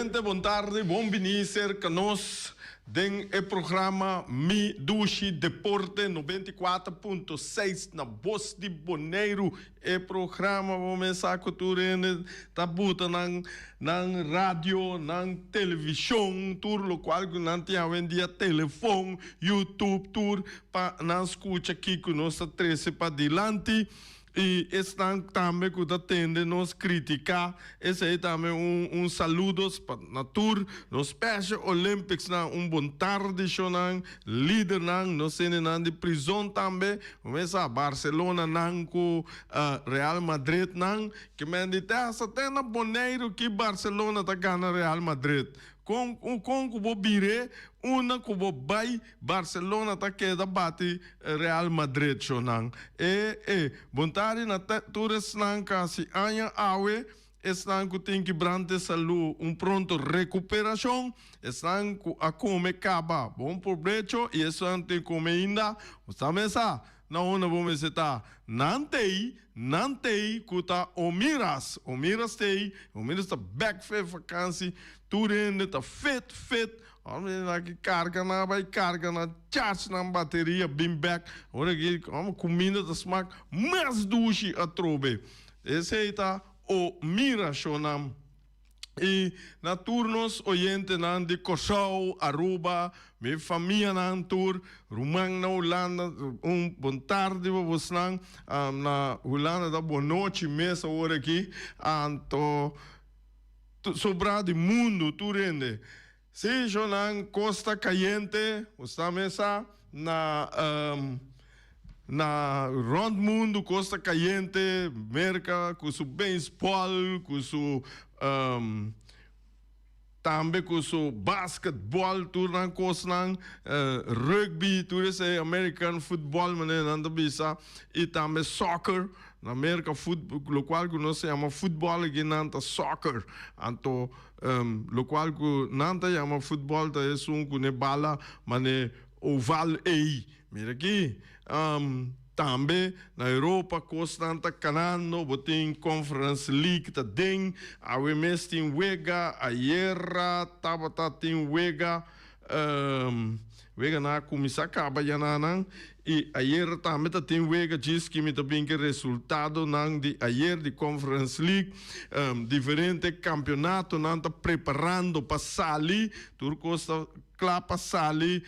Oyente bon tardi, bon bini cerca nos den e programa Mi Dushi Deporte 94.6 na Bos di Boneiru. E programa bo mes sa cu tur hende ta buta nan nan radio, nan television, tur locual cu nan tin awendia, telefon, YouTube, tur pa nan scucha kico nos ta trece padilanti. I esnan tambe ku ta tende nos kritiká, esei tambe un un saludos pa na tur nos Special Olympics nan, un bon tardi shonan, lidernan, nos hendenan di prizon tambe, bo mes sa Barcelona nan ku Real Madrid nan, ke men di te hasta te na Boneiru ki Barcelona ta gana Real Madrid, kon kon ku bo bir'é unda ku bo bai Barcelona ta keda bati Real Madrid shonan. E e bontadi na tur esnan ku hasi aña awe, esnan ku tin kibrante salu un pronto rekuperashon, esnan ku a kome kaba bon probecho i esnan tin kome ainda, bo sa mesa na unda bo mester ta. Nan t'ei, nan t'ei ku ta Omiras, Omiras t'ei, Omiras ta bek fe vakansi, tur hende ta fit fit. Hombre nan ki carga nan a bay carga nan charge nan bateria bin bek ora ki hombre cuminda ta smak mas dushi atrobe esey ta o mira shonan y na tur nos oyentenan di Corsou Aruba mi famianan tur ruman na Hulanda un bon tardi pa bosnan na Hulanda ta bon nochi mes awor aki anto. Sobra di mundu tur hende. Si shonan kos ta kayente, bo sa mesa na na rond mundu kos ta kayente, Merka ku su beisbòl, ku su tambe ku su basketbòl, tur nan kosnan, rugby, tur esei, American football manera nan ta bisa, i tambe soccer. Na Merka fut lokual ku nos ta yama futbòl aki nan ta soccer. Anto lokual ku nan ta yama futbòl ta esun ku ne bala mane oval ei. Mira aki tambe na Europa kosnan ta kanando bo tin Conference League ta den awe mes tin wega ayera tabata tin wega. Wega nan a kuminsá kaba ya na nan i ayer tambe ta tin wega djis ki mi ta bin ke resultadonan di ayer di Conference League. Diferente kampionatonan ta preparando pa sali, tur kos ta kla pa sali.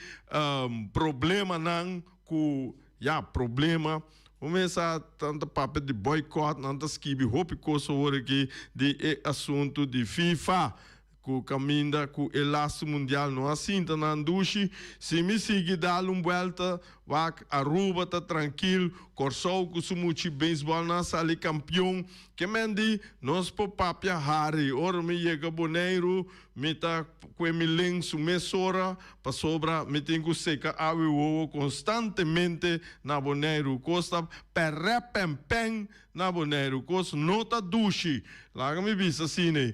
Problemanan ku ya problema bo mesa nan ta papia di boycott, nan ta skibi hopi kos awor aki di e asuntu di FIFA. Ku kaminda ku e lastu mundial no a sinta nan dushi. Si mi sigui dal un buelta, wak Aruba ta trankil, Kòrsou ku su muchi beisbòl nan a sali kampion. Ke men di, nos por papia hari. Ora mi yega Boneiru, mi ta kue mi lensu mesora, pasobra mi tin ku seka awe wowo konstantemente na Boneiru. Kos ta pèrèpèmpèn Na Boneiru kos no ta dushi. Laga mi bisa asina,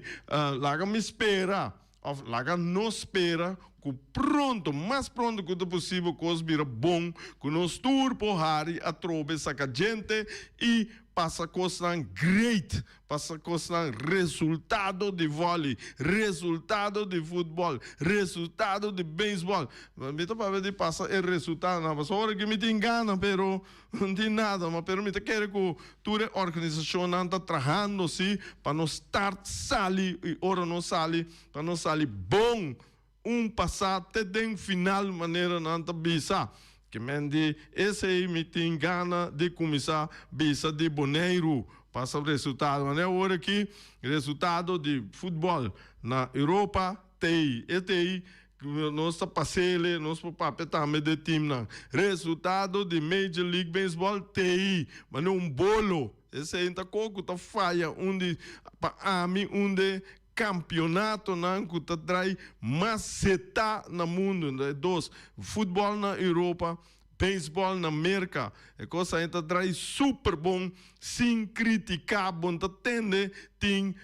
laga mi spera, òf laga nos spera ku pronto, mas pronto ku ta posibel kos bira bon, ku nos tur por hari atrobe saka djente i pasa kosnan great, pasa kosnan resultado di vòli, resultado di futbòl, resultado di beisbòl. Mi ta papia di pasa e resultadonan, pasobra ora ku mi tin gana, pero. No tin nada, ma pero mi ta kere ku tur e organisashonnan ta trahando si pa nos start sali i ora nos sali pa nos sali bon un pasá te den final manera nan ta bisa. Ke men di esei mi tin gana di kuminsá bisa di Boneiru pasa resultado. Manera awor aki resultado di futbòl na Europa t'ei e t'ei Nos ta pasele, nos por papia tambe de teamnan. Resultado di Major League Baseball t'ei, manera un bolo. Esei ta ko ku ta faya un di, pa ami, un de kampionatonan ku ta drai mas setá na mundu. E dos, futbòl na Europa, Beisbòl na Merka, e kos ei ta drai super bon sin kritiká, bo no ta tende tin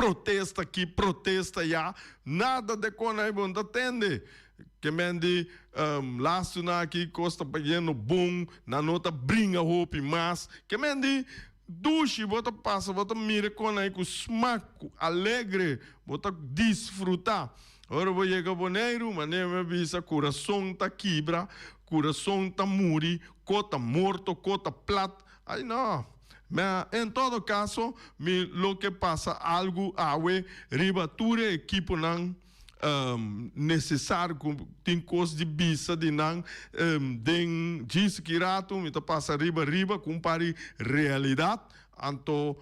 protesta aki, protesta aya, nada de kon ei bo no ta tende. Ke men di lastunan aki kos ta bayendo bon, nan no ta bringa hopi mas. Ke men di. Dushi bo ta pasa, bo ta mira kon ei ku smak, ku alegre, bo ta disfrutá. Ora bo yega Boneiru, manera mi a bisa, kurason ta kibra, kurason ta muri, ko ta morto, ko ta plat. Ai no. Ma en todo kaso, mi lo ke pasa algu awe riba tur e ekiponan. Nesesario ku tin kos di bisa di nan den djis ki ratu mi ta pasa riba riba ku un par di realidat anto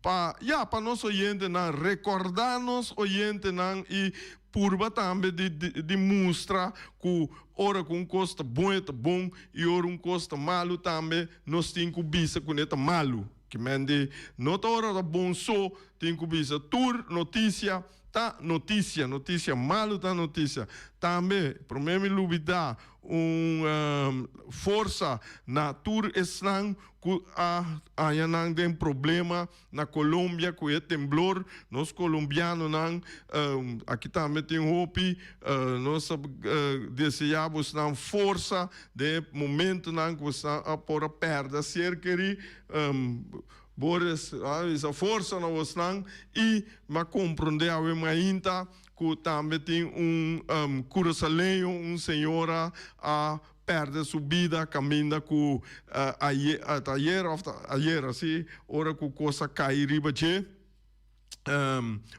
pa ya pa nos oyentenan rekordá nos oyentenan i purba tambe di di mustra ku ora ku un kos ta bon e ta bon i ora un kos ta malu tambe nos tin ku bisa ku ne ta malu. Ki men di no ta ora ta bon so tin ku bisa tur notisia ta notisia, notisia malu ta notisia. Tambe prome mi lubida un forsa na tur esnan ku a haña nan den problema na Colombia ku e temblor, nos colombianonan aki tambe tin hopi, nos ta desea bosnan forsa den e momentonan ku bosnan a por a pèrdè ser kerí. Boris a bisa forsa na bosnan i mi a komprondé awe mainta ku tambe tin un Kurasaleño, un señora a pèrdè su bida kaminda ku ayer, ta ayer òf ta ayera si, ora ku kos a kai riba dje.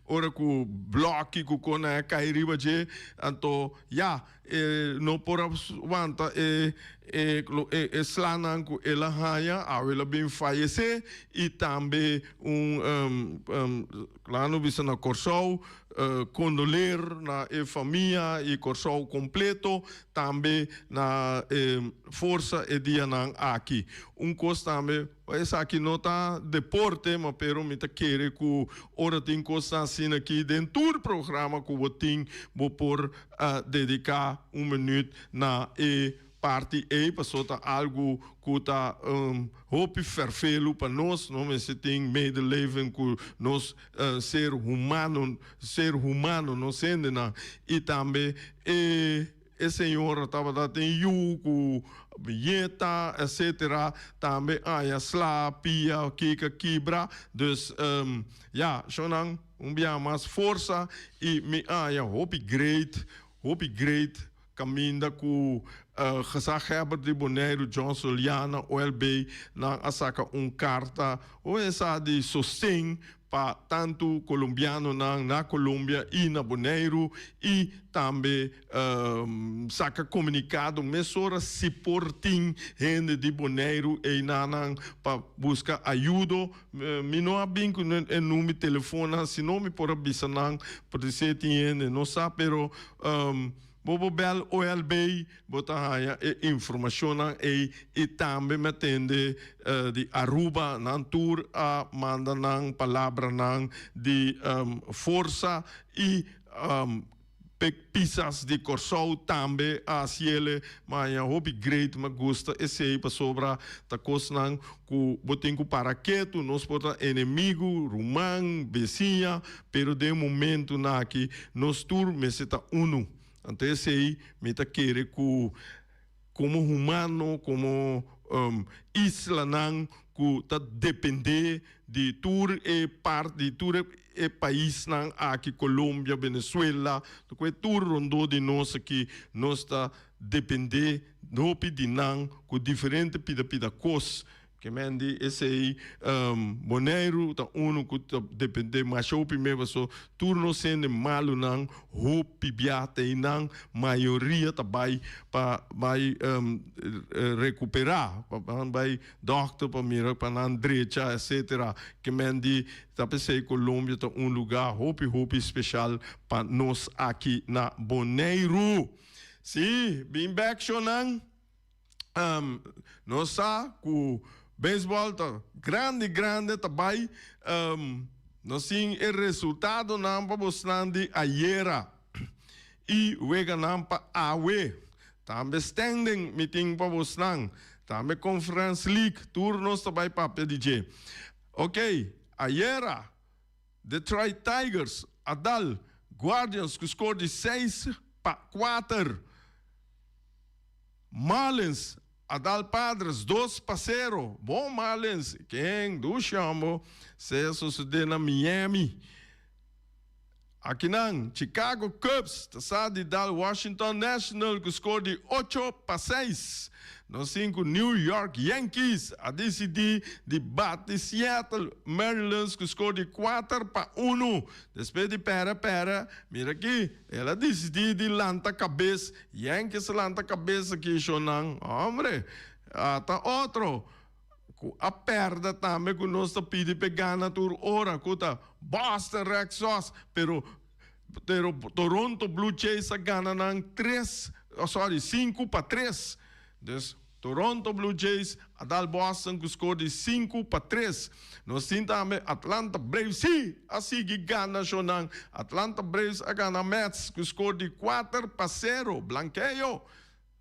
Ora ku blòki ku kona a kai riba dje, anto ya, e no por a wanta e e slanan ku el a haña, awe el a bin fayesé i tambe un laga nos bisa na Kòrsou, kondoler na e famia i Kòrsou kompleto, tambe na e forsa e dianan aki. Un kos tambe. Esaki no ta deporte, ma pero mi ta kere ku ora tin kosnan asina aki den tur programa ku bo tin, bo por dediká un minüt na e parti ei, pasobra ta algu ku ta hopi ferfelu pa nos. No mester tin medeleven ku nos ser humano, ser humano, nos hendenan, i tambe e. E señora tabata tin yu ku biñeta etcetera tambe aña sla pia kika kibra dus ya shownan un bia mas forsa y mi aña hopi great hopi great kaminda ku gezaghebber di Boneiru John Soliana OLB nan a saka un karta o esa di sosten pa tantu kolombianonan na Colombia i na Boneiru i tambe saka komunikado mesora si por tin hende di Boneiru einanan pa buska ayudo. Mi no a bin ku e number di telefonnan sino mi por a bisa nan por di tin hende no sa pero Bo por bel OLB, bo ta haña e informashonnan ei i tambe mi a tende di Aruba, nan tur a manda nan palabranan di forsa i Pek Pisas di Kòrsou tambe a hasiele. Mi a haña hopi great, mi a gusta esei pasobra ta kosnan ku bo tin ku para ketu, nos por ta enemigu, ruman, besiña, pero den momentunan aki nos tur mester ta unu. Anto esei mi ta kere ku komo humano, komo islanan ku ta dependé di tur e part di tur e paisnan aki, Colombia, Venezuela, ku e tur rondó di nos aki, nos ta dependé hopi di nan ku diferente pida pida kos. Ke men di esei Boneiru ta unu ku ta dependé masha hopi mes paso tur nos hende malunan hopi bia ta einan mayoria ta bai pa bai rekuperá pa nan bai dòkter pa mira pa nan drecha etsetera. Ke men di ta p'esei Colombia ta un lugá hopi hopi speshal pa nos aki na Boneiru. Sí, bin bek shownan. Nos sa ku beisbòl ta grandi grandi ta bai. Nos tin e resultadonan pa bosnan di ayera i weganan pa awe. Tambe standing mi tin pa bosnan. Tambe Conference League tur nos ta bai papia di dje. Ok, ayera Detroit Tigers a dal Guardians ku skor di 6-4. Marlins A dal Padres 2-0. Bon Marlins, ken dushi hombo, sea sosode na Miami. Akinan, Chicago Cubs ta sa di dal Washington National ku skor di 8-6. Nos tin ku New York Yankees a disidí di bati Seattle Mariners ku skor di 4-1. Despues di pèrdè pèrdè, mira aki, el a disidí di lanta kabes. Yankees a lanta kabes aki, shonnan. Hombre, ata otro ku a pèrdè tambe ku nos ta pidi p'e gana tur ora, ku ta Boston Red Sox, pero pero Toronto Blue Jays a gana nan tres, sorry, 5-3. Dus Toronto Blue Jays a dal Boston ku skor di 5-3. Nos tin tambe Atlanta Braves, sí, a sigui gana shonnan. Atlanta Braves a gana Mets ku skor di 4-0, blankeo.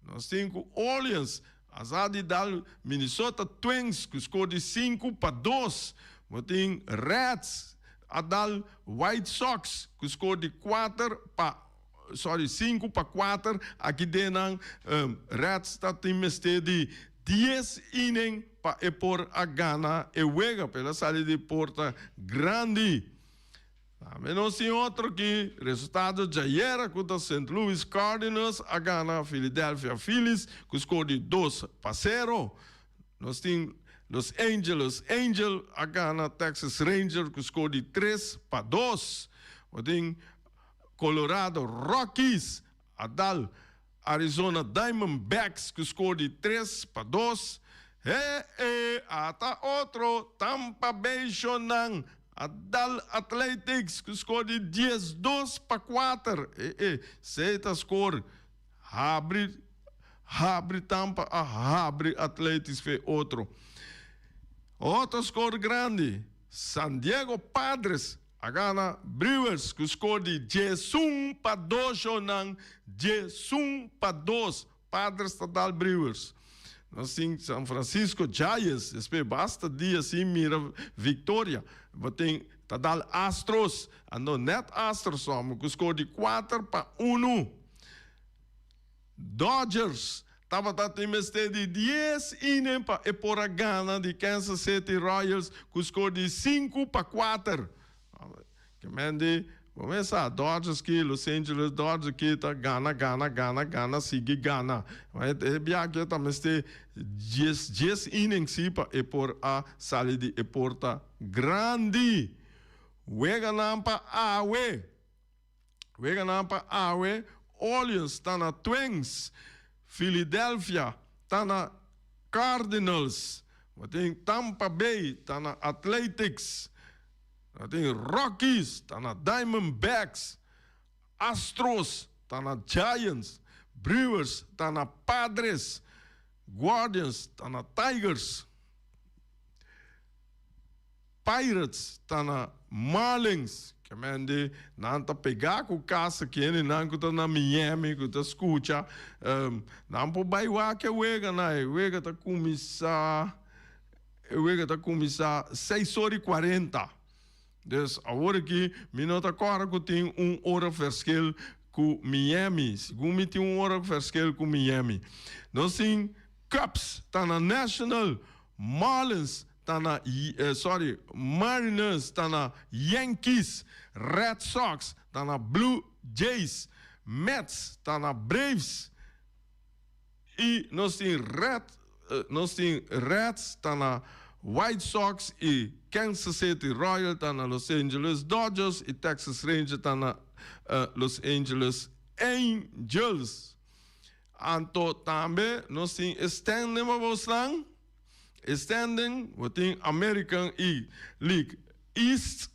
Nos tin ku Orleans a sa di dal Minnesota Twins ku skor di 5-2. Bo tin Reds a dal White Sox ku skor di kuater pa sorry 5-4. Aki den nan Reds ta tin mester di 10 inning pa e por a gana e wega, pero el a sali di porta grandi. Tambe nos tin otro ki resultado djayera ku ta St. Louis Cardinals a gana Philadelphia Phillies ku skor di 2-0. Nos tin Los Angeles Angels a gana Texas Rangers ku skor di 3-2. Bo tin Colorado Rockies a dal Arizona Diamondbacks ku skor di 3-2. He e ata otro Tampa Bay shonnan a dal Athletics ku skor di 12-4. E e sei ta skor habri habri Tampa a habri Athletics fe otro. Otro skor grandi San Diego Padres a gana Brewers ku skor di 11-2 shonnan, 11-2 Padres ta dal Brewers. Nos tin San Francisco Giants, despues basta dia sin mira victoria. Bo tin ta dal Astros, ando net Astros homo ku skor di 4-1. Dodgers tabata tin mester di 10 inning pa e por a gana di Kansas City Royals ku skor di 5-4. Ke men di, bo mes sa, Dodgers ki, Los Angeles Dodgers ki ta gana, gana, gana, gana, sigui gana. Ma e biaha ta mester 10 inning si pa e por a sali di e porta grandi. Weganan pa awe. Weganan pa awe, Orleans ta na Twins, Philadelphia ta na Cardinals, bo tin Tampa Bay ta na Athletics, bo tin Rockies ta na Diamondbacks, Astros ta na Giants, Brewers ta na Padres, Guardians ta na Tigers, Pirates ta na Marlins. Ke men di nan ta pegá ku kasa kende nan ku ta na Miami ku ta skucha, nan por bai wak e wega nan. E wega ta kuminsá e wega ta kuminsá seis ora i kuarenta. Dus awor aki mi no ta kòrda ku tin un ora verschil ku Miami. Segun mi tin un ora verschil ku Miami. Nos tin Cubs ta na National, Marlins ta na sorry Mariners ta na Yankees, Red Sox ta na Blue Jays, Mets ta na Braves i nos tin Red nos tin Reds ta na White Sox i Kansas City Royal ta na Los Angeles Dodgers i Texas Rangers ta na Los Angeles Angels. Anto tambe nos tin e standing pa bosnan. E standing, bo tin American i League East.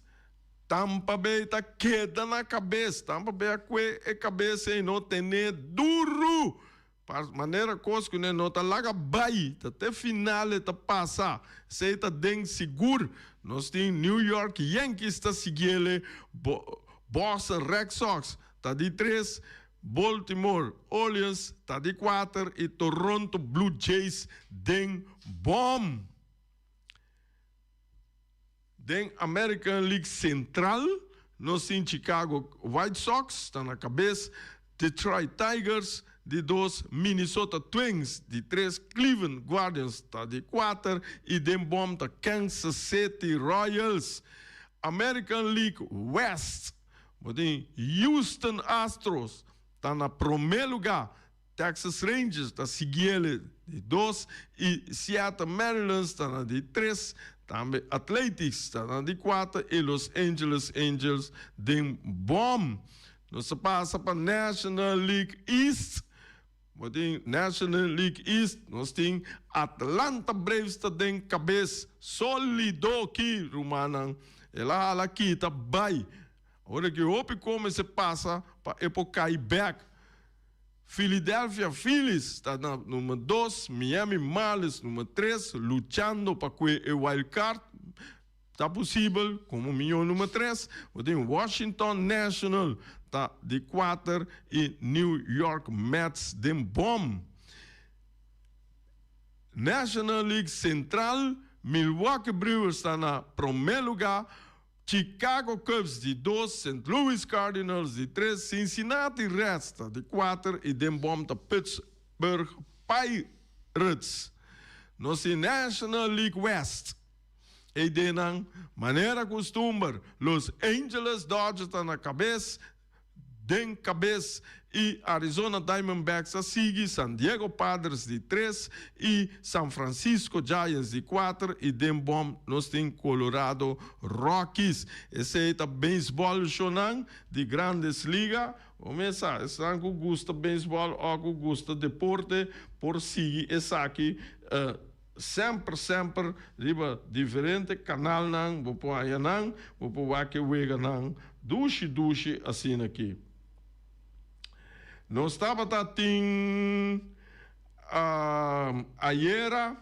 Tampa Bay ta keda na kabes. Tampa Bay a kue e kabes ei no tene duru. Pa manera kos ku ne no ta laga bai, ta te final e ta pasa. Esei ta den sigur. Nos tin New York Yankees ta siguiele, Boston Red Sox ta di tres, Baltimore Orioles ta di kuater i Toronto Blue Jays den bòm. Den American League Central nos tin Chicago White Sox ta na kabes, Detroit Tigers, di dos, Minnesota Twins di tres, Cleveland Guardians ta di kuater i den bòm ta Kansas City Royals. American League West, bo tin Houston Astros ta na promé lugá, Texas Rangers ta siguiele di dos i Seattle Mariners ta na di tres, tambe Athletics ta na di kuater i Los Angeles Angels den bòm. Nos ta pasa pa National League East. Bo tin National League East, nos tin Atlanta Braves ta den kabes solido ki, rumannan. El a hala kita bai. Ora ki hopi kon mester pasa pa e por kai bek. Philadelphia Phillies ta na number dos, Miami Marlins number tres, luchando pa kue e wild card. Ta posibel komo mihó number tres. Bo tin Washington National ta di kuater i New York Mets den bòm. National League Central, Milwaukee Brewers ta na promé lugá. Chicago Cubs di dos, Saint Louis Cardinals di tres, Cincinnati Reds ta di kuater i den bòm ta Pittsburgh Pirates. Nos tin National League West. Ei den nan manera kustumber, Los Angeles Dodgers ta na kabes den kabes i Arizona Diamondbacks a sigui, San Diego Padres di tres i San Francisco Giants di kuater i den bòm nos tin Colorado Rockies. Esei ta beisbòl shownan di Grandes Liga. Bo mes sa, esnan ku gusta beisbòl òf ku gusta deporte por sigui esaki semper semper riba diferente kanalnan bo por haña nan, bo por wak e weganan dushi dushi asina aki. Nos tabata tin ayera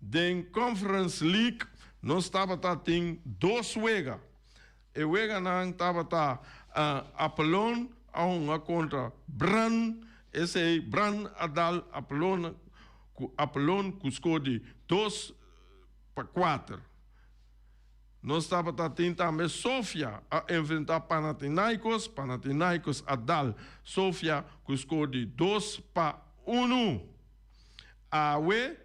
den Conference League nos tabata tin dos wega. E weganan tabata Apelon a hunga kontra Brann, esei Brann a dal Apelon ku Apelon ku skor di 2-4. Nos tabata tin tambe Sofia a enfrenta Panathinaikos, Panathinaikos a dal Sofia ku skor di 2-1. Awe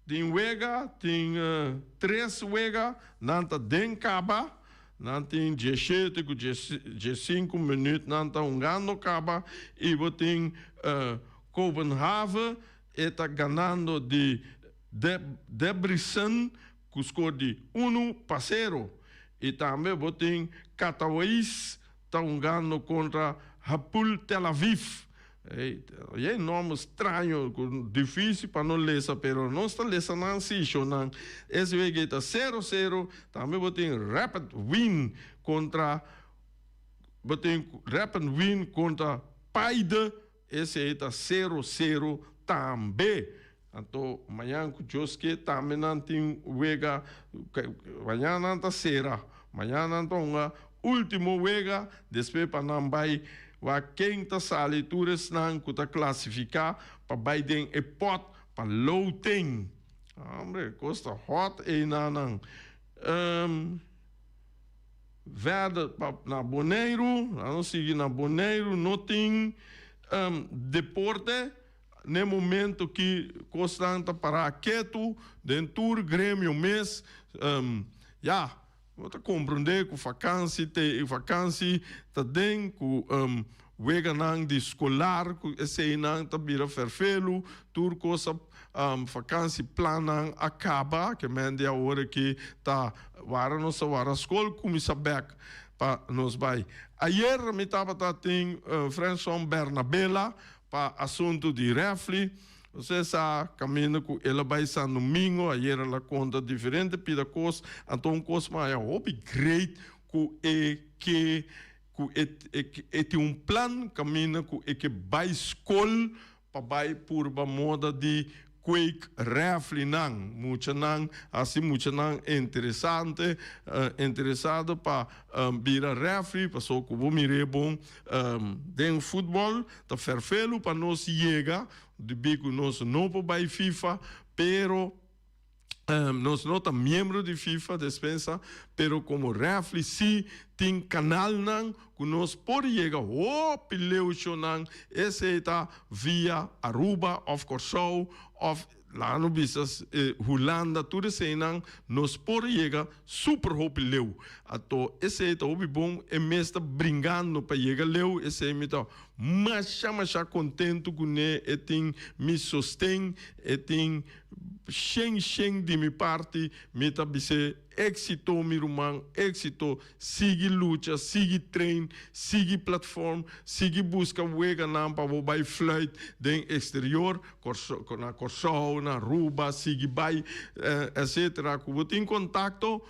Tin wega, tin tres wega, nan ta den kaba, nan tin dieshete ku diesinku minüt nan ta hungando kaba i bo tin Kopenhaven e ta ganando di Debrecen ku skor di 1-0 i tambe bo tin Katowice ta hungando kontra Hapoel Tel Aviv. Ey, e nomber straño cu dificil pa no lesa, pero nos ta lesa nan si, shownan. Es wega ta sero sero, tambe bo tin Rapid Wien contra, bo tin Rapid Wien contra Paide, esey ta sero sero tambe. Anto mañan cu Dios ke tambe nan tin wega, mañan nan ta cera, mañan nan ta hunga ultimo wega, despues pa nan bay wak ken ta sali tur esnan cu ta clasifica pa bay den e pot pa loting. Hombre, cos ta hot eynanan. Verder pa na Boneiru, nan sigui na Boneiru no tin deporte. N'e momento ki kosnan ta pará ketu den tur gremio mes, ya, bo ta komprendé ku fakansi te e fakansi ta den ku weganan di skolar ku eseinan ta bira fèrfelu, tur kos a fakansi plannan a kaba, ke men di awor aki ta wara nos ta wara skol kuminsá bèk pa nos bai. Ayer mi tabata tin Frenson Bernabela Pa asuntu di refli, José sa kaminda ku el a bai San Domingo, ayer el a konta diferente pida kos, anto un kos maya hopi great ku e ke ku e e tin un plan kaminda ku e ke bai skol pa bai purba moda di Kweek reflinan, muchanan hasi muchanan interesante, interesado pa bira refli, paso ku bo mir'é bon den futbòl ta fèrfelu pa nos yega, debí ku nos no por bai FIFA, pero. Nos no ta miembro di FIFA, despensa, pero como refli si tin canalnan cu nos por yega hopi leuchonan, esey ta via Aruba of Corsou of laga no bisa Hulanda, tur eseynan nos por yega super hopi leu. Ato esey ta hopi bon, e mes ta bringando pa yega leu, esey mi ta masha masha contento cune, e tin mi sosten, e tin Shen shen di mi parti mi ta bis'é éxito mi ruman éxito sigui lucha sigui train sigui platform sigui buska weganan pa bo bai fluit den exterior na Kòrsou na Aruba sigui bai etcetera ku bo tin kontakto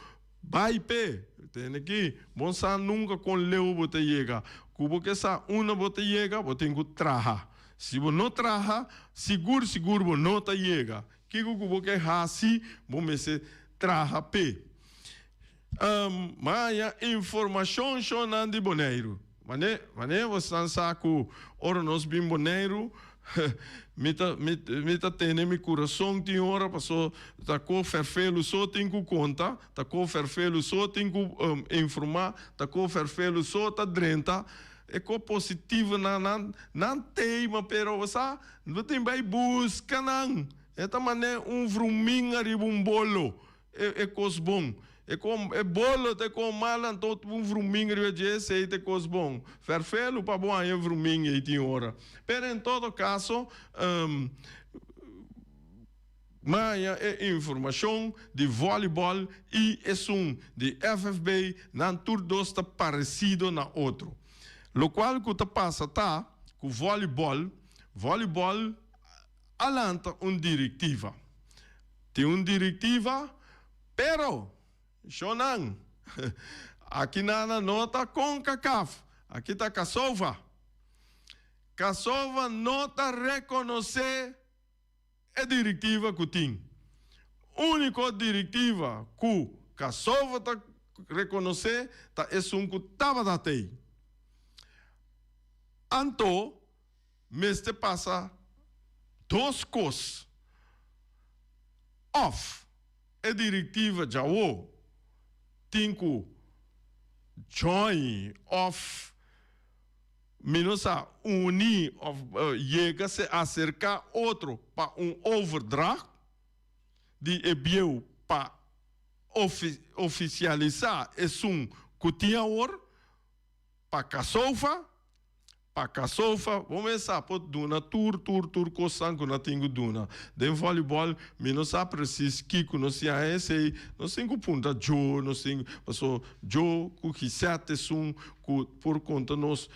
bai p'e tene ki bon sa nunka kon leu bo ta yega ku bo ke sa unda bo ta yega bo tin ku traha. Si bo no traha, sigur sigur bo no ta yega. Kiko ku bo ke hasi, bo mester traha p'e. M'a haña informashon shonnan di Boneiru. Mane, mane bosnan sa ku ora nos bin Boneiru, mi ta, mi, mi ta tene mi kurason tin ora paso ta ko fèrfelu so tin ku konta, ta ko fèrfelu so tin ku informá, ta ko fèrfelu so ta drenta. E ko positivo nan nan nan teima pero bo sa bo tin bai buska nan e ta mane un vrumin ariba un bolo e e kos bon e ko e bolo ta e ko mal anto un vrumin riba dje esei ta e kos bon ferfelu pa bo haña e vrumin ei tin ora pero en todo kaso. Maña e informacion di volleyball y esun di FFB nan tur dos ta parecido na otro. Locual cu ta pasa ta cu volleyball, volleyball a lanta un directiva. Tin un directiva pero shonan aki nana no ta Concacaf, aki ta Casova. Casova no ta reconoce. E direktiva ku tin. Úniko direktiva ku Kasova ta rekonosé ta esun ku tabata tei. Anto mester pasa dos kos, òf e direktiva djawo tin ku join òf. Mi no sa uni of yega se acerca otro pa un overdracht di e bieu pa oficialisa esun cu tin awor pa Casofa, pa Casofa bo mes sa por duna tur tur tur cosnan cu na tin cu duna. Den volleyball mi no sa precies kico nos tin a esey, nos tin cu punta Joe, nos tin paso Joe cu Gisette esun ku por konta nos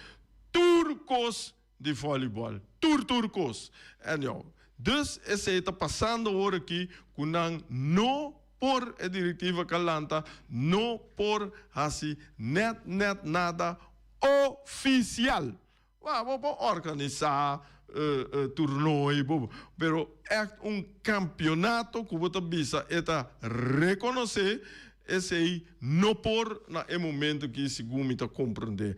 tur kos di vòlibòl, tur tur kos. Anyhow, dus esei ta pasando awor aki ku nan no por, e direktiva ku a lanta no por hasi nèt nèt nada ofisial. Wak, bo por organisá turnooi, bo, pero ègt un kampionato ku bo ta bisa e ta rekonosé, esei no por na e momento aki segun mi ta komprondé.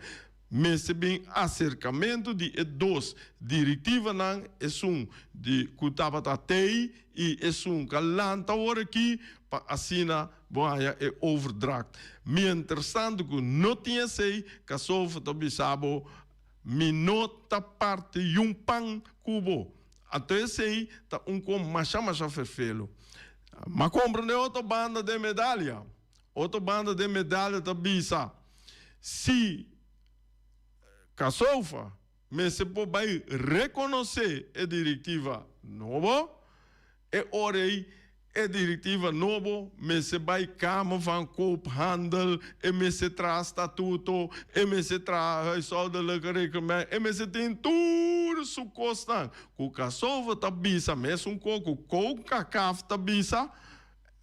Mester bin aserkamentu di e dos direktivanan, esun di ku tabata tei i esun ku a lanta awor aki, pa asina bo haña e overdracht. Mienterstanto ku no tin esei, Kasova ta bisa bo, Mi no ta parti yun pan ku bo. Anto esei ta un kon masha masha ferfelu. M'a komprendé otro banda den medalia. Otro banda den medalia ta bisa, si Kasova mester por bai rekonosé e direktiva nobo, E ora ei e direktiva nobo mester bai Kamer van Koophandel, e mester traha statuto, e mester traha huishoudelijke reglement, e mester tin tur su kosnan. Ku Kasova ta bisa mesun ko ku Concacaf ta bisa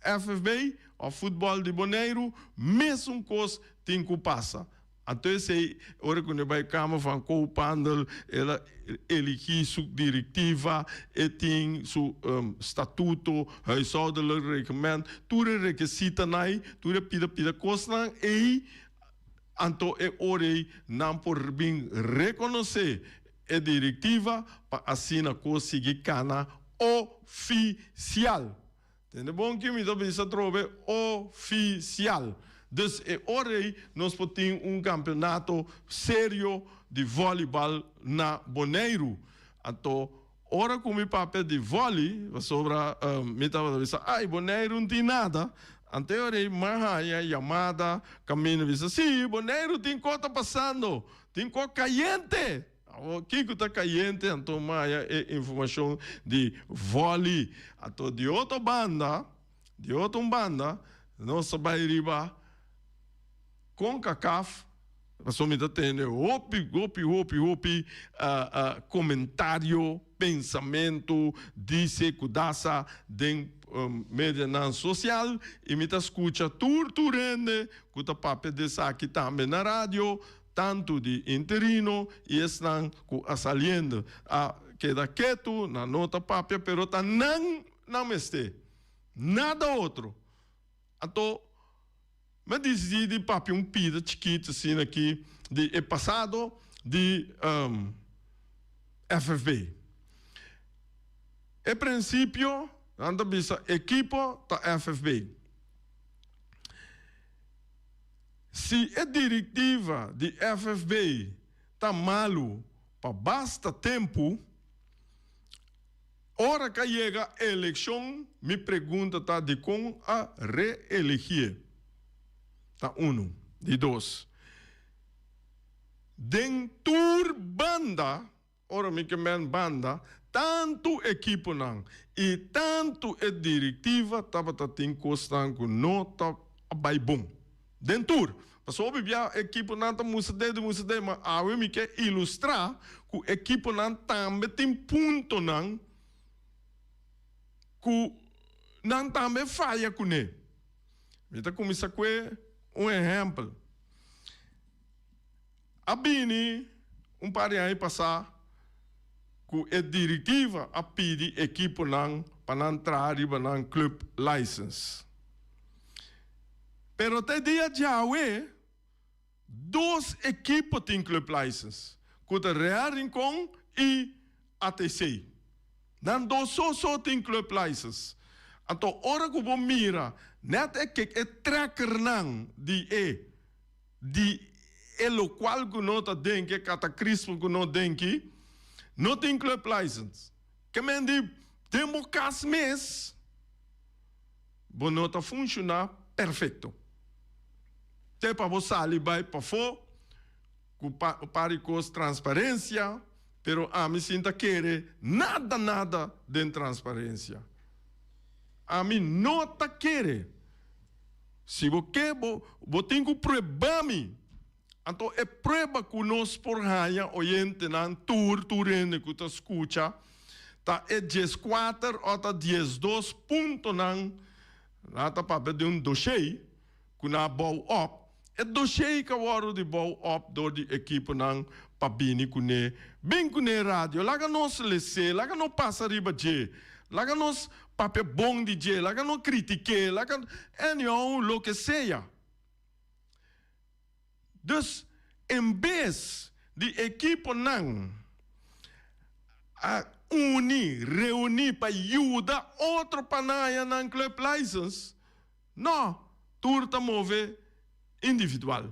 FFB òf futbòl di Boneiru, mesun kos tin ku pasa. Anto esei, ora ku ne bai Kamer van Koophandel, el a eligí su direktiva, e tin su statuto, huishoudelijk reglement, tur e rekesitanan ei, tur e pida pida kosnan ei, anto e ora ei nan por bin rekonosé e direktiva pa asina kos sigui kana ofisial. Tende bon ki mi ta bisa atrobe, ofisial. Dus e ora ei nos por tin un kampeonato serio di vòlibal na Boneiru. Anto ora ku mi papia di vòli, pasobra mi tabata bisa, ai Boneiru no tin nada. Anto e ora ei mi a haña yamada kaminda bisa, si, Boneiru tin kos ta pasando, tin kos kayente. Awor kiko ta kayente anto maya e informashon di vòli. Anto di otro banda, di otro un banda nos ta bai riba Concacaf, pasobra mi ta tende hopi, hopi, hopi, hopi komentario, pensamentu, dise ku dasa den medianan sosial i mi ta skucha tur tur hende ku ta papia di esaki tambe na radio. Tantu di interino i esnan ku a saliendo a keda ketu, nan no ta papia, pero ta nan nan mester, nada otro. Anto mi a disidí di papia un pida chikitu asina aki di e pasado di FFB. E prinsipio nan ta bisa ekipo ta FFB. Si e direktiva di FFB ta malu pa basta tempu, ora ka yega elekshon mi pregunta ta dikon a reeligié? Ta unu. Di dos, den tur banda Ora mi ke men banda, tantu ekiponan i tantu e direktiva tabata tin kosnan ku no ta bai bon. Den tur. Pasobra hopi bia ekiponan ta mustra dedo i mustra dedo, ma awe mi ke ilustrá ku ekiponan tambe tin puntonan ku nan tambe faya kuné. Mi ta kuminsá kue un ehèmpel. A bini un par di aña pasá ku e direktiva a pidi ekiponan pa nan traha riba nan club license. Pero te dia djawe dos ekipo tin club license, ku ta Real Rincon i ATC. Nan dos so so tin club license. Anto ora ku bo mira nèt e kek e trekkernan di e. Di e locual cu no ta den ki e catacrismo cu no den ki, no tin club license. Ke men di den bo cas mes bo no ta funciona perfecto. Te pa bo sali bay pafo cu par di cos transparencia, pero ami sin ta kere nada nada den transparencia. Ami no ta kere. Si bo ke, bo bo tin ku prueba mi. Anto e prueba ku nos por haña, oyentenan, tur tur hende ku ta skucha, ta e dieskuater òf ta diesdos puntonan, nan ta papia di un doshei ku nan a bou òp. E doshei ka wòrdu di bou òp dor di ekiponan pa bini kuné. Bin kuné radio, laga nos les'é, laga nos pasa riba dje, laga nos Papia bon di dje, laga no critik'é, laga anyhow loke sea. Dus en bes di ekiponan a uni, reuni pa yuda otro pa nan haña nan club license, no, tur ta move individual.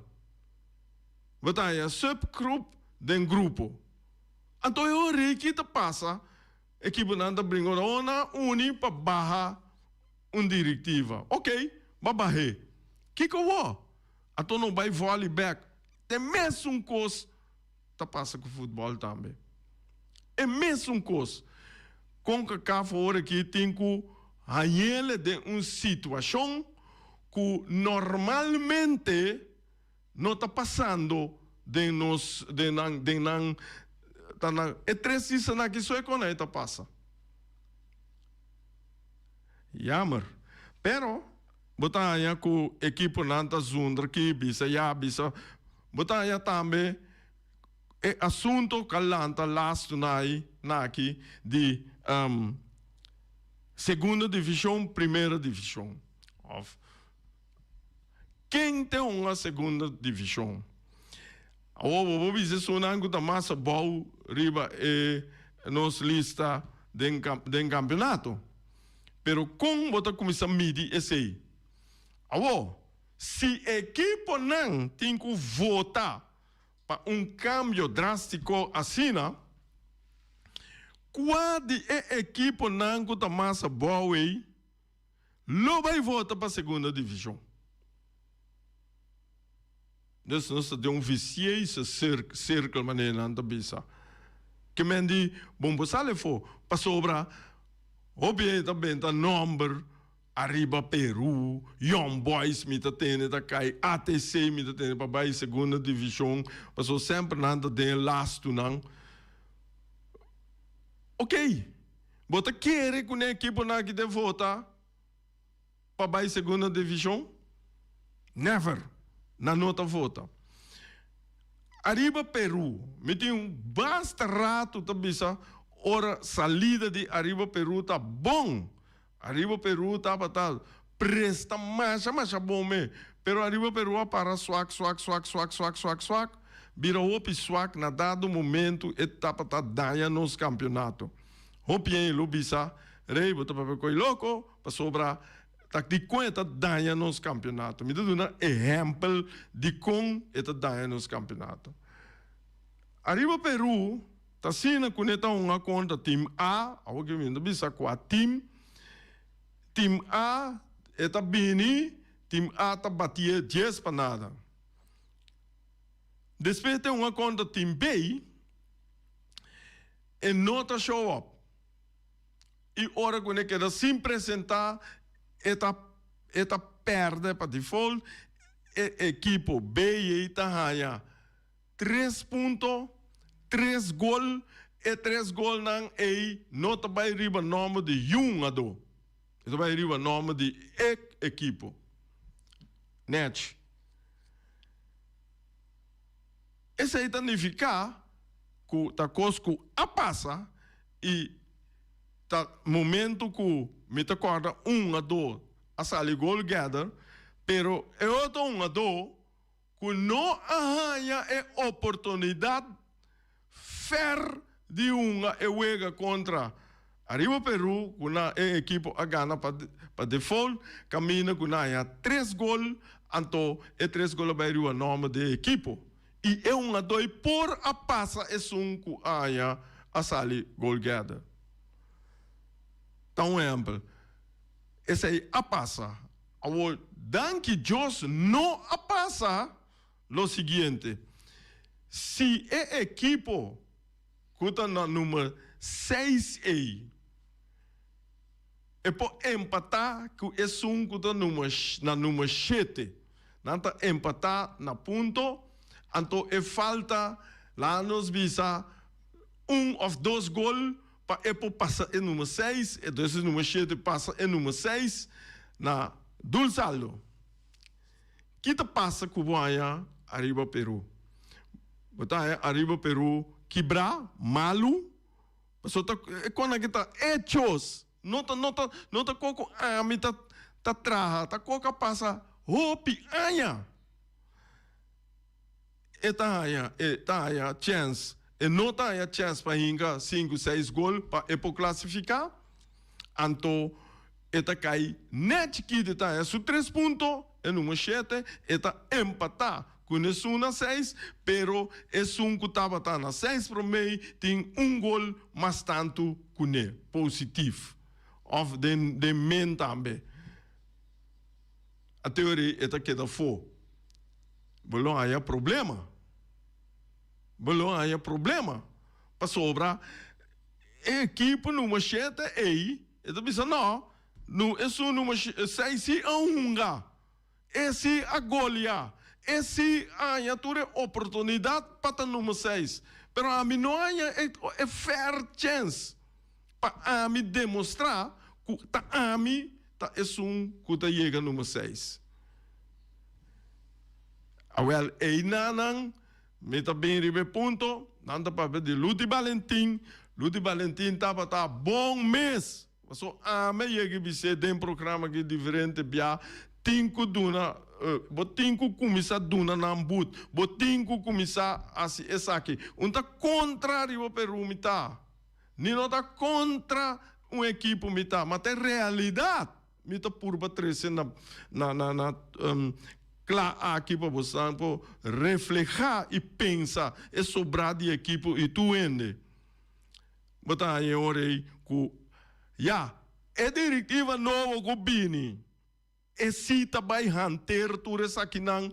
Bo ta haña subgroep den grupo. Anto e ora ei ki ta pasa? Ekiponan ta bringa ora ona uni pa baha un direktiva. Ok, ba bah'é. Kiko wou? Anto no bai vòli bèk. Te mesun kos ta pasa ku futbòl tambe. E mesun kos. Concacaf ora aki tin ku hañ'ele den un situashon ku normalmente no ta pasando den nos den nan den nan ta nan e tres islanan aki so e con e ta pasa. Jammer. Pero bo ta haña cu equiponan ta zundra ki bisa ya bisa bo ta haña tambe e asunto cu a lanta lastu na ai na aki di segunda division primera division of Ken te hunga segunda divishon? Awor bo por bisa esunnan ku ta mas abou riba e nos lista den den kampionato. Pero kon bo ta kuminsá midi esei? Awor, si ekiponan tin ku vota pa un kambio drástiko asina, kua di e ekiponan ku ta mas abou ei lo bai vota pa segunda divishon? Dus nos ta den un vicioso cirkel manera nan ta bisa. Ke men di bon por sali afó pasobra hopi hende ta benta nomber ariba Peru, Young Boys mi ta tende ta kai, ATC mi ta tende pa bai segunda division pasobra semper nan ta den e lastunan. Ok, bo ta kere ku nan ekiponan aki ta vota? Pa bai segunda division? Never! Nan no ta vota. Ariba Peru, mi tin un basta rato ta bisa ora salida di Ariba Peru ta bon. Ariba Peru tabata presta masha masha bon me, pero Ariba Peru a para swak swak swak swak swak swak swak, bira hopi swak na dado momento e tabata daña nos campeonato. Hopi hende lo bisa, Rey bo ta papia koe loko, Pasobra ta dikon e ta daña nos kampionato. Mi ta duna ehèmpel dikon e ta daña nos kampionato. Ariba Peru ta asina ku ne ta hunga kontra tim A, awor ke mi ta bisa kua tim, tim A e ta bini, tim A ta batié dies pa nada. Despues e ta hunga kontra tim B, e no ta show up. I ora ku e keda sin presentá, e ta e ta pèrdè pa default. E ekipo BJ ta haña tres punto, tres gol. E tres golnan ei no ta bai riba nòmber di hungadó, e ta bai riba nòmber di e ekipo. Nèchi. Esei ta nifiká ku ta kos ku a pasa. I ta momento ku mi ta kòrda un hungadó a sali gol gather, pero e otro hungadó ku no a haña e oportunidat fèr di hunga e wega kontra Ariba Peru ku na e ekipo a gana pa pa default kaminda ku nan haña tres gol, anto e tres gol a bai riba nòmber di e ekipo. I e hungadó ei por a pasa esun ku a haña a sali goalgetter. Ta un ehèmpel. Esei a pasa. Awor, danki Dios no a pasa lo siguiente. Si e ekipo ku ta na number seis ei e por empatá ku esun ku ta na number shete, Nan ta empatá na punto, anto e falta laga nos bisa un òf dos gol pa e por pasa e number seis, entonces e number shete pasa e number seis na dul saldo. Ki ta pasa ku bo haña ariba Peru? Bo ta haña ariba Peru kibrá, malu, pasobra ta e konan ki ta hechos. No ta no ta no ta koko ami ta ta traha, ta koko a pasa hopi aña. E ta haña e ta haña chèns, e no ta haña chèns pa hinka sinku seis gol pa e por klasifiká, anto e ta kai nèt chikito, e ta haña su tres punto, e numero shete, e ta empatá ku esun na seis, pero esun ku tabata na seis promé tin un gol mas tantu kuné, positif, òf den den men tambe. A teoria e ta keda afó. Bo lo haña problema. Bo lo haña problema. Pasobra e ekipo numero shete ei, e ta bisa no, no esun numero seis si a hunga. E si a golia. E si a haña tur e oportunidat pa ta number seis. Pero ami no a haña e fair chance pa ami demostrá ku ta ami ta esun ku ta yega number seis. Awel, einanan mi ta bin riba e punto, nan ta papia di Luti Balentin. Luti Balentin tabata bon mes. Paso ami a yega bis'é den programa aki diferente bia, tin ku duna, bo tin ku kuminsá duna nan but, bo tin ku kuminsá hasi esaki. Un ta kontra riba Peru mi ta, ni no ta kontra. un ekipo mi ta, ma ta e realidat mi ta purba trese na na na na kla aki pa bosan por reflehá i pensa e sobrá di ekipo i tur hende. Bo ta haña e ora ei ku ya e direktiva nobo ku bini. E si ta bai hanter tur esakinan,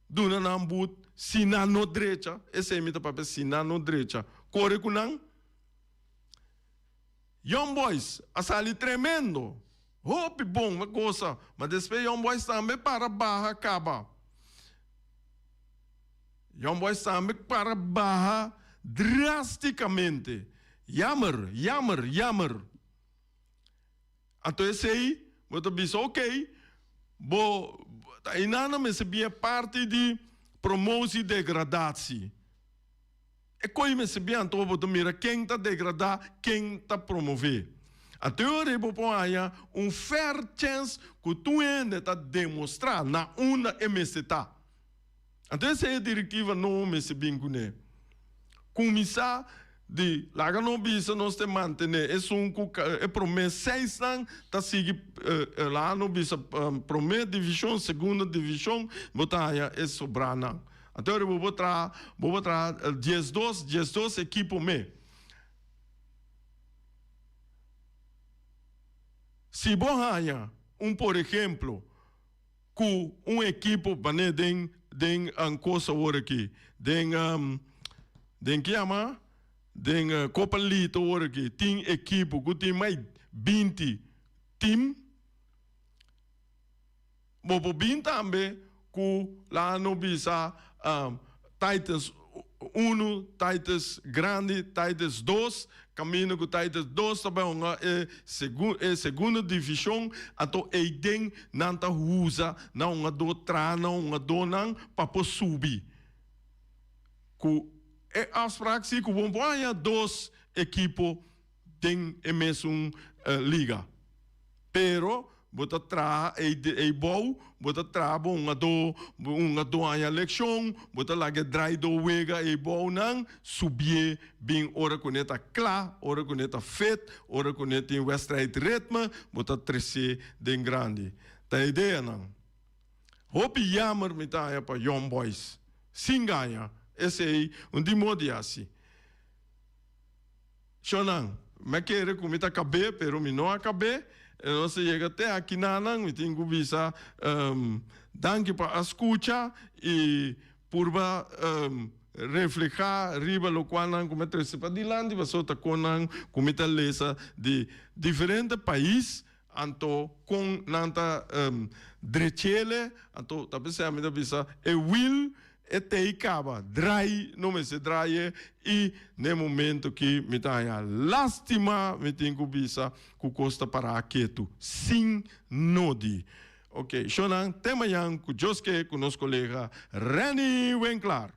duna nan but, si nan no drecha, esei mi ta papia, si nan no drecha, kore ku nan. Young Boys a sali tremendo, hopi bon, mi a gosa, ma despues Young Boys tambe para baha kaba. Young Boys tambe para baha drasticamente. Jammer, jammer, jammer. Anto esei bo ta bisa ok, bo einan mester bin e parti di promotie degradatie. E koi mester bin anto bo ta mira ken ta degrada, ken ta promove. Anto e ora bo por haña un fair chance ku tur hende ta demostra na unda e mester ta. Anto esei e direktiva nobo mester bin kuné. Kuminsá di laga nos bisa nos te mantené esun ku e promé seisnan ta sigui laga nos bisa promé divishon, segundo divishon bo ta haña e sobranan. Anto ora bo por traha bo por traha diesdos 12 ekipo me. Si bo haña un por ehemplo. Ku un ekipo bané den den kos awor aki, den den ke yama den Copa Lito awor aki tin ekipo ku tin mai 20 tim, bo por bin tambe ku laga no bisa Titans unu, Titans grandi, Titans dos, kaminda ku Titans dos ta bai hunga e e segundo divishon, anto eiden nan ta usa nan hungadó, traha nan hungadónan pa por subi. Ku e afsprak si ku bo por haña dos ekipo den e mesun liga. Pero bo ta traha ei bou, bo ta traha bo hungadó, bo hungadó haña lekshon, bo ta laga e draidó wega ei bounan subié bin ora ku ne ta kla, ora ku ne ta fit, ora ku ne tin wedstrijdritme, bo ta tresé den grandi. Ta e ideanan. Hopi yammer mi ta haña pa Young Boys. Sin gaña, esei un di modi hasi. Shonnan, mi a kere ku mi ta kab'é, pero mi no a kab'é. Nos a yega te aki nanan, mi tin ku bisa danki pa a skucha i purba reflehá riba lokualnan ku mi a trese padilanti, pasobra ta kon nan ku mi ta lesa di diferente pais, anto kon nan ta drech'ele, anto ta p'esei mi ta bisa e wil E tei kaba drai no mester draie i n'e momento ki mi ta haña lastima mi tin ku bisa ku kos ta pará ketu sin nodi. Ok shownan te mañan ku Dios ke ku nos kolega Renny Winklaar.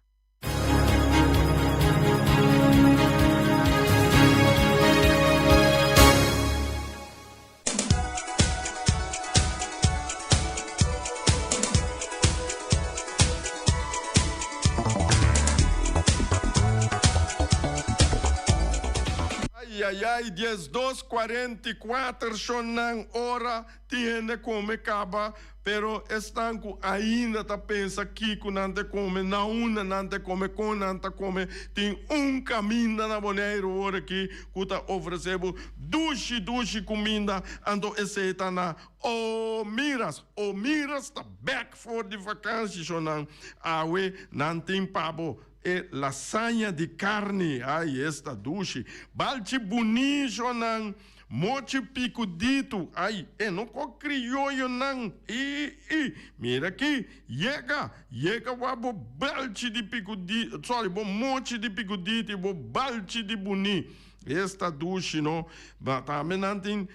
Ay ay ay 12 44 shonnan ora tin hende come caba pero esnan cu ainda ta pensa kico nan ta come na unda nan ta come con nan ta come tin un caminda na Boneiru ora aki cu ta ofrece bo Dushi dushi kuminda anto esei ta na Omiras. Omiras ta bek for di vakansi shonnan. Awe nan tin pa bo e lasaña di karni. Ai esta dushi. Balchi buni shonnan. Mochi pikuditu. Ai e no ko krioyonan. I i. Mira aki. Yega. Yega wak bo balchi di pikudi sorry bo mochi di pikudito i bo balchi di buni. Esta dushi no. Ba tambe nan tin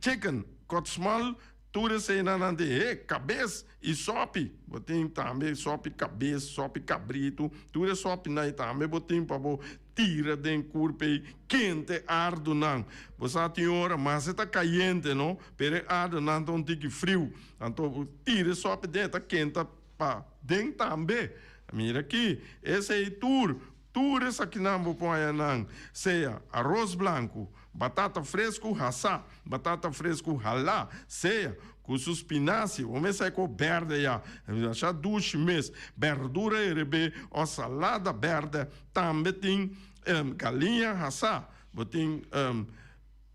chicken cut small tur eseinan nan tin he kabes i sopi bo tin tambe sopi kabes sopi kabritu tur e sopinan ei tambe bo tin pa bo tira den kurp ei kente ardunan bo sa tin ora mas e ta kayente no pero e ardunan ta un tiki friu anto bo tira e sopi den e ta kenta pa den tambe mira aki esei tur. Tur esakinan bo por haña nan, sea aros blanku, batata fresku hasá, batata fresku halá, sea ku su spinasie, bo mes sa e ko bèrdè ya, masha dushi mes, bèrdura herebé òf salada bèrdè, tambe tin galiña hasá, bo tin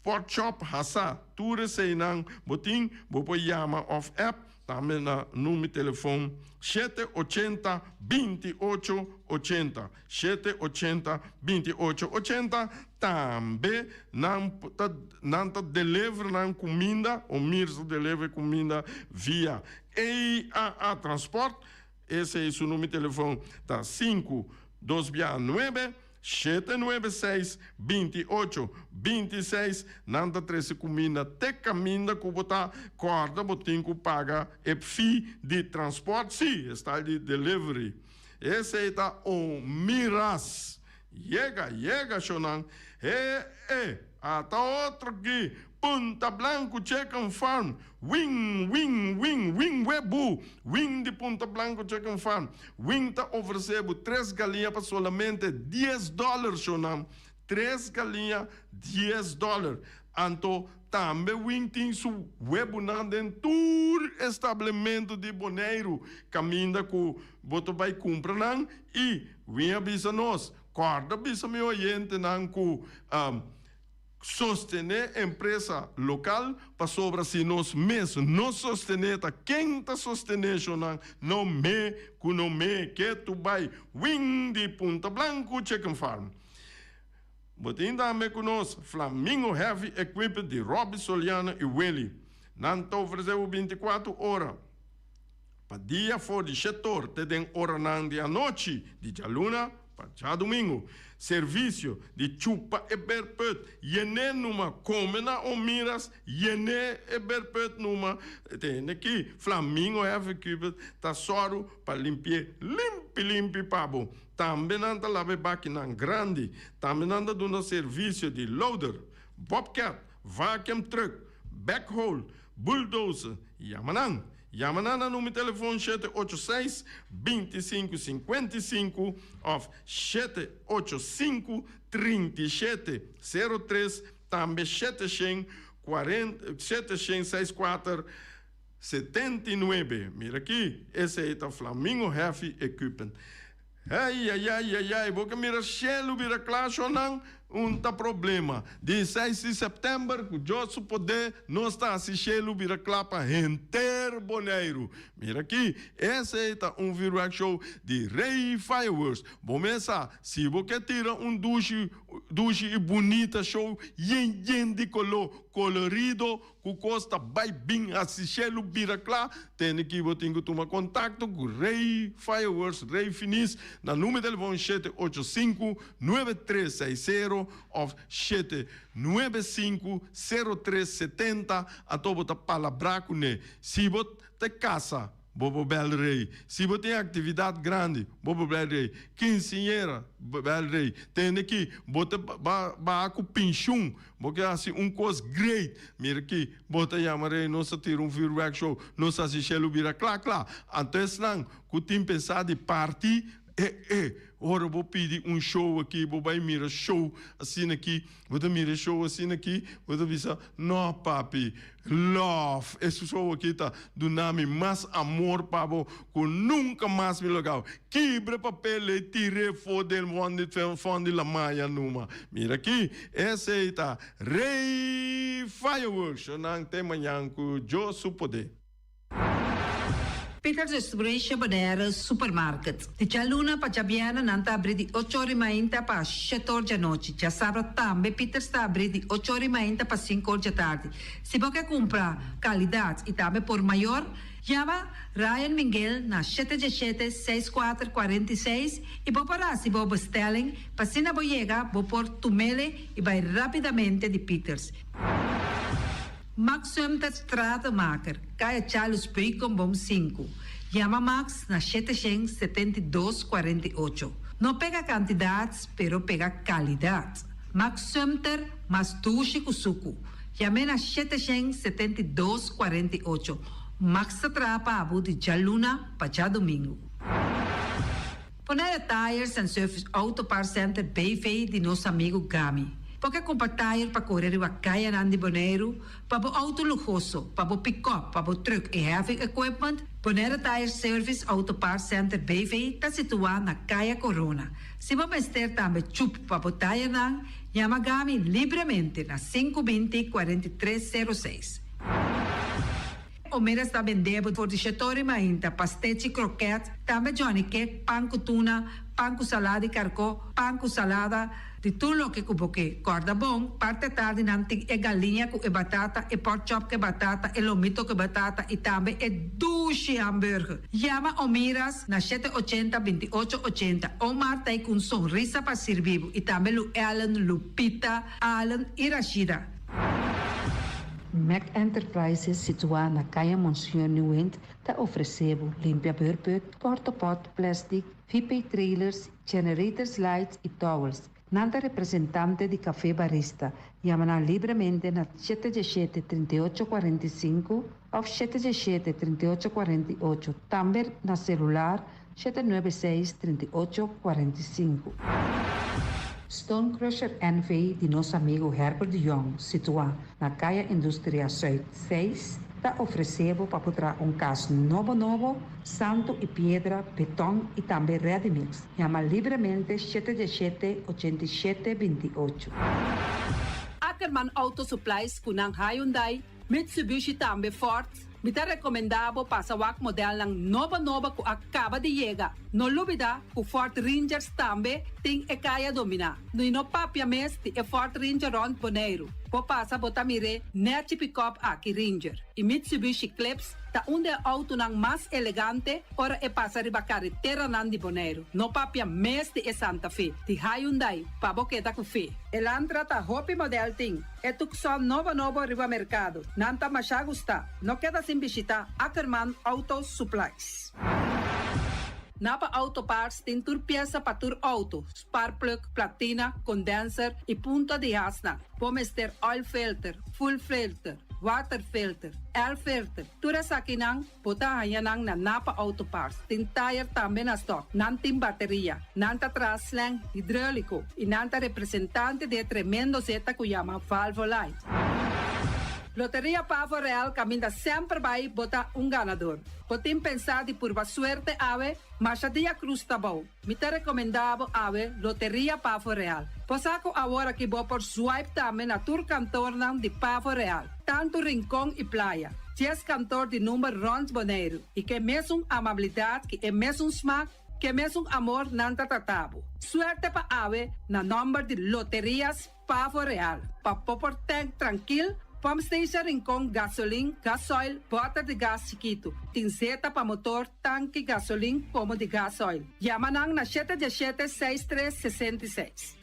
pork chop hasá, tur eseinan bo tin, bo por yama òf app Tambe na number telefon shete ochenta binti ocho ochenta, shete ochenta binti ocho ochenta, tambe nan ta nan ta deliver nan kuminda o mir ta deliver kuminda via EAA Transport, esei su number telefon ta sinku dos bia nuebe. Shete nuebe seis, binti ocho, binti seis, Nan ta trese kuminda te kaminda ku bo ta kòrda bo tin ku paga e fee di transpòrt, sí, e style di delivery. Esei ta un miras. Yega, yega, shonnan. He e, ata otro ki Punta Blanco Chicken Farm, Wing, wing, wing, wing webu, wing di Punta Blanco Chicken Farm. Wing ta ofresé bo tres galiña pa solamente dies dòler, shonnan. Tres galiña, dies dòler. Anto, tambe Wing tin su webunan den tur establementu di Boneiru, kaminda ku bo ta bai kumpra nan. I Wing a bisa nos, Kòrda bisa mi oyentenan ku. Sostené empresa lokal pasobra si nos mes no sostené ta ken ta sostené shonnan no me ku no me ke tu bai wing di Punta Blanco Chicken Farm. Bo tin tambe ku nos Flamingo Heavy Equipment di Robby Soliano i Willy. Nan ta ofresé bo bintikuatro ora pa dia for di shetor te den oranan di anochi di djaluna pa djadumingu. Servisio di chupa e berput yené numa kome na Omiras yené e berput numa tende ki Flamingo Heavy Equipment ta sòru pa limpi'é limpi limpi pa bo. Tambe nan ta laba e bakinan grandi. Tambe nan ta duna servisio di loader, bobcat, vacuum truck, backhoe, bulldozer. Yama nan! Yama nan na numero telefon shete ocho seis, binti sinku sinkuenta i sinku òf shete ocho sinku, trinta i shete, sero tres, tambe shete shen kuarenta, shete shen seis kuater, setenta i nuebe. Mira aki, esei ta Flamingo Heavy Equipment. Eiaiaiaiai, bo ke mira shelu bira kla shonnan? Un ta problema. Di seis di sèptèmber ku Dios su poder nos ta hasi shelu bira kla pa henter Boneiru. Mira aki, esei ta un vuurwerk show di Rey Fireworks. Bo mes sa, si bo ke tira un dushi dushi i bunita show yen yen di koló, kolorido, Ku kos ta bai bin hasi shelu bira kla, tende ki bo tin ku tuma kontakto ku Rey Fireworks, Rey Finis, na numero telefon shete ocho sinku, nuebe tres seis sero òf shete nuebe sinku, sero tres setenta, anto bo ta palabrá kuné. Si bo ta kasa. Bo por bel rei. Si bo tin actividad grandi, bo por bel rei. Quinceañera, bel rei. Tende ki bo ta baha cu pensioen, bo ke haci un cos great. Mira ki, bo ta yama rei, nos ta tira un vuurwerk show, nos ta haci shelu bira cla cla. Anto esnan cu tin pensa di parti, e e, ora bo pidi un show aki, bo bay mira show asina aki. Bo ta mira e show asina aki, bo ta bisa, No, papi, love, e show aki ta duna mi mas amor pa bo ku nunka mas mi lo gaba. Kibra e papel ei, tir'é for den fon di lamaya numa. Mira aki, esei ta Rey Fireworks Shownan te mañan ku Dios su poder. Peters Distribution Bonaire Supermarket. Di djaluna pa djabièrnè nan ta abrí di ocho or di mainta pa shete or djanochi. Djasabra tambe Peters ta abrí di ocho or di mainta pa sinku or djatardi. Si bo ke kumpra kalidat i tambe por mayor, yama Ryan Minguel na shete djeshete, seis kuater, kuarenta i seis i bo por hasi bo bestelling pa asina bo yega bo por tumele i bai rápidamente di Peters. Max Sumter Stratenmaker, Kaya Charles Beukenboom sinku. Yama Max na shete shen setenta i dos kuarenta i ocho. No pega kantidat, pero pega kalidat. Max Sumter mas dushi ku suku. Yam'é na shete shen setenta i dos kuarenta i ocho. Max ta traha pa bo di djaluna pa djadumingu. Bonaire Tires and Service Auto Parts Center BV di nos amigu Gami. Bo ke kumpra tire pa kore riba kayanan di Boneiru, pa bo outo luhoso, pa bo pikòp, pa bo trùk i heavy equipment? Bonaire Tire Service Auto Parts Center BV ta situá na Kaya Corona. Si bo mester tambe chup pa bo tayernan, yama Gami libremente na 520 43 06. Omeras ta bende bo for di shetori mainta, pastechi, kroket, tambe Johnny cake, pan ku tuna, pan ku salada di karkó, pan ku salada, di tur loke ku bo ke. Kòrda bon, parti atardi nan tin e galiña ku e batata, e pork chop ku e batata, e lomito ku e batata i tambe e dushi hamburger. Yama Omiras na shete ochenta, 28 80. Omar ta ei ku un sonrisa pa sirbi bo i tambe Lu Ellen, Lupita, Allen i Rashida. Mac Enterprises situá na Kaya Monseñor Nieuwind ta ofresé bo limpia beurput, portapot, plèstik, VP trailers, generators lights i towels. Nan ta representante di Café Barista. Yama nan libremente na 717 38 45 òf 717 38 48. Tambe na selular 796 38 45. Stone Crusher NV di nos amigu Herbert de Jong, situá na Kaya Industria Zuid 6, ta ofresé bo pa traha un kas nobo nobo, santu i piedra, beton i tambe ready mix. Yama libremente 717 87 28. Ackerman Auto Supplies ku nan Hyundai, Mitsubishi tambe Ford. Mi ta rekomendá bo pasa wak modelnan nobo nobo ku a kaba di yega. No lubidá ku Ford Rangers tambe tin e kaya dominá. No no papia mes di e Ford Ranger rònt Boneiru. Bo pasa bo ta mir'é nèchi pick-up aki Ranger. I Mitsubishi Eclipse ta un di e outonan mas elegante ora e pasa riba kareteranan di Boneiru. No papia mes di e Santa Fe. Di Hyundai, pa bo keda ku fe. Elantra ta hopi model tin. E Tucson nobo nobo riba merkado. Nan ta masha gusta. No keda sin bishitá Ackerman Auto Supplies. Napa Auto Parts tin tur piesa pa tur outo, spark plug, platina, condenser i punta di hasnan. Bo mester oil filter, fuel filter, water filter, air filter. Tur esakinan bo ta haña nan na Napa Auto Parts. Tin tire tambe na stock. Nan tin bateria. Nan ta traha slang hidráuliko i nan ta representante di e tremendo zeta ku yama Valvoline. Loteria Pavo Real kaminda semper bai bo ta un ganadó. Bo tin pensá di purba suerte awe, masha dia krus ta bou. Mi ta rekomendá bo awe Loteria Pavo Real. Bo sa ku awor aki bo por swipe tambe na tur kantornan di Pavo Real, tantu Rincon i Playa. 10 kantor di number rònt Boneiru i ku e mesun amabilidat, ku e mesun smak, ku e mesun amor nan ta trata bo. Suerte pa awe na nòmber di Loterias Pavo Real. Pa bo por tank trankil, pump station Rincon, gasolin, gasoil, bòter di gas chikitu. Tin zeta pa motor, tanki, gasolin, komo di gasoil. Yama nan na 717 63 66.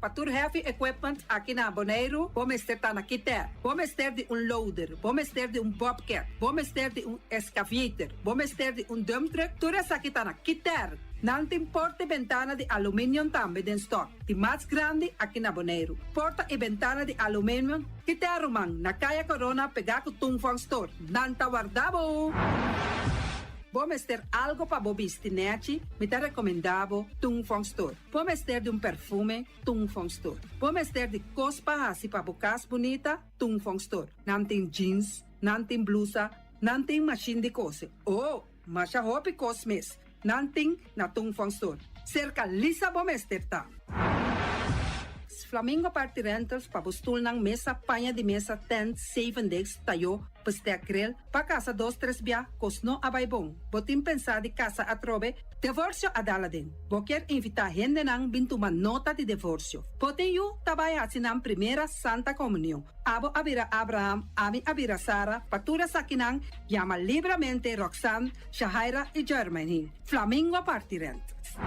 Pa tur heavy equipment aki na Boneiru, bo mester ta na Kiter. Bo mester di un loader, bo mester di un bobcat, bo mester di un excavator, bo mester di un dump truck, tur esaki ta na Kiter. Nan tin porta i bentana di aluminium tambe den stock. Di mas grandi aki na Boneiru. Porta i bentana di aluminium, Kiter ruman, na Kaya Corona pegá ku Tung Fong Store. Nan ta warda bo! Bo mester algu pa bo bisti nèchi, mi ta rekomendá bo Tung Fong Store. Bo mester di un perfume, Tung Fong Store. Bo mester di kos pa hasi pa bo kas bunita, Tung Fong Store. Nan tin jeans, nan tin blusa, nan tin mashin di kose. Oh, masha hopi kos mes. Nan tin na Tung Fong Store. Serka Lisa bo mester ta. Flamingo Party Rentals pa bo stulnan mesa, paña di mesa, tent, seven days, tayó, bestek grill, pa kasa dos tres bia, kos no a bai bon. Bo tin pensá di kasa atrobe, divorsio a dal aden. Bo ke invitá hendenan bin tuma nota di divorsio. Bo tin yu ta bai hasi nan primera Santa Komunion. Abo a bira Abraham, ami a bira Sara, pa tur esakinan yama libremente Roxanne, Shahaira i Jermaine. Flamingo Party Rentals.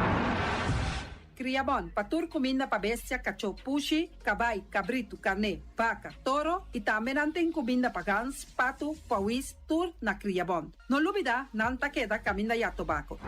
Kriabon, pa tur kuminda pa bestia, kachó, pushi, kabai, kabritu, karné, baka, toro i tambe nan tin kuminda pa gans, patu, pòwis, tur na Kriabon. No lubidá, nan ta keda kaminda ya tobako.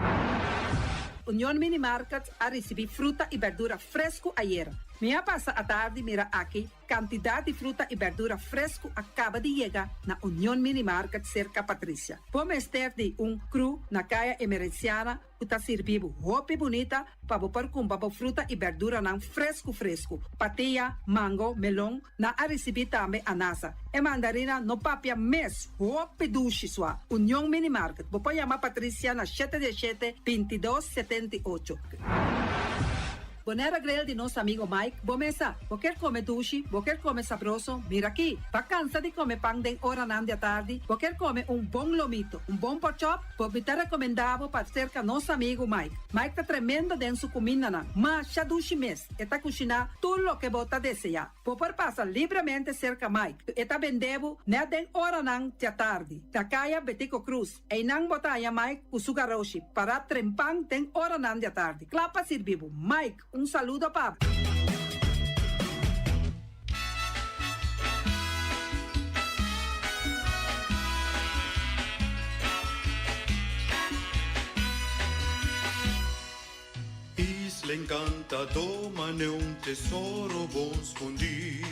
Union Mini Market a risibí fruta i berdura fresku ayera. Mi a pasa atardi mira aki kantidat di fruta i bèrdura fresku a kaba di yega na Union Mini Market serka Patricia. Bo mester di un kru na Kaya Emerenciana ku ta sirbi bo hopi bunita pa bo por kumpra bo fruta i bèrduranan fresku fresku. Patia, mango, melon, nan a risibí tambe anasa. E mandarina no papia mes, hopi dushi sua. Union Mini Market, bo por yama Patricia na shete diesshete, bintidos, setenti'ocho. Bonaire Grill di nos amigo Mike, bo mesa, bo kier come dushi, bo kier come sabroso, mira aki! Ba cansa di come pan den oranan di atardi, bo kier come un bon lomito, un bon porkchop, bo mi ta recomenda bo pa cerca nos amigo Mike. Mike ta tremendo den su cumindanan, masha dushi mes, e ta cushina tur loke bo ta desea. Bo por pasa libremente cerca Mike, e ta bende bo net den oranan di atardi, na caya Betico Croes. Einan bo ta haña Mike ku su garoshi pará trempan den oranan di atardi, kla pa sirbi bo. Mike, un saludo pa bo. Isla encantador mane un tesoro bon skondí,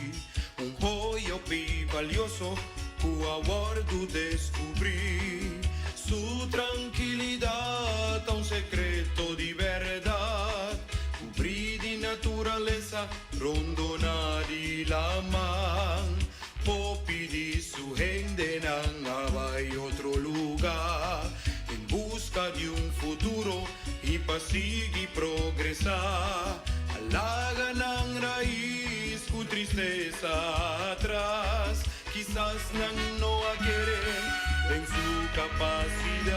un hoya hopi balioso ku a wòrdu deskubrí. Su trankilidat ta un sekreto di bèrdat, kubrí di naturalesa rondoná di laman. Hopi di su hendenan a bai otro lugá en buska di un futuro i pa sigui progresá. A laga nan rais ku tristesa atras, kisas nan no a kere den su kapasidat.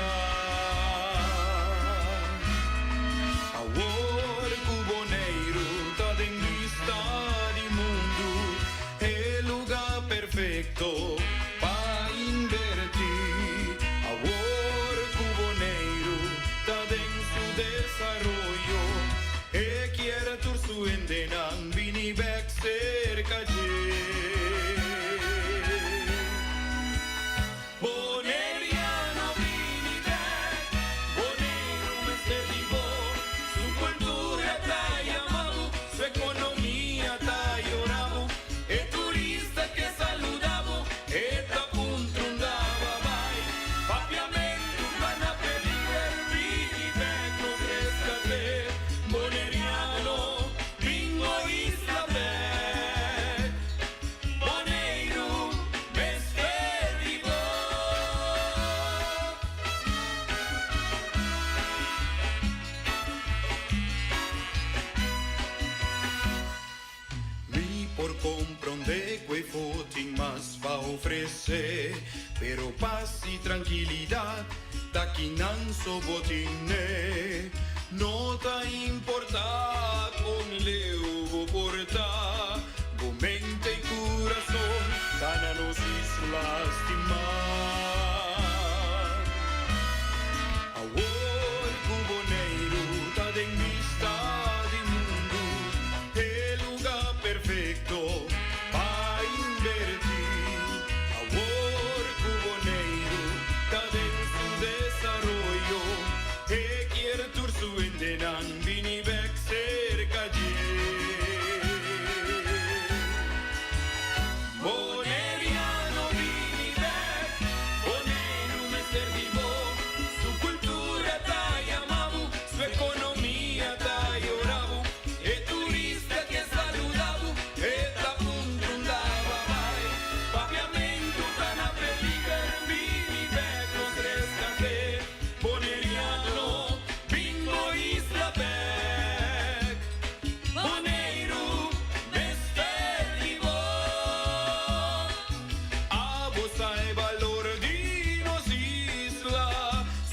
Awor ku Boneiru ta den bista di mundu, E luga perfecto pa inverti. Awor cu Boneiru ta den su desaroyo, e kier tur su hendenan bini bek cerca dje. Boneriano bini bek, Boneiru mester di bo. Su cultura ta yama bo, su economia ta yora bo. E turista ke saluda bo, e ta puntra un daba bai. Papiamentu ta na peliger, bini bek nos rescate. Boneriano, bingo isla bek. Boneiru mester di bo. Mi por comprende cu e fo tin mas pa ofrece, pero paz y tranquilidad ta kinan so bo tine. No ta importa con leu bo por ta, bo mente y curason ta na nos isla stima. Awor cu Boneiru ta den bista di mundu, e luga perfecto pa inverti. Awor cu Boneiru ta den su desaroyo, e kier tur su hendenan bini bek cerca dje. Boneriano bini bek, Boneiru mester di bo. Su cultura ta yama bo, su economia ta yora bo. E turista ke saluda bo, e ta puntra un daba bai. Papiamentu ta na peliger, bini bek nos rescate. Boneriano, bin bo isla bek. Boneiru mester di bo. Abo sa e balor di nos isla,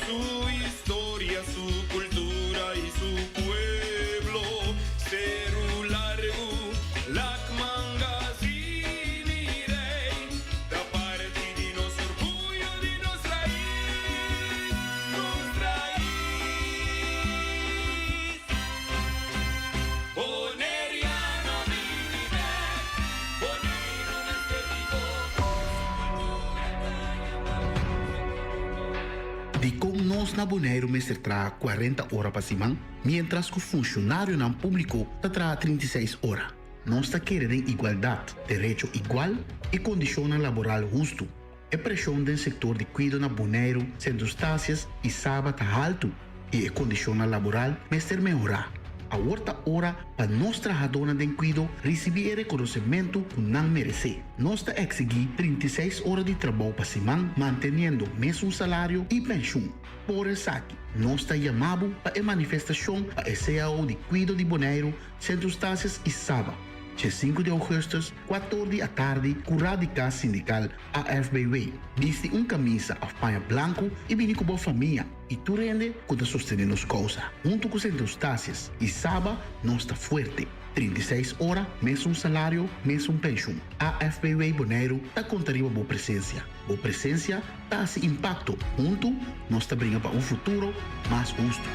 su historia, su cultura y su pueblo. Seru Largu, Lac Mangazini Rey, ta parti di nos orguyo, di nos rais, nos rais. Boneriano bini bek, Boneiru mester di bo, su cultura ta yama bo, su economia. Dikon nos na Boneiru mester traha kuarenta ora pa siman, miéntras ku funshonarionan públiko ta traha 36 ora? Nos ta kere den igualdat, derecho igual i kondishonnan laboral hustu. E preshon den sektor di kuido na Boneiru, Sint Eustatius i Saba ta haltu i e kondishonnan laboral mester mehorá. Awor ta ora pa nos trahadónan den kuido risibí e rekonosementu ku nan meresé. Nos ta eksigí 36 ora di trabou pa siman manteniendo mesun salario i penshun. Por esaki nos ta yama bo pa e manifestashon pa e cao di kuido di Boneiru, Sint Eustatius i Saba, dje sinku di ougùstùs, kuator di atardi, kurá di kas sindikal AFBW. Bisti un kamisa òf paña blanku i bini ku bo famia i tur hende ku ta sostené nos kousa. Huntu ku Sint Eustatius i Saba nos ta fuerte. 36 ora, mesun salario, mesun penshun. AFBW Boneiru ta konta riba bo presensia. Bo presensia ta hasi impakto. Huntu nos ta bringa pa un futuro mas hustu.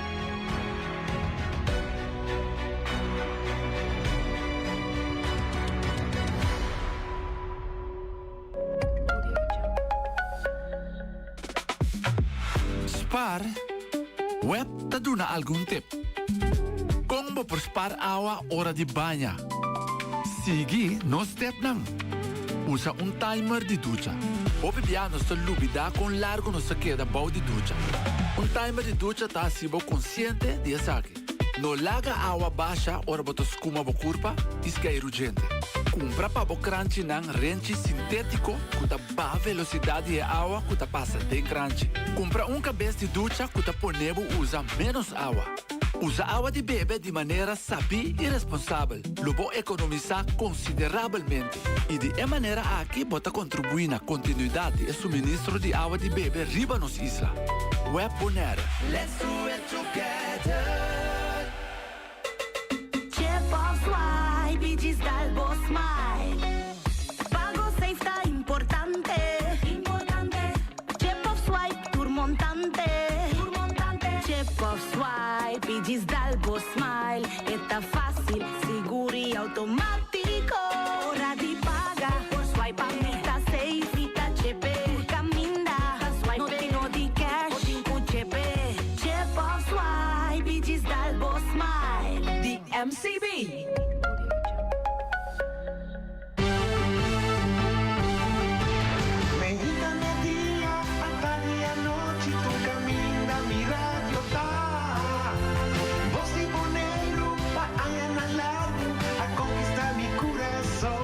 Spar, Web ta duna algun tip. Kon bo por spar awa ora di baña? Sigui nos stepnan. Usa un timer di ducha. Hopi bia nos ta lubidá kon largu nos ta keda bou di ducha. Un timer di ducha ta hasi bo konsiente di esaki. No laga awa basha ora bo ta skuma bo kurpa i skeiru djente. Kumpra pa bo kranchinan renchi sintétiko ku ta baha velosidat di e awa ku ta pasa den kranchi. Kumpra un kabes di ducha ku ta pone bo usa ménos awa. Usa awa di bebe di manera sabí i responsabel. Lo bo ekonomisá konsiderabelmente i di e manera aki bo ta kontribuí na kontinuidat di e suministro di awa di bebe riba nos isla. Web Bonaire. Let's do it together. Chip of swipe i djis dal bo smile. Pago safe ta importante. Importante. Chip of swipe tur montante. Tur montante. Chip of swipe i djis dal bo smile. E ta fácil, sigur i automátiko. Ora di paga por swipe pa mi ta safe i ta chepe. Tur kaminda ta swipe. No tin no di cash, bo tin ku chepe. Chip of swipe i djis dal bo smile. Di MCB. Meinta media, atardi anochi tur caminda mi radio ta. Bos di Boneiru pa añanan largu a conquista mi curason.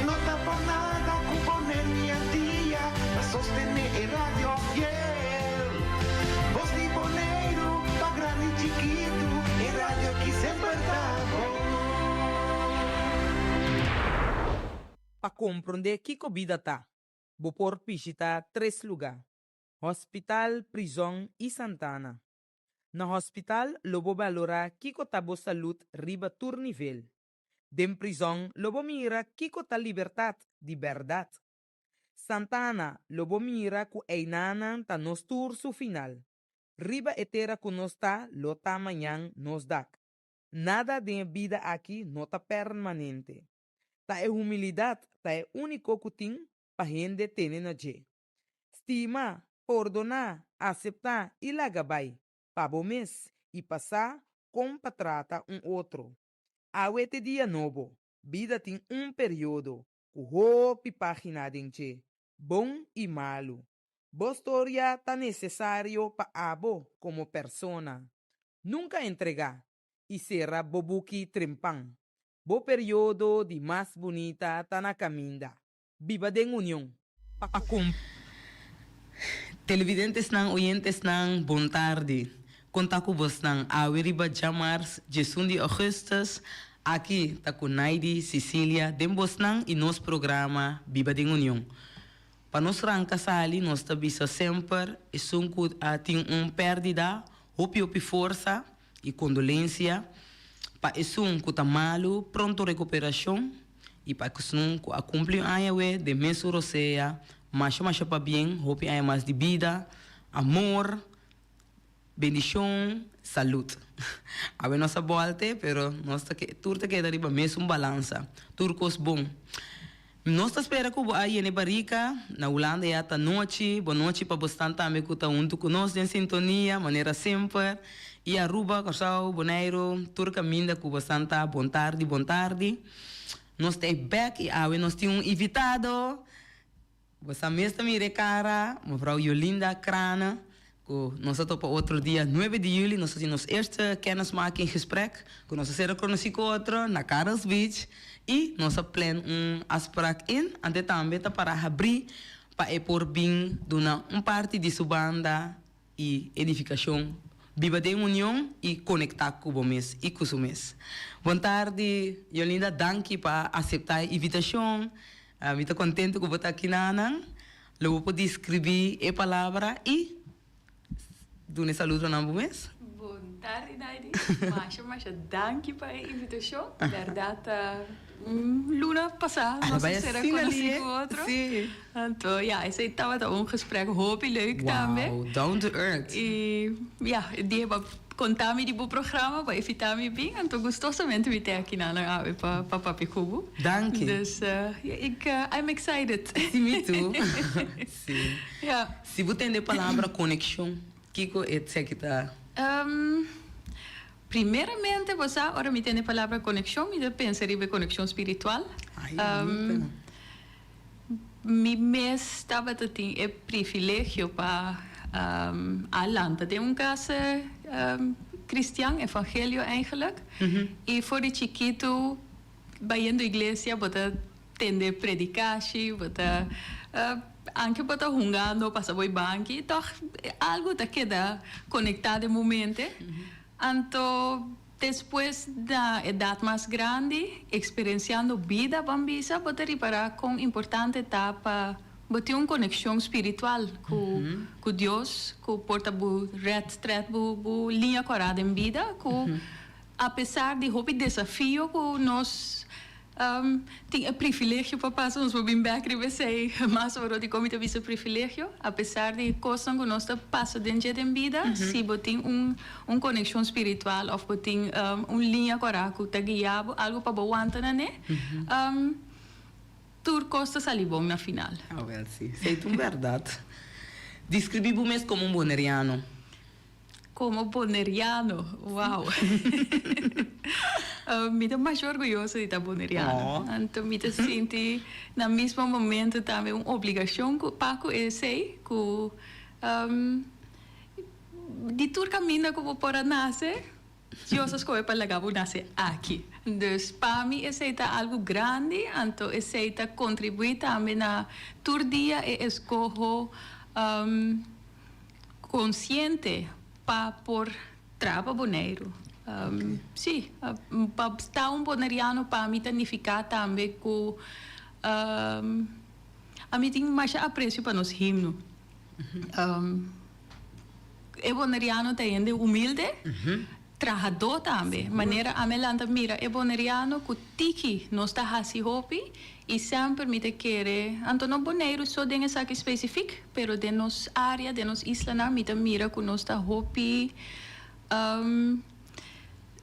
No ta por nada cu Boneiru y Antia ta sostene e radio fiel. Bos di Boneiru pa grandi y chikitu e radio aki semper ta bon. Pa komprondé kiko bida ta, bo por bishitá tres lugá, hòspital, prizòn i santana. Na hòspital lo bo balorá kiko ta bo salud riba tur nivel. Den prizòn lo bo mira kiko ta libertat di bèrdat. Santana lo bo mira ku einanan ta nos tur su final. Riba e tera ku nos ta lo ta mañan nos dak. Nada den e bida aki no ta permanente. Ta e humilidat ta e úniko ku tin pa hende tene na dje. Stima, pordoná, aseptá i laga bai, pa bo mes i pa sa kon pa trata un otro. Awe t'e dia nobo, bida tin un periodo ku hopi página den dje, bon i malu. Bo storia ta nesesario pa abo komo persona. Nunka entregá i sera bo buki trempan. Bo periodo di mas bunita ta na kaminda. Biba den union. Pa kump. Televidentesnan, oyentesnan, bon tardi. Kon ta ku bosnan awe riba djamars djesun di augustus? Aki ta ku Naidy Cicilia den bosnan i nos programa Biba den Union. Pa nos ranka sali nos ta bisa semper esun ku a tin un pèrdida hopi hopi forsa i kondolensia, pa esun ku ta malu pronto rekuperashon i pa esun ku a kumpli un aña awe den mesun rosea masha masha pabien hopi aña mas di bida, amor, bendishon, salud. Awe nos a bòlte pero nos ta tur ta keda riba mesun balansa tur kos bon. Nos ta spera ku bo a yena e barika. Na Hulanda ya ta nochi. Bon nochi pa bosnan tambe ku ta huntu ku nos den sintonia, manera semper. I Aruba, Kòrsou, Boneiru, tur kaminda ku bosnan ta, bon tardi, bon tardi. Nos ta e bèk i awe nos tin un invitado. Bosa mes ta mira e kara, mevrouw Jolinda Craane, ku nos a topa otro dia nuebe di juli, nos a tin nos eerste kennismakinggesprek, ku nos a sera konosí ku otro na Karels Beach i nos a plan un afspraak in, ante tambe ta para habrí pa e por bin duna un parti di su banda i edifikashon, biba den union i konektá ku bo mes i ku su mes. Bon tardi, Jolinda, danki pa aseptá e invitashon. Mi ta kontentu ku bo ta aki nanan. Lo bo por deskribí e palabra i duna e saludonan bo mes? Bon tardi, Naidi. Masha, masha danki pa e invitashon. Bèrdat Luna pasá nos a sera konosí ku otro. Anto ya, esei tabata un gesprek hopi leuk tambe. Wow, down to earth. I ya, e dia bo a konta mi di bo programa, bo a invitá mi bin, anto gustosamente mi te akinan awe pa papia ku bo. Danki. Dus ik, I'm excited. Si, mi too. Si. Ya. Si bo tende e palabra konekshon, kiko e tseki ta? Primeramente, bo sa, ora mi tende e palabra konekshon, mi ta pensa riba e konekshon spiritual. Ai, bunita. Mi mes tabata tin e privilegio pa a lanta den un kas kristian, evangelio eigenlijk. I for di chikitu bayendo iglesia bo ta tende predikashi, bo ta anke bo ta hungando pasa bo e banki, tòg algu ta keda konektá den bo mente. Anto despues na edat mas grandi, eksperensiando bida ban bisa, bo ta ripará kon importante ta pa bo tin un konekshon spiritual ku ku Dios, ku por ta bo red thread, bo bo liña kòrá den bida, ku apesar di hopi desafio ku nos Tin e privilegio pa pasa, nos por bin bek riba esei mas ora dikon mi ta bisa privilegio, apesar di kosnan ku nos ta pasa den dje den bida, si bo tin un un konekshon spiritual òf bo tin un liña kòrá ku ta guia bo, algu pa bo wanta na ne, tur kos ta sali bon na final. Awel si, esei ta un bèrdat. Deskribí bo mes komo un boneriano. Como boneriano, wow! Mi ta masha orguyoso di ta boneriano. Anto mi ta sinti na mismo momento tambe un obligacion cu pa cu esey cu di tur caminda cu bo por a nace, Dios a scoge pa laga bo nace aki. Dus pa mi esey ta algo grandi, anto esey ta contribui tambe na tur dia e escoho. Konsiente pa por traha pa Boneiru. Sí, pa sta un boneriano pa mi ta nifiká tambe ku ami tin masha apresio pa nos himno. E boneriano ta hende humilde. Trahadó tambe. Manera ami a lanta mira e boneriano ku tiki nos ta hasi hopi i semper mi ta kere, anto no Boneiru so den esaki spesifik, pero den nos área, den nos islanan mi ta mira ku nos ta hopi,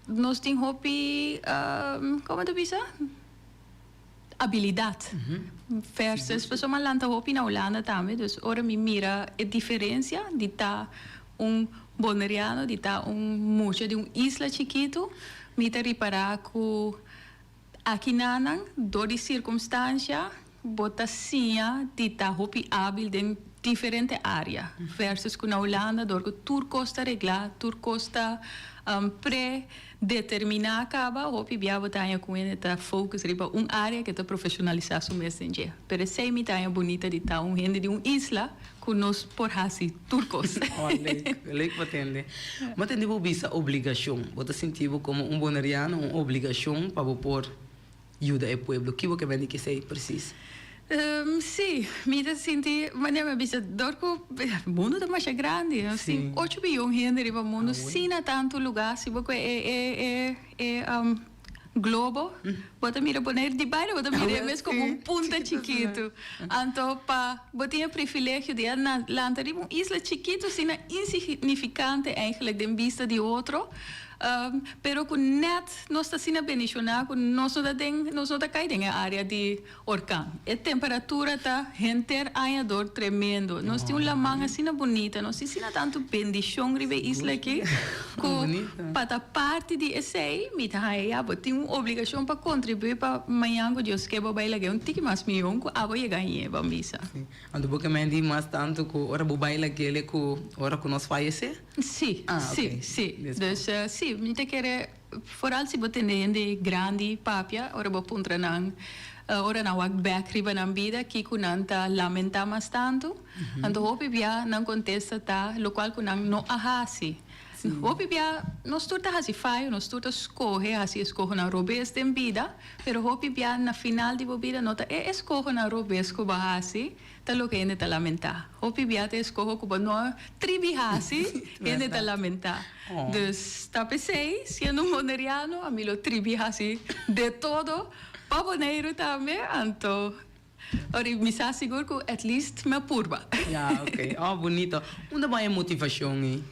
nos tin hopi, komo ta bisa? Abilidat versus pasobra mi a lanta hopi na Hulanda tambe, dus ora mi mira e diferencia di ta un Boneriano, di ta un mucha di un isla chikitu, mi ta ripara ku akinanan dor di sirkumstansha bo ta siña di ta hopi abil den diferente area versus ku na Hulanda dor ku tur kos ta reglá, tur kos ta pre Determiná kaba, hopi bia bo ta haña ku hende ta focus riba un área ke ta profeshonalisá su mes den dje. Pero esei mi ta haña bunita di ta un hende di un isla ku nos por hasi tur kos. Oh, leuk. Leuk pa tende. Bo tende bo bisa obligashon. Bo ta sinti bo komo un boneriano, un obligashon pa bo por yuda e pueblo. Ki bo ke bende ki esei presis? Sí, mi ta sinti, manera mi a bisa, dor ku mundu ta masha grandi, nos tin ocho biyon hende riba mundu, asina tantu lugá, si bo kue e e e e globo, bo ta mira Boneiru di baina, bo ta mira e mes komo un punta chikitu. Anto pa bo tin e privilegio di a lanta riba un isla chikitu asina insignifikante eigenlijk den bista di otro. Pero ku nèt nos ta asina bendishoná ku nos no ta den, nos no ta kai den e área di orkan. E temperatura ta henter aña dor tremendo. Nos tin un laman asina bunita, nos tin asina tantu bendishon riba e isla aki ku pa ta parti di esei mi ta haña ya bo tin un obligashon pa kontribuí pa mañan ku Dios ke bo bai lag'é un tiki mas mihó ku abo yega hañ'é, bo a bisa. Anto bo ke menti mas tantu ku ora bo bai lag'é ku ora ku nos fayesé? Sí, sí, sí. Dus sí, mi ta kere, foral si bo tende hende grandi papia, ora bo puntra nan, ora nan wak bek riba nan bida, kiko nan ta lamentá mas tantu. Anto hopi bia nan kontesta ta lokual ku nan no a hasi. Hopi bia nos tur ta hasi fayo, nos tur ta skohe hasi eskohonan robes den bida, pero hopi bia na final di bo bida no ta e eskohonan robes ku bo a hasi, Ta loke hende ta lamentá. Hopi bia ta eskoho ku bo no tribi hasi, hende ta lamentá. Dus ta p'esei, siendo un boneriano, ami lo tribi hasi de todo pa Boneiru tambe, anto ora mi sa sigur ku at least mi a purba. Ya, ok. Oh, bunito. Unda bo a e motivashon ei?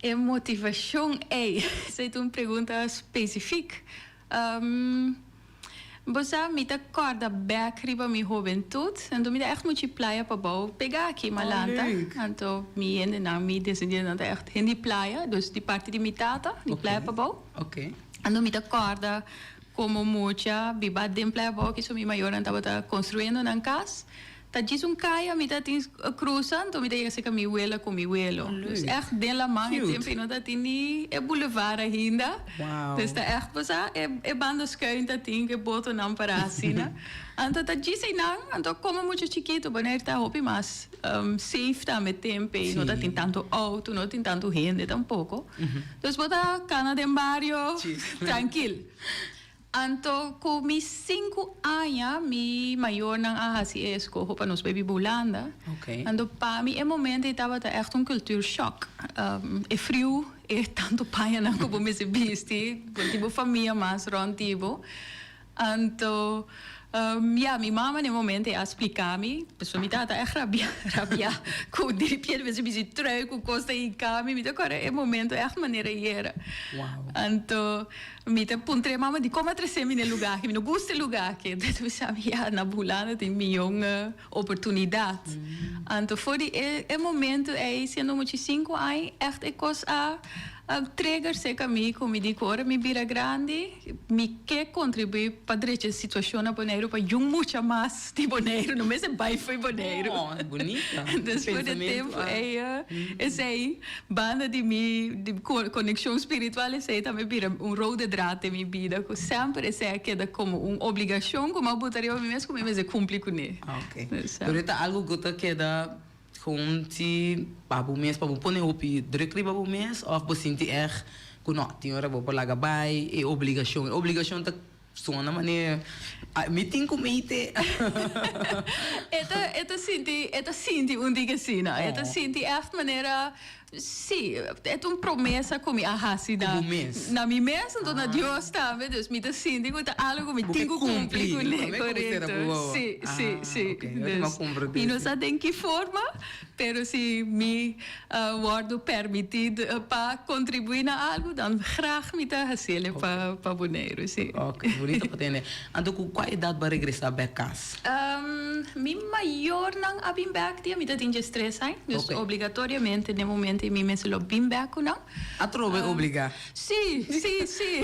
E motivashon ei? Esei ta un pregunta spesifik. Bo sa, mi ta kòrda bèk riba mi hobentut, anto mi ta ègt muchi playa pabou pegá aki Malanta. Anto mi hendenan, mi desendientenan ta ègt hende di playa, dus di parti di mi tata, di playa pabou. Anto mi ta kòrda komo mucha biba den playa pabou kiso mi mayornan tabata konstruyendo nan kas. Ta djis un kaya mi ta tin krusa, anto mi ta yega serka mi wela ku mi welo. Dus ègt den laman e tempu ei no ta tin ni e bulevar ainda. Dus ta ègt bo sa e banda skuin ta tin ku e botonan pará asina. Anto ta djis einan, anto komo mucha chikitu Bonaire ta hopi mas safe tambe tempu ei. No ta tin tantu outo, no tin tantu hende tampoko. Dus bo ta kana den bario trankil. Anto ku mi sinku aña mi mayornan a hasi e eskoho pa nos bai biba Hulanda. Anto pa mi e momento ei tabata ègt un cultuurshock. E friu, e tantu pañanan ku bo mester bisti, bo tin bo famia mas rònt di bo. Anto ya, mi mama na e momento ei a splika mi, pasobra mi tabata ègt rabia, rabia ku diripiente mester bisti trui ku kos ta hinka mi. Mi ta kòrda e momento ègt manera ayera. Anto. Mi ta puntra e mama di como a trece mi na e lugar aki, mi no gusta e lugar aki. Entonces mi sa mi ya na Hulanda tin miyon oportunidad. Anto for di e e momento ey siendo muchi cinco aña echt e cos a a trigger cerca mi cu mi di cu ora mi bira grandi mi ke contribui pa drecha e situacion na Boneiru pa yun mucha mas di Boneiru no mester bay fo'i Boneiru. Oh, bunita. Entonces for di e tempo ey esey. Banda di mi konekshon spiritual esei tambe bira un rode draad den mi bida ku semper esei a keda komo un obligashon ku mi a buta riba mi mes ku mi mester kumpli kuné. Ok. Pero e ta algu ku ta keda gewoon si pa bo mes pa bo pone hopi druk riba bo mes òf bo sinti ègt ku no tin ora bo por laga bai e obligashon. E obligashon ta Sona manera mi tin ku mete. E ta e ta sinti e ta sinti un diki asina. E ta sinti ègt manera sí e ta un promesa ku mi a hasi na Ku bo mes. na mi mes anto na Dios tambe. Dus mi ta sinti ku ta algu ku mi tin ku kumpli kuné. Korekto. Sí sí sí. Dus mi no sa den ki forma pero si mi wòrdu permití pa kontribuí na algu, dan graag mi ta hasiel pa pa Boneiru, sí. Ok, bunito pa tende. Anto ku kua edat bo a regresá bèk kas? Mi mayornan a bin bèk dia mi ta tin diestres aña, dus obligatoriamente den momento ei mi mester lo bin bèk ku nan. Atrobe obligá? Sí, sí, sí.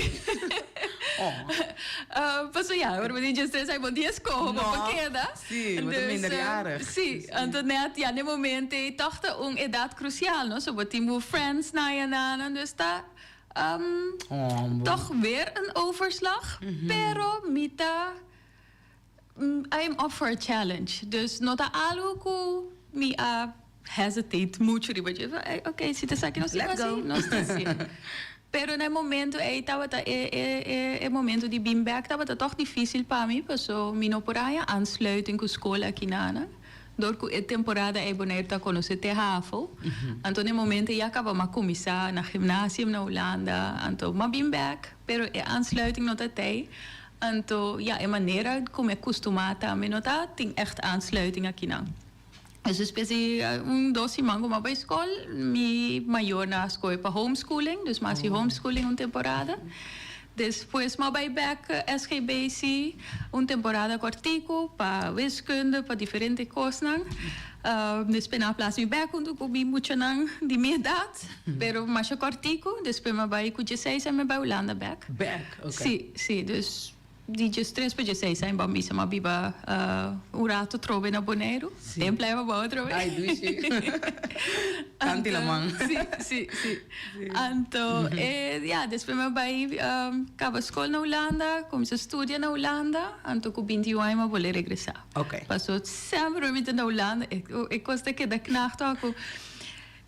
Pasobra ya, ora bo tin diestres aña bo no tin eskoho, bo por keda. Sí, bo ta minderjarig. Sí, anto net ya n'e momento ei tòg ta un edat krusial, no? So bo tin bo friends na ya nan, dus ta tòg weer een overslag, pero mi ta, I am up for a challenge. Dus no ta algu ku mi a hesitate muchu riba dje. Ok, si ta esaki nos tin ku hasi, nos ta hasi. Pero na e momento ei tabata e e e momento di bin bek tabata tòg difísil pa mi paso mi no por a haña aansluiting ku skol aki na dor ku e temporada ei Boneiru ta konosé te hafo. Anto na e momento ei ya kaba m'a kuminsá na gymnasium na Hulanda anto m'a bin bek pero e aansluiting no ta tei anto ya e manera ku mi a kustumá tambe no ta tin ègt aansluiting akinan. Dus despues di un dos siman ku mi a bai skol, mi mayornan a skohe pa homeschooling, dus mi a hasi homeschooling un temporada. Despues mi a bai bek SGBC un temporada kòrtiku pa wiskunde, pa diferente kosnan. Despues nan a plasa mi bek huntu ku mi muchanan di mi edat, pero masha kòrtiku. Despues mi a bai ku dieseis aña mi a bai Hulanda bek. Bek, oké. Sí, sí, dus Di diestres pa dieseis aña bo misa m'a biba un rato trobe na Boneiru. Den playa pa bo atrobe. Ai dushi. Tanti laman. Si, si, si. Anto e ya despues m'a bai kaba skol na Hulanda, kuminsá studia na Hulanda, anto ku binti un aña m'a bolbe regresá. Paso semper mi ta na Hulanda e kos ta keda knak tok ku.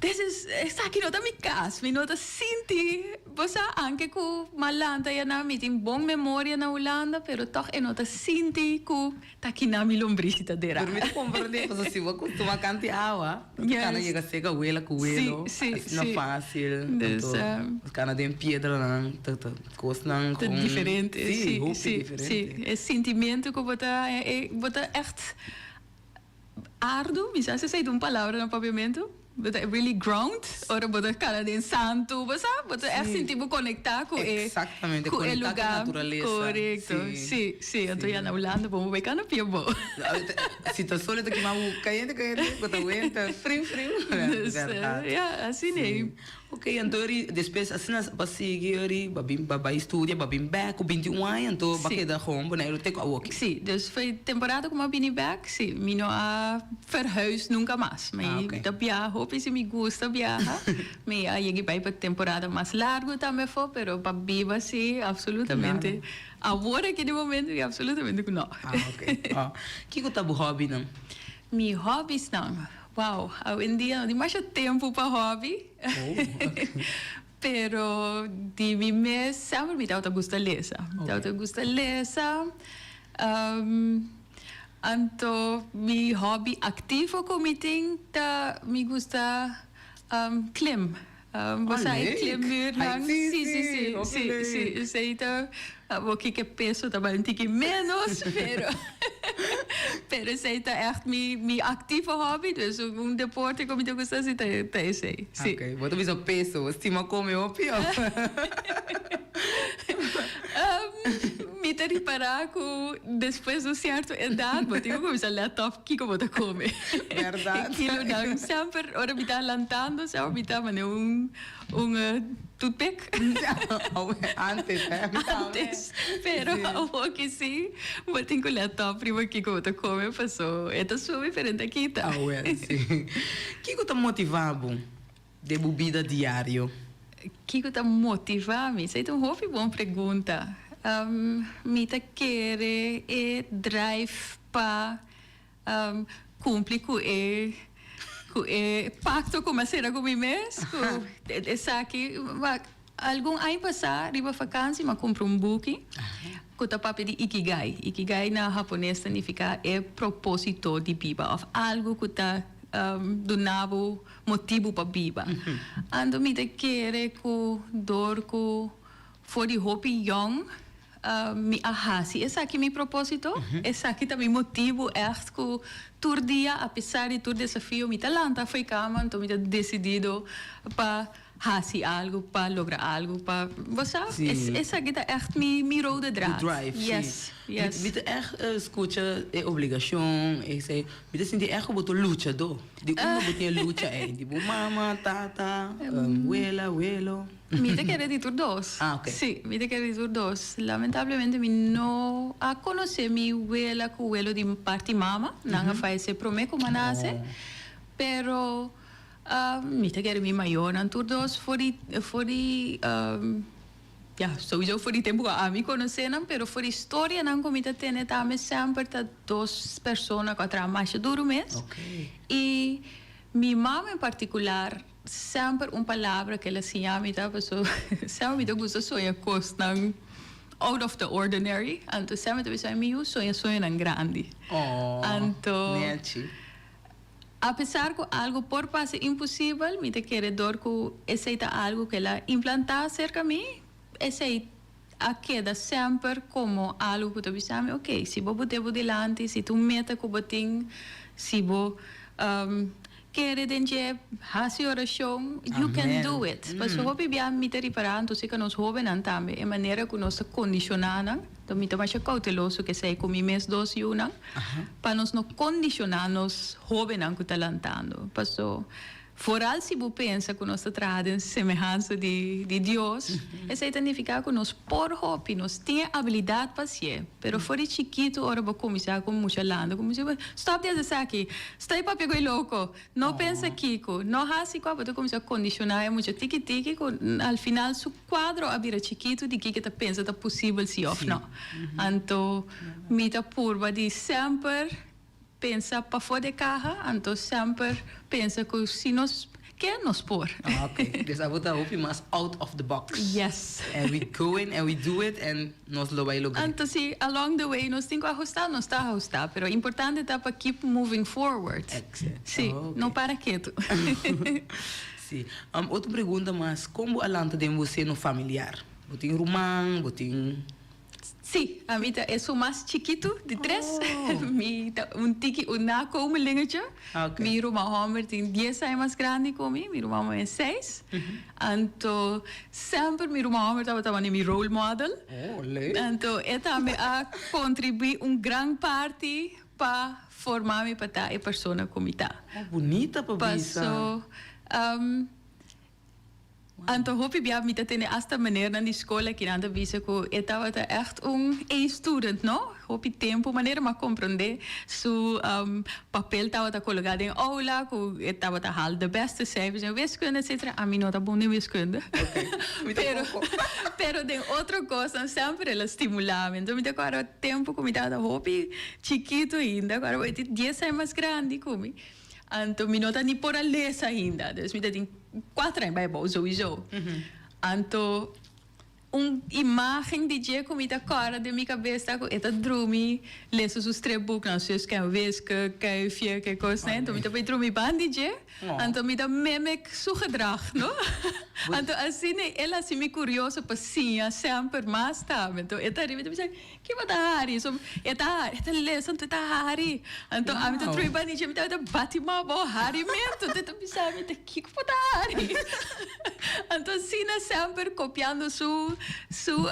This is, esaki no ta mi cas, mi no ta sinti, bo sa, anke cu m'a lanta ya mi tin bon memoria na Hulanda, pero toch e no ta sinti cu ta kinan mi lombrishi ta dera. Pero mi ta comprende, pasobra si bo custuma canti awa, no ta cana yega seca wela cu welo, asina facil, anto cana den piedranan, ta ta cosnan Ta con, diferente, si, si, hopi si, diferente. si, e sintimento cu bo ta, bo ta echt. Ardu, mi sa si esei ta un palabra na papiamentu, bo ta really ground ora bo ta kana den santu, bo sa, bo ta ègt sinti bo konektá ku e Exactamente, ku e konektá ku e lugá. naturalesa. Korekto, sí, sí. Anto ya na Hulanda bo bai kana pia bo. Si ta sol e ta kima bo kayente kayente, bo ta wenta friu friu. Dus, Bèrdat. ya, asina ei. Ok, anto eri despues asina bo a sigui eri bo a bin bo a bai studia bo a bin bek ku 21 aña anto bo a keda gewoon Boneiru te ku awoki. Sí, dus for e temporada ku mi a bini bek sí mi no a verhuis nunka mas. Mi ta biaha hopi si mi gusta biaha. Mi a yega bai pa temporada mas largu tambe afó pero pa biba sí absolutamente awor aki den momento mi absolutamente ku no. Ah ok. Kiko ta bo hobbynan? Mi hobbiesnan. Wow, awendia no tin masha tempu pa hobby. Pero di mi mes semper mi tabata gusta lesa. Mi tabata gusta lesa. Anto mi hobby activo cu mi tin ta mi gusta klim. Bo sa e klimmuurnan? Sí, Sí, sí, sí, sí, sí. Esei ta, bo kiko e peso ta bai un tiki ménos, pero pero esei ta ègt mi mi aktivo hòbi, dus un deporte ku mi ta gusta hasi ta ta esei, sí. Oké, bo ta bisa peso, bo stima kome hopi òf? Mi ta ripará ku despues di un sierto edat bo tin ku kuminsá lèt òf kiko bo ta kome. Bèrdat. E kilonan semper ora mi ta lantando semper mi ta mane un un toothpick. Antes hè. Antes, pero awor ki si bo tin ku lèt òf riba kiko bo ta kome paso e ta subi pero e ta kita. Awel si. Kiko ta motivá bo den bo bida diario? Kiko ta motivá mi? Esei ta un hopi bon pregunta. Mi ta kere e drive pa cumpli cu e cu e pacto cu mi a cera cu mi mes cu esaki wak algun aña pasa riba vakantie mi a cumpra un buki cu ta papia di ikigai. Ikigai na Japones ta nifica e proposito di biba of algo cu ta duna bo motibu pa biba. Anto mi ta kere cu door cu for di hopi yong Mi a hasi esaki mi propósito, esaki ta mi motibu ègt ku tur dia apesar di tur desafio mi ta lanta fo'i kama anto mi ta desidido pa hasi algu, pa logra algu, pa bo sa esaki ta ègt mi mi rode draad. Bo drive, si. Yes, yes. Mi ta ègt skucha e obligashon, esei, mi ta sinti ègt ku bo ta luchadó, di unda bo tin e lucha ei? Di bo mama, tata, wela, welo? Mi ta kere di tur dos. Ah, ok. Sí, mi ta kere di tur dos. Lamentablemente mi no a conoce mi wela cu welo di parti mama. Nan a fayece prome cu mi a nace. Pero mi ta kere mi mayornan tur dos for di, for di, ya, souiso for di tempo cu ami conoce nan, pero for di storianan cu mi ta tene tambe semper ta dos persona cu a traha masha duro mes. Ok. Y mi mama en particular. Semper un palabra ku el a siña mi ta paso semper mi ta gusta soña kosnan out of the ordinary anto semper mi ta bisa mi yu soña soñonan grandi anto apesar ku algu por parse imposibel mi ta kere dor ku esei ta algu ku el a implanta serka mi esei a keda semper komo algu ku ta bisa mi ok si bo bute bo dilanti si ta un meta ku bo tin si bo. Kere den dje, hasi orashon, you can do it. Pasobra hopi bia mi ta ripará anto si ka nos hóbennan tambe e manera ku nos ta kondishoná nan, enton mi ta masha kouteloso ku esei ku mi mes dos yunan, pa nos no kondishoná nos hóbennan ku ta lantando. Paso Foral si bo pensa ku nos ta traha den semehansa di di Dios, esei ta nifiká ku nos por hopi, nos tin e abilidat pa hasié. Pero for di chikitu ora bo kuminsá ku mucha landa, kuminsá bo, Stòp di hasi esaki! Sta e papia ku e loko! No pensa kiko! No hasi kua! Bo ta kuminsá kondishoná e mucha tiki tiki ku al final su kuadro a bira chikitu di kiko e ta pensa ta posibel si òf no. Anto mi ta purba di semper. Pensa pafó de kaha, anto semper pensa ku si nos ke, nos por. Ah, ok. Dus abo ta hopi mas out of the box. Yes. And we go in and we do it and nos lo bai logra. Anto si along the way nos tin ku ahustá, nos ta ahustá. Pero importante ta pa keep moving forward. Exacto. Si, no para ketu. Si. Otro pregunta mas, kon bo a lanta den bo seno familiar? Bo tin ruman, bo tin. Sí, ami ta esun mas chikitu di tres. Mi ta un tiki un nakomelingetje. Mi ruman hòmber tin dies aña mas grandi ku mi, mi ruman muhé seis. Anto semper mi ruman hòmber tabata manera mi role model. Anto e tambe a kontribuí un gran parti pa forma mi pa ta e persona ku mi ta. Bunita pa bisa. Paso. Anto hopi bia mi ta tene asta meneernan di skol aki nan ta bisa ku e tabata ègt un A student no. Hopi tempu manera mi a komprondé su papel tabata kologá den oula ku e tabata haal de beste cijfers den wiskunde etcetera. Ami no ta bon den wiskunde pero pero den otro kosnan semper el a stimulá mi. Anto mi ta kòrda tempu ku mi tabata hopi chikitu ainda kòrda bo e tin dies aña mas grandi ku mi. Anto mi no ta ni por a lesa ainda, dus mi ta tin cuater aña bai abou souiso. Anto un imagen di dje cu mi ta corda den mi cabes ta cu e ta drumi lesa su stripboeknan, Suske en Wiske, Kuifje, ke cosnan. Anto mi ta bay drumi ban di dje, anto mi ta mimic su gedrag, no? Anto asina el a haci mi curioso pa siña semper mas tambe. Anto e ta riba e ta bisa. Ki bo ta hari? So, e ta hari, e ta lesa, anto e ta hari. Anto ami ta trui banichi, mi tabata bati man abou harimentu. Anto e ta bisa mi, ta kiko bo ta hari? Anto asina semper kopiando su, su,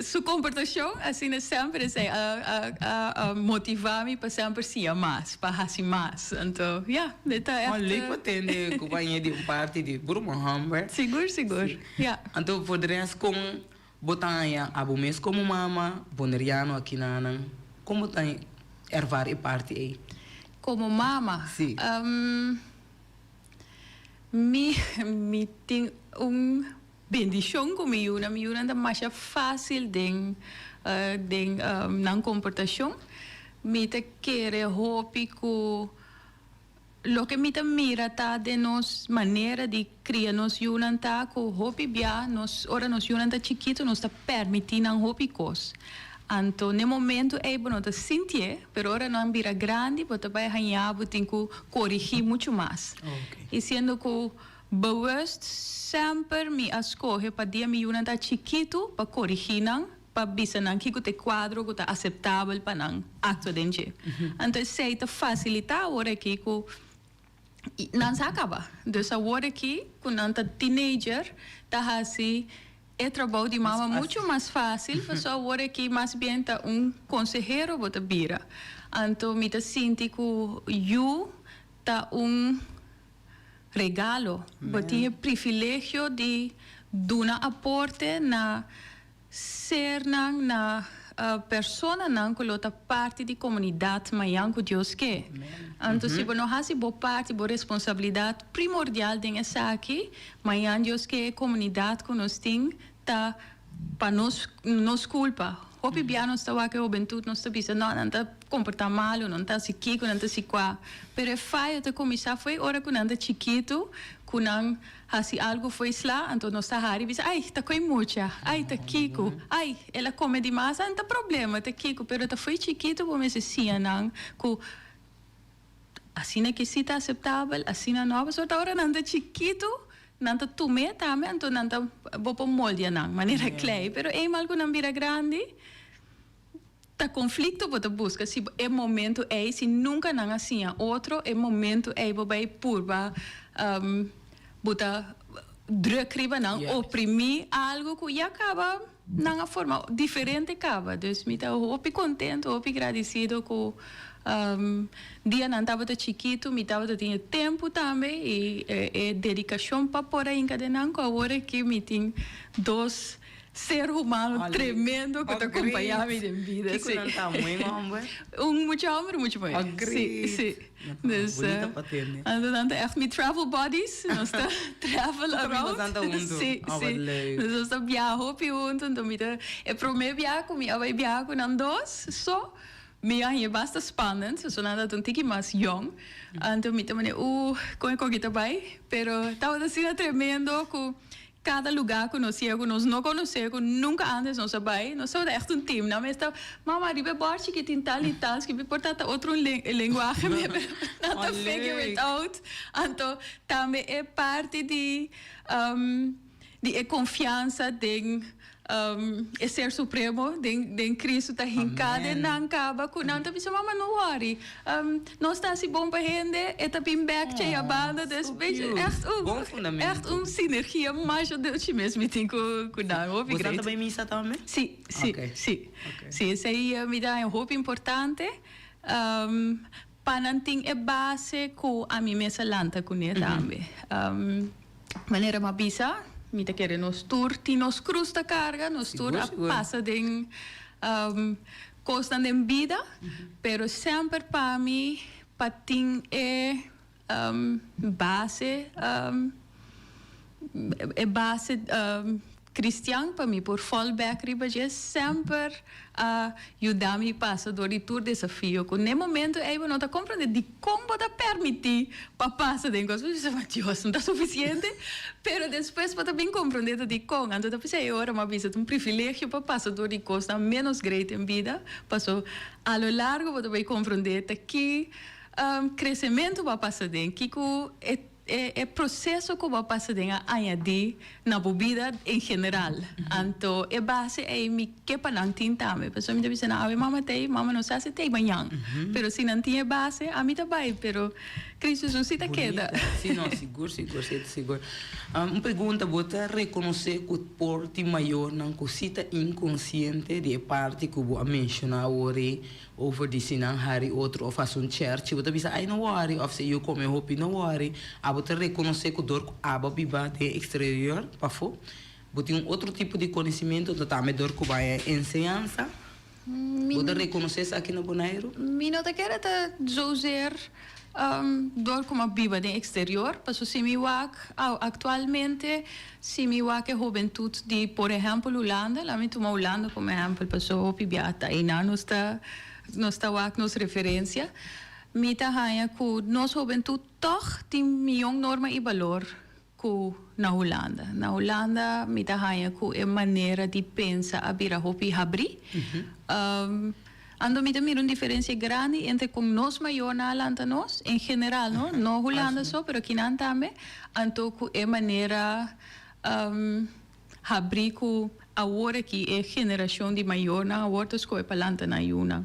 su komportashon, asina semper esei a, a, a, a motivá mi pa semper siña mas, pa hasi mas. Anto, ya, e ta Bon, ègt. leuk pa tende ku bo a ña di un parti di Bruma Humber. Sigur, sigur, ya. Anto for de rest kon Bo ta haña abo mes komo mama boneriano aki na nan? Kon bo ta ervaar e parti ei? Komo mama? Si. Mi mi tin un bendishon ku mi yunan. Mi yunan ta masha fásil den den nan komportashon. Mi ta kere hopi ku. Loke mi ta mira ta den nos manera di cria nos yunan ta cu hopi bia nos ora nos yunan ta chikito nos ta permiti nan hopi cos. Anto n'e momento ey bo no ta sintié, pero ora nan bira grandi bo ta bay haña bo tin cu corigi mucho mas. Y siendo cu bewust semper mi a scoge pa dia mi yunan ta chikito pa corigi nan, pa bisa nan kiko ta e kuadro ku ta aseptabel pa nan aktua den dje. Anto esei ta fasilitá awor aki ku nan sa kaba. Dus awor aki ku nan ta teenager ta hasi e trabou di mama muchu mas fásil pasobra awor aki mas bien ta un konsehero bo ta bira. Anto mi ta sinti ku yu ta un regalo. Bo tin e privilegio di duna aporte na Sernan na personanan ku lo ta parti di komunidat mañan ku Dios ke. Anto si bo no hasi bo parti, bo responsabilidat primordial den esaki, mañan Dios ke e komunidat ku nos tin ta pa nos nos kulpa. Hopi bia nos ta wak e hobentut nos ta bisa no nan ta komportá malu, nan ta hasi kiko, nan ta hasi kua. Pero e fayo ta kuminsá fo'i ora ku nan ta chikitu ku nan Hasi algu fo'i sla, anto nos ta hari bisa, ai, ta koe mucha, ai, ta kiko, ai, el a kome di mas, a ta problema, ta kiko, pero ta fo'i chikitu bo mester siña nan ku asina ki si ta aseptabel, asina no, pasobra ta ora nan ta chikitu, nan ta tum'é tambe, anto nan ta, bo por moldia nan manera klei, pero eenmaal ku nan bira grandi. Ta konflikto bo ta buska si e momento ei si nunka nan a siña otro e momento ei bo bai purba bo ta druk riba nan oprimí algo ku ya kaba nan a forma diferente kaba dus mi ta hopi kontento hopi gradisido ku dia nan tabata chikitu mi tabata tin e tempu tambe i e dedikashon pa por a hinka den nan ku awor aki mi tin dos Ser humano tremendo cu ta acompaña mi den bida. Kico nan ta, muhe o homber? Un mucha homber y mucha muhe. Oh, great. Si, si. Dus, Bonito pa tende. Anto nan ta echt mi travel buddies. Nos ta travel around. Nan ta hunto. Si, Oh, si. wat leuk. Dus nos ta biaha hopi hunto. Anto mi ta, e prome biaha cu mi a bay biaha cu nan dos so, mi a haña basta spannend. Pasobra nan tabata un tiki mas yong. Anto mi ta mane, uh, con e coki ta bay? Pero tabata asina tremendo cu Kada lugá ku nos yega ku nos no konosé, ku nunka ántes nos a bai, nos tabata ègt un tim. Nan mes ta, Mama, riba e bòrchi ki tin tal i tal, skibi por ta ta otro un lenguahe mi, pero nan ta figure it out. Anto tambe e parti di di e konfiansa den E Ser Supremo, den den Cristo ta hinká den nan kaba ku nan ta bisa, Mama, no wòri, nos ta hasi bon pa hende, e ta bin bèk dje banda. Dus weet je, ègt un, ègt un sinergia masha dushi mes mi tin ku ku nan. Hopi Boso great. ta bai misa tambe? Sí, sí, sí. Sí, esei mi ta haña hopi importante pa nan tin e base ku ami mes a lanta kuné tambe. Manera mi a bisa, mi ta kere nos tur tin nos cruz ta carga, nos tur a pasa den cosnan den bida, pero semper pa mi pa tin e base, e base Cristian pa mi por fall back riba dje semper a yuda mi pasa dor di tur desafio cu n'e momento ey bo no ta comprende dicon bo ta permiti pa pasa den cos bo bisa ma Dios no ta suficiente pero despues bo ta bin comprende ta dicon anto ta p'esey e ora mi a bisa ta un privilegio pa pasa dor di cosnan menos great den bida paso a lo largo bo ta bay comprende ta ki crecemento bo a pasa den kico e E proseso ku bo a pasa den a añadí na bo bida en general. Anto e base ei mi ke pa nan tin tambe. Pasobra mi ta bisa nan, awe mama ta ei, mama no sa si ta ei mañan. Pero si nan tin e base, ami ta bai. Pero Cristo Jesus si ta keda. Bunita. Si no, sigur, sigur, si ta sigur. Un pregunta, bo ta rekonosé ku por tin mayornan ku si ta inkonsiente di e parti ku bo a menshoná awor ei Over di si nan hari otro of hasi un cherchi, bo ta bisa ay no wòri of si yu kome hopi no wòri. Abo ta rekonosé ku dor ku abo a biba den eksterior, pafó, bo tin un otro tipo di konosimentu, ta tambe dor ku bo a haña enseñansa. Bo ta rekonosé esaki na Boneiru? Mi no ta kere ta zozeer dor ku mi a biba den eksterior, pasobra si mi wak aktualmente, Si mi wak e hobentut di por ehèmpel Hulanda, laat mi tuma Hulanda komo ehèmpel pasobra hopi bia ta einan nos ta nos ta wak nos referensia, mi ta haña ku nos hobentut tòg tin mion norma i balor ku na Hulanda. Na Hulanda mi ta haña ku e manera di pensa a bira hopi habrí. Anto mi ta mira un diferencia grandi entre con nos mayornan a lanta nos, en general no, no Hulanda so, pero kinan tambe, anto cu e manera habri cu awor aki e generacion di mayornan awor ta scoge pa lanta nan yunan.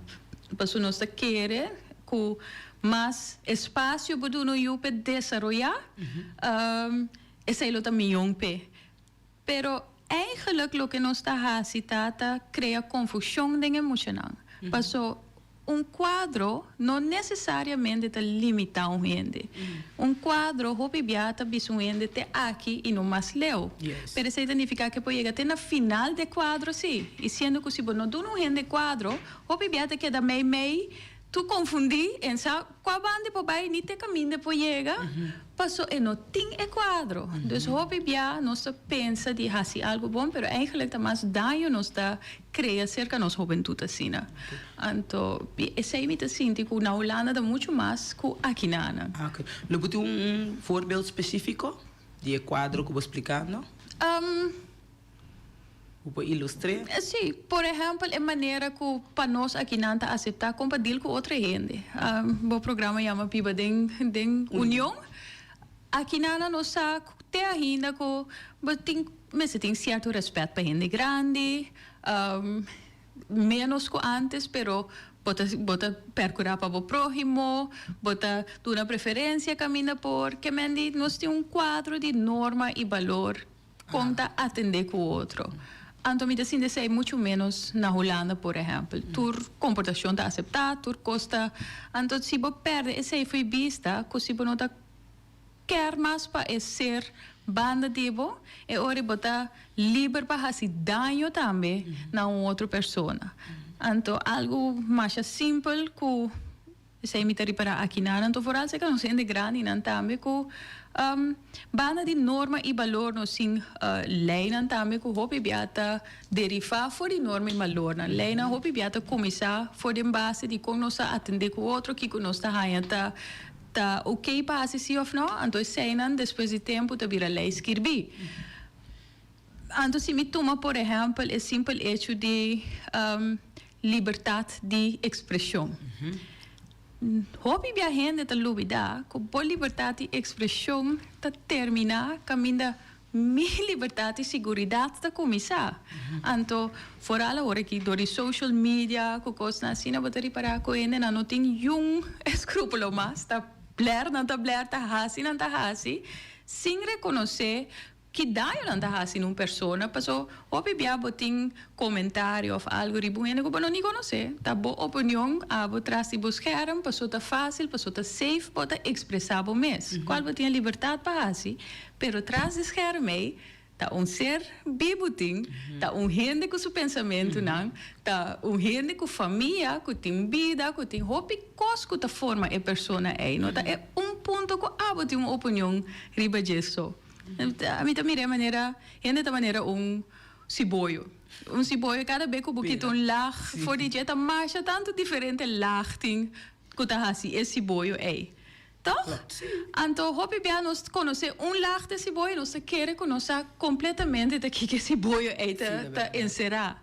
Pasobra nos ta kere cu mas espacio bo duna un yu p'e desaroya, esey lo ta miyon p'e. Pero eigenlijk loke nos ta hasi ta ta crea confusion den e muchanan. Paso un cuadro no necesariamente ta limita un hende. Un cuadro hopi bia ta bisa un hende te aki y no mas leu. Pero esey ta nifica ke por yega te na final de cuadro si. Y siendo cu si bo no duna un hende cuadro, hopi bia ta keda mei mei Tu confundí en sa cua banda e por bay ni te caminda e por yega paso e no tin e cuadro. Dus hopi bia nos ta pensa di haci algo bon pero eigenlijk ta mas daño nos ta crea cerca nos hobentud asina. Anto esey mi ta sinti cu na Hulanda ta mucho mas cu aki na nan. Ok. Lo bo tin un voorbeeld specifico di e cuadro cu bo splicando? Bo por ilustr'é? Sí. Por ehèmpel, e manera ku pa nos akinan ta aseptá kon pa deal ku otro hende. Bo programa yama Biba den den Union. Akinan nos sa te ainda ku bo tin mester tin sierto rèspèt pa hende grandi. Menos ku antes, pero bo ta bo ta perkurá pa bo próhimo, bo ta duna preferensia kaminda por. Ke men di nos tin un kuadro di norma i balor kon ta atendé ku otro. Anto mi ta sinti esei muchu ménos na Hulanda, por ehèmpel. Tur komportashon ta aseptá, tur kos ta. Anto si bo pèrdè esei fo'i bista ku si bo no ta Ker mas pa e ser banda di bo, e ora bo ta liber pa hasi daño tambe na un otro persona. Anto algu masha simpel ku esei mi ta ripará akinan, anto foral serka nos hende grandinan tambe ku banda di norma i balor nos tin leinan tambe ku hopi bia ta derivá for di norma i balornan. Leinan hopi bia ta kuminsá for den base di kon nos ta atendé ku otro, kiko nos ta haña ta Ta ok pa hasi si of no? Anto eseinan despues di tempu ta bira lei skirbí. Anto si mi tuma por ehèmpel e simpel echo di libertat di ekspreshon. Hopi bia hende ta lubidá ku bo libertat di ekspreshon ta terminá kaminda Mi libertat i siguridat ta kuminsá. Anto, foral awor aki dor di social media ku kosnan asina bo ta ripará ku hendenan no tin yun eskrúpulo mas, ta blèr nan ta blèr, ta hasi nan ta hasi, sin rekonosé ki daño nan ta hasi na un persona. Paso hopi bia bo tin komentario òf algu riba un hende ku bo no ni konosé. Ta bo opinion abo tras di bo skèrm, paso ta fásil, paso ta safe bo ta ekspresá bo mes, kual bo tin e libertat pa hasi. Pero tras di scherm ei ta un ser bibu tin, ta un hende ku su pensamentunan, ta un hende ku famia, ku tin bida, ku tin hopi kos ku ta forma e persona ei. No ta e un punto ku abo tin un opinion riba dje so. Ami ta mira e manera, hende ta manera un siboyo. Un siboyo kada be ku bo kita un lag for di dje ta masha tantu diferente lag tin ku ta hasi e siboyo ei. Toch? Anto hopi bia nos konosé un lag di siboyo, nos ta kere ku nos sa kompletamente ta kiko e siboyo ei ta ta enserá.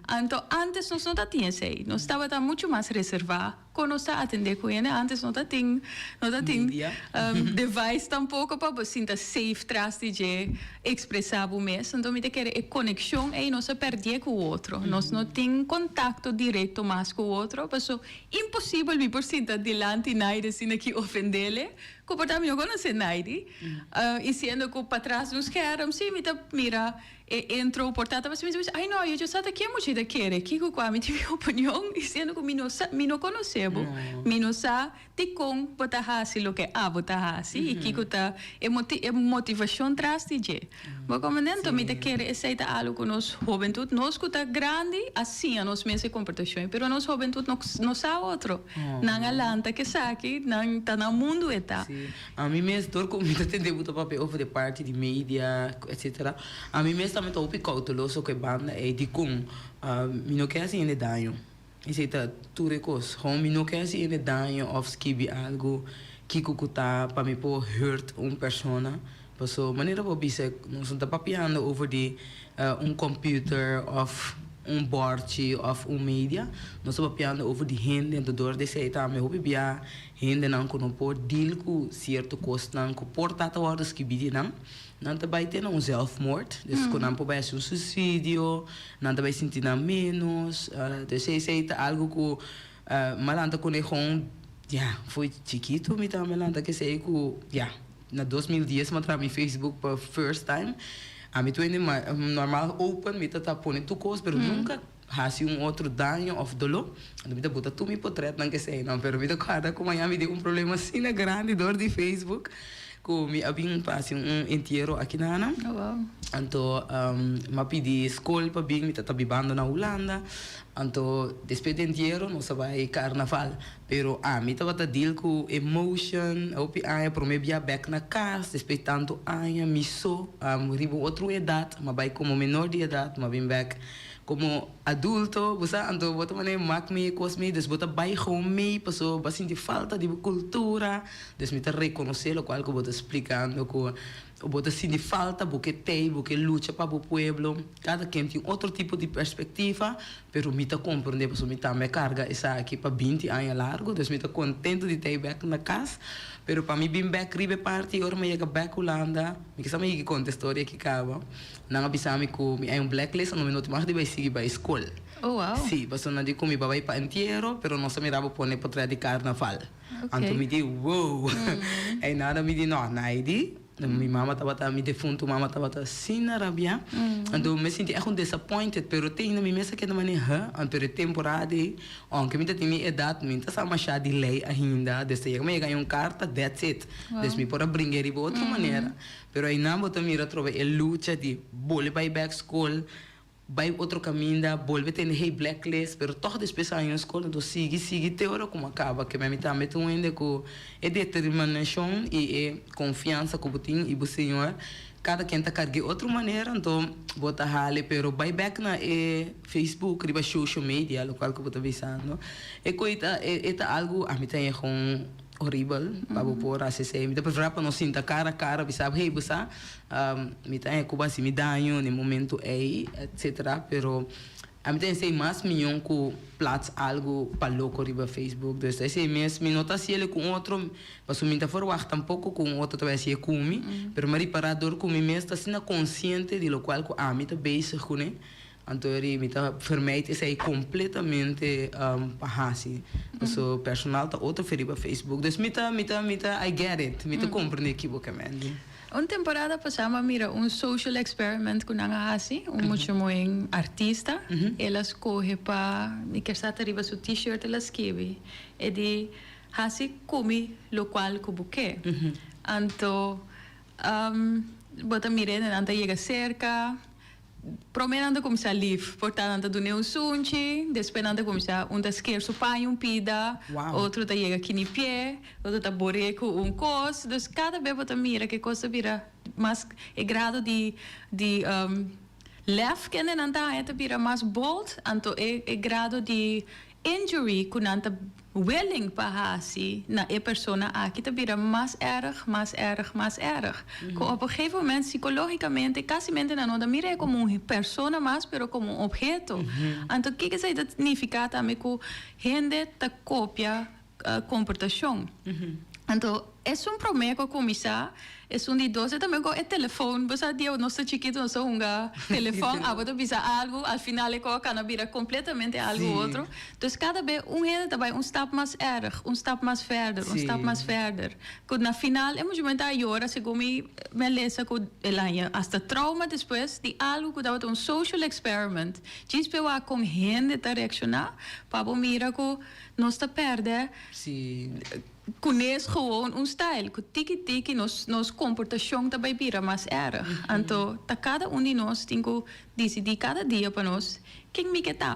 Anto ántes nos no ta tin esei. Nos tabata muchu mas reservá kon nos ta atendé ku hende. Ántes no ta tin no ta tin device tampoko pa bo sinta safe tras di dje ekspresá bo mes. Anto mi ta kere e konekshon ei nos a pèrdié ku otro. Nos no tin kontakto direkto mas ku otro paso Imposibel mi por sinta dilanti Naidi asina ki ofendele, ku por ta mi no konosé Naidi. I siendo ku patras di un scherm si mi ta mira e intro por ta tabata mi ta bisa ai no yo dja sa ta ken mucha ta kere kiko kua mi tin mi opinion i siendo ku mi no sa mi no konosé bo mi no sa dikon bo ta hasi loke abo ta hasi i kiko ta e e motivashon tras di dje. Bo komprende? Anto mi ta kere esei ta algu ku nos hobentut, nos ku ta grandi a siña nos mes e komportashon, pero nos hobentut no no sa otro. Nan a lanta ku esaki, nan ta na mundu e ta. Sí. Ami mes dor ku mi ta tende bo ta papia over di parti di media etcetera, ami mes tambe ta hopi kouteloso ku e banda ei dikon mi no ke hasi hende daño. Esei ta tur e kos. Gewoon mi no ke hasi hende daño òf skibi algu kiko ku ta pa mi por hurt un persona. Paso manera bo bisa nos no ta papiando over di un computer òf un bòrchi òf un media. Nos ta papiando over di hende. Anto dor di esei tambe hopi bia hendenan ku no por deal ku sierto kosnan ku por ta ta wòrdu skibi di nan. Nan ta bai te na un zelfmoord, dus ku nan por bai hasi un suisidio, nan ta bai sinti nan ménos. Dus esei ta algu ku mi a lanta kuné gewoon, ya, fo'i chikitu mi tambe a lanta ku esei ku, ya, na 2010 mi a traha mi Facebook pa first time. Ami tur hende normal open, mi ta ta pone tur kos, pero nunka hasi un otro daño òf doló. Anto mi ta buta tur mi potretnan ku eseinan, pero mi ta kòrda ku mañana mi tin un problema asina grandi dor di Facebook ku mi a bin pa hasi un entiero aki na Ana. Anto mi a pidi skol pa bin, mi ta ta bibando na Hulanda. Anto despues di entiero nos a bai karnaval, pero ami tabata deal ku emotion hopi aña, prome bia bek na kas despues tantu aña mi so riba un otro edat, mi a bai komo menor di edat, mi a bin bek Como adulto bo sa anto bo ta mane mak mi e cos mi dus bo ta bay gewoon mee paso bo a sinti falta di bo cultura dus mi ta reconoce locual cu bo ta splicando cu bo ta sinti falta bo ke tey bo ke lucha pa bo pueblo cada ken tin otro tipo di perspectiva pero mi ta comprende paso mi tambe a carga esaki pa binti aña largo dus mi ta contento di tey bek na cas pero pa mi bin bek riba e parti ora mi a yega bek Hulanda mi kisa mi yigi conta e storia aki caba. Nan a bisa mi ku mi a un blacklist anto mi no tin mag di bai sigui bai skol. Oh wow. Si, pasobra nan di ku mi bai pa entiero, pero nos a mira bo pone potrèt di karnaval. Anto mi di wow. Ei nada mi di no, nai di. Mi mama tabata, mi defuntu mama tabata asina rabiá. Anto mi sinti ègt un disappointed, pero te ainda mi mes a keda manera huh. Anto e temporada ei, aunke mi ta tin mi edat, mi no ta sa mashá di lei ainda. Des ta yega mi a yega un karta, that's it. Des mi por a bring'é riba otro manera. Pero einan bo ta mira atrobe e lucha di bolbe bai bèk skol, Bai otro caminda, bolbe tende hey blacklist, pero toch despues a haña un scol, anto sigui, sigui te ora cu mi a caba. Keme mi tambe ta un hende cu e determinacion y e confiansa cu bo tin y bo Señor, cada ken ta cargu'e otro manera, anto bo ta hale, pero bai bek na e Facebook riba social media, locual cu bo ta bisando, e coy ta, e ta algo, ami ta haña gewoon horibel pa bo por haci esey. Mi ta prefera pa nos sinta cara a cara, bisa, hey bo sa, Mi ta haña ku bo hasi mi daño na e momento ei, etcetera, pero ami ta hesei mas mion ku plats algu pa loko riba Facebook. Dus esei mes mi no ta hasiel ku un otro, pasobra mi ta ferwagt tampoko ku un otro ta bai hasié ku mi, pero mi a ripará dor ku mi mes ta asina konsiente di lokual ku ami ta bezig kuné, anto eri mi ta vermijd esei kompletamente pa hasi. Pasobra personal ta otro fe riba Facebook. Dus mi ta, mi ta, mi ta, I get it, mi ta komprendé kibo ke men di. Un temporada pasá mi a mira un social experiment ku nan a hasi, un mucha muhé artista, el a skohe pa, mi kier sa ta riba su t-shirt el a skibi, e di, Hasi ku mi lokual ku bo ke. Anto bo ta mir'é nan ta yega serka. Promé nan ta kuminsá lif, por ta nan ta dun'é un sunchi, despues nan ta kuminsá un ta sker su paña un pida, otro ta yega kini pie, otro ta bor'é ku un kos. Dus kada bes bo ta mira ku e kos ta bira mas, e grado di di lef kende nan ta haña ta bira mas bold, anto e e grado di Injury ku nan ta willing pa hasi na e persona aki ta bira mas erg, mas erg, mas erg. Ku op een gegeven moment psicologicamente casimente nan no ta mir'é komo un persona mas pero komo un obheto. Anto kiko esei ta nifiká tambe ku hende ta kopia komportashon. Anto esun promé ku a kuminsá, esun di dos e tambe ku e telefon. Bo sa dia nos ta chikitu nos ta hunga telefon, abo ta bisa algu, al final e kos a kana bira kompletamente algu otro. Dus kada be un hende ta bai un stap mas erg, un stap mas verder, un stap mas verder. Ku na final e mucha ta a yora segun mi mi a lesa ku el a haña asta trauma despues di algu ku tabata un social experiment. Djis pe wak kon hende ta reakshoná pa bo mira ku nos ta pèrdè. Kunes gewoon un style ku tiki tiki nos nos komportashon ta bai bira mas erg. Anto ta kada un di nos tin ku disidí kada dia pa nos ken mi ke ta,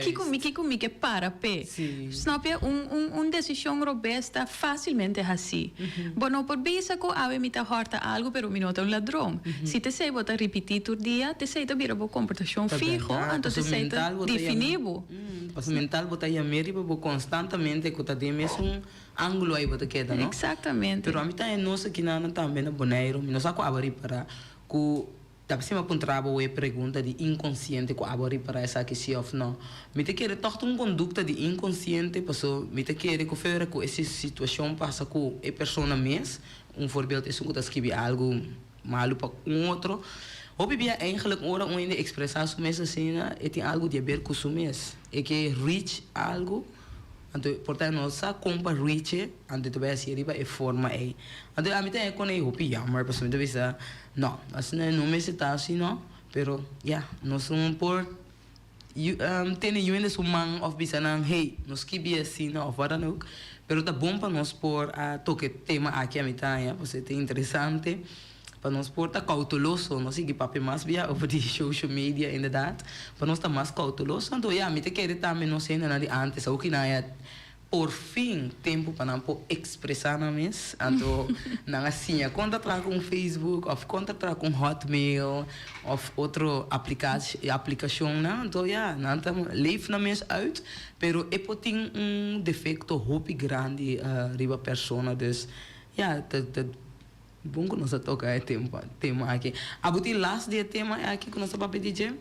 kiko mi kiko mi ke para p'e. Snap je? Un un un desishon robes ta fásilmente hasí. Bo no por bisa ku awe mi ta hòrta algu pero mi no ta un ladron. Si t'esei bo ta ripití tur dia, t'esei ta bira bo komportashon fiho, anto t'esei ta definí bo. Pasobra mental bo ta yam'é riba bo konstantamente ku ta den mesun ángulo ei bo ta keda, no? Eksaktamente. Pero ami ta e nos aki nan tambe na Boneiru, mi no sa ku abo a ripará ku ta si mi a puntra bo e pregunta di inkonsiente ku abo a ripará esaki si òf no. Mi ta kere tòg ta un kondukta di inkonsiente pasobra mi ta kere ku fera ku e situashon pasa ku e persona mes, un voorbeeld esun ku ta skibi algu Malu pa un otro. Hopi bia eigenlijk ora un hende expresa su mes asina e tin algu di haber cu su mes. E ke reach algu, anto por ta e no sa con pa reach e, anto e ta bay haci riba e forma ey. Anto ami ta con ey hopi jammer pasobra mi ta bisa no, asina e no mester ta asi no, pero ya, nos no por tene yu hende su man of bisa nan hey, no skibi asina of wat dan ook. Pero ta bon pa nos por a toca e tema aki a mi ta haña, pasobra e ta interesante pa nos por ta cauteloso, no sigui papia mas bia over di social media inderdaad, pa nos ta mas cauteloso. Anto ya, mi ta kere tambe nos hendenan di antes, awo ki nan a Por fin tempu pa nan por expresa nan mes, anto nan a siña con ta traha cu un Facebook of con ta traha cu un Hotmail of otro aplicacionnan, anto ya nan ta leef nan mes uit, pero e por tin un defecto hopi grandi riba persona, dus ya ta ta bon cu nos a toca e tema aki. Abo tin last di e tema aki cu nos ta papia di dje?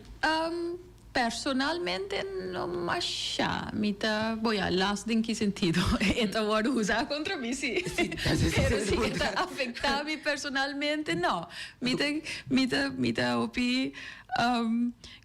Personalmente no masha. Mi ta, bo ya, last den ki sentido? E ta wòrdu usá kontra mi, sí. Pero si e ta afektá mi personalmente, no. Mi ta, mi ta, mi ta hopi.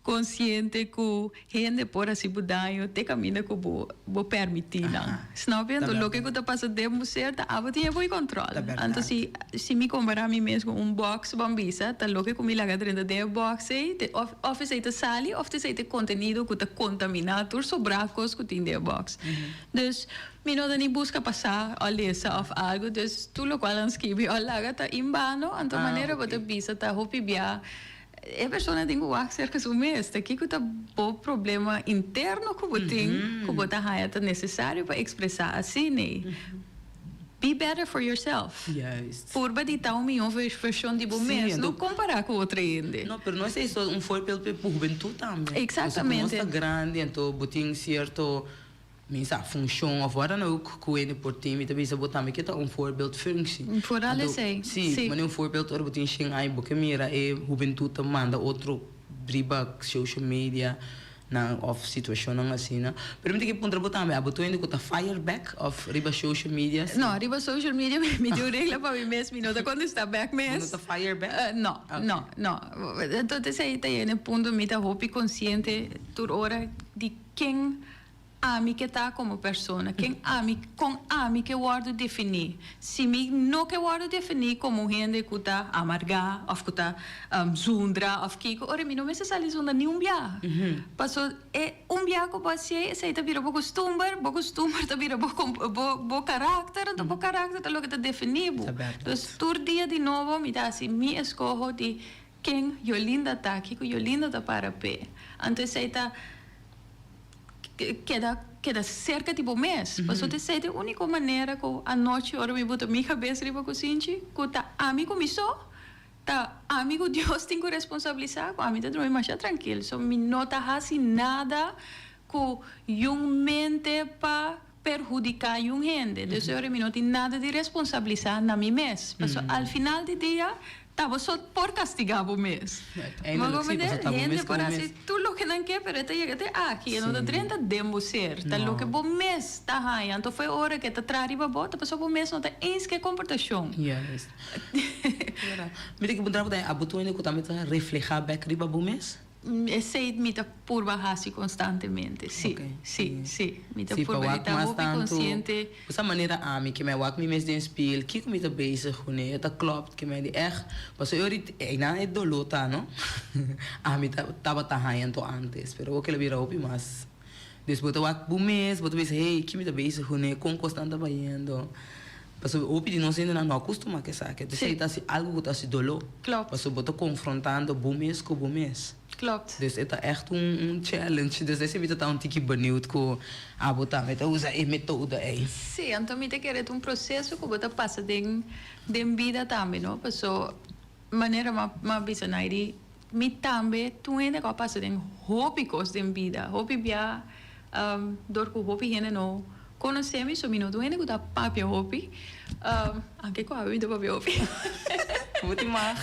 Konsiente ku hende por hasi bo daño te kaminda ku bo bo permití nan. Snap je? Anto loke ku ta pasa den bo ser ta abo tin e bo kontròl. Anto si si mi kompará mi mes ku un bòks ban bisa ta loke ku mi laga drenta den e bòks ei te òf òf esei ta sali òf esei ta e kontenido ku ta kontaminá tur sobrá kos ku tin den e bòks. Dus mi no ta ni buska pa sa òf lesa òf algu dus tur lokual nan skibi òf laga ta inbano anto manera bo ta bisa ta hopi bia E persona tin ku wak serka su mes. Ta kiko ta bo problema interno ku bo tin ku bo ta haña ta nesesario pa ekspresá asina? Be better for yourself. Juist. Purba di ta un mihó vershon di bo mes, no kompará ku otro hende. No, pero no esei so un voorbeeld pa hubentut tambe. Exactamente. Pasobra nos ta grandi anto bo tin sierto. Mi sa funshon of wat dan ook ku hende por tin, mi ta bisa bo tambe ke ta un voorbeeldfunctie. Vooral Anto, esei, si, si. manera un voorbeeld ora bo tin shen aña bo ke mira e hubentut ta manda otro riba social media nan of situashonnan asina. Pero mi ta ke puntra bo tambe, abo tur hende ku ta fire back of riba social media? Si. No, riba social media mi tin un regla pa mi mes, mi no ta kontesta back mes. Bo no ta fire back? No, no, no. Entonces esei ta yega na e punto mi ta hopi konsiente tur ora di ken Ami ke ta komo persona? Ken ami, kon ami ke wòrdu definí? Si mi no ke wòrdu definí komo un hende ku ta amargá òf ku ta zundra òf kiko, ora mi no mester sali zundra ni un bia. Paso e un bia ku bo hasié esei ta bira bo kustumber, bo kustumber ta bira bo bo bo karakter, anto bo karakter ta loke ta definí bo. Dus tur dia di nobo mi ta hasi mi eskoho di ken Yolinda ta, kiko Yolinda ta para p'e. Anto esei ta. Keda keda serka di bo mes. Pasobra esei ta e úniko manera ku anochi ora mi buta mi kabes riba kusinchi ku ta ami ku mi so, ta ami ku Dios tin ku responsabilisá ku ami ta drumi masha trankil. So mi no ta hasi nada ku yun mente pa perhudiká yun hende. Dus ora mi no tin nada di responsabilisá na mi mes. Pasobra al final di dia Ta bo so por kastigá bo mes. Uiteindelijk sí, pasobra ta bo Hende mes ku por bo hasi mes. tur loke nan ke, pero e ta yega te aki, e no ta drenta den bo ser. Ta loke bo mes ta haña. Anto for e ora ku e ta traha riba bo, ta pasobra bo mes no ta eens ku e komportashon. Juist. Mi ta ke puntra bo tambe, abo tur hende ku tambe ta reflehá bèk riba bo mes? Esei mi ta purba hasi konstantemente, sí, sí, sí. Mi ta Sí, pa purba di wak ta mas hopi tantu, konsiente. Esa manera ami ke mi a wak mi mes den spiel, kiko mi ta bezig kuné, e ta klopt ke mi a di ègt, pasobra e orit einan e doló ta no, ami ta tabata haña anto ántes, pero awor ke lo bira hopi mas. Dus bo ta wak bo mes, bo ta bisa hey, ki mi ta bezig kuné, kon kosnan ta bayendo. Pasobra hopi di nos hendenan no a kustumá ku esaki. Entonces esei ta hasi algu ku ta hasi doló. Klopt. Pasobra bo ta konfrontando bo mes ku bo mes. Klopt. Dus e ta ègt un un challenge. Dus esei mi ta ta un tiki benieuwd ku abo tambe ta usa e metodo ei. Sí, anto mi ta kere ta un proseso ku bo ta pasa den den bida tambe, no? Paso manera m'a bisa Nairi, mi tambe tur hende ku a pasa den hopi kos den bida, hopi bia dor ku hopi hende no konosé mi, so mi no ta un hende ku ta papia hopi, anke ku awe mi ta papia hopi. Bo tin mag.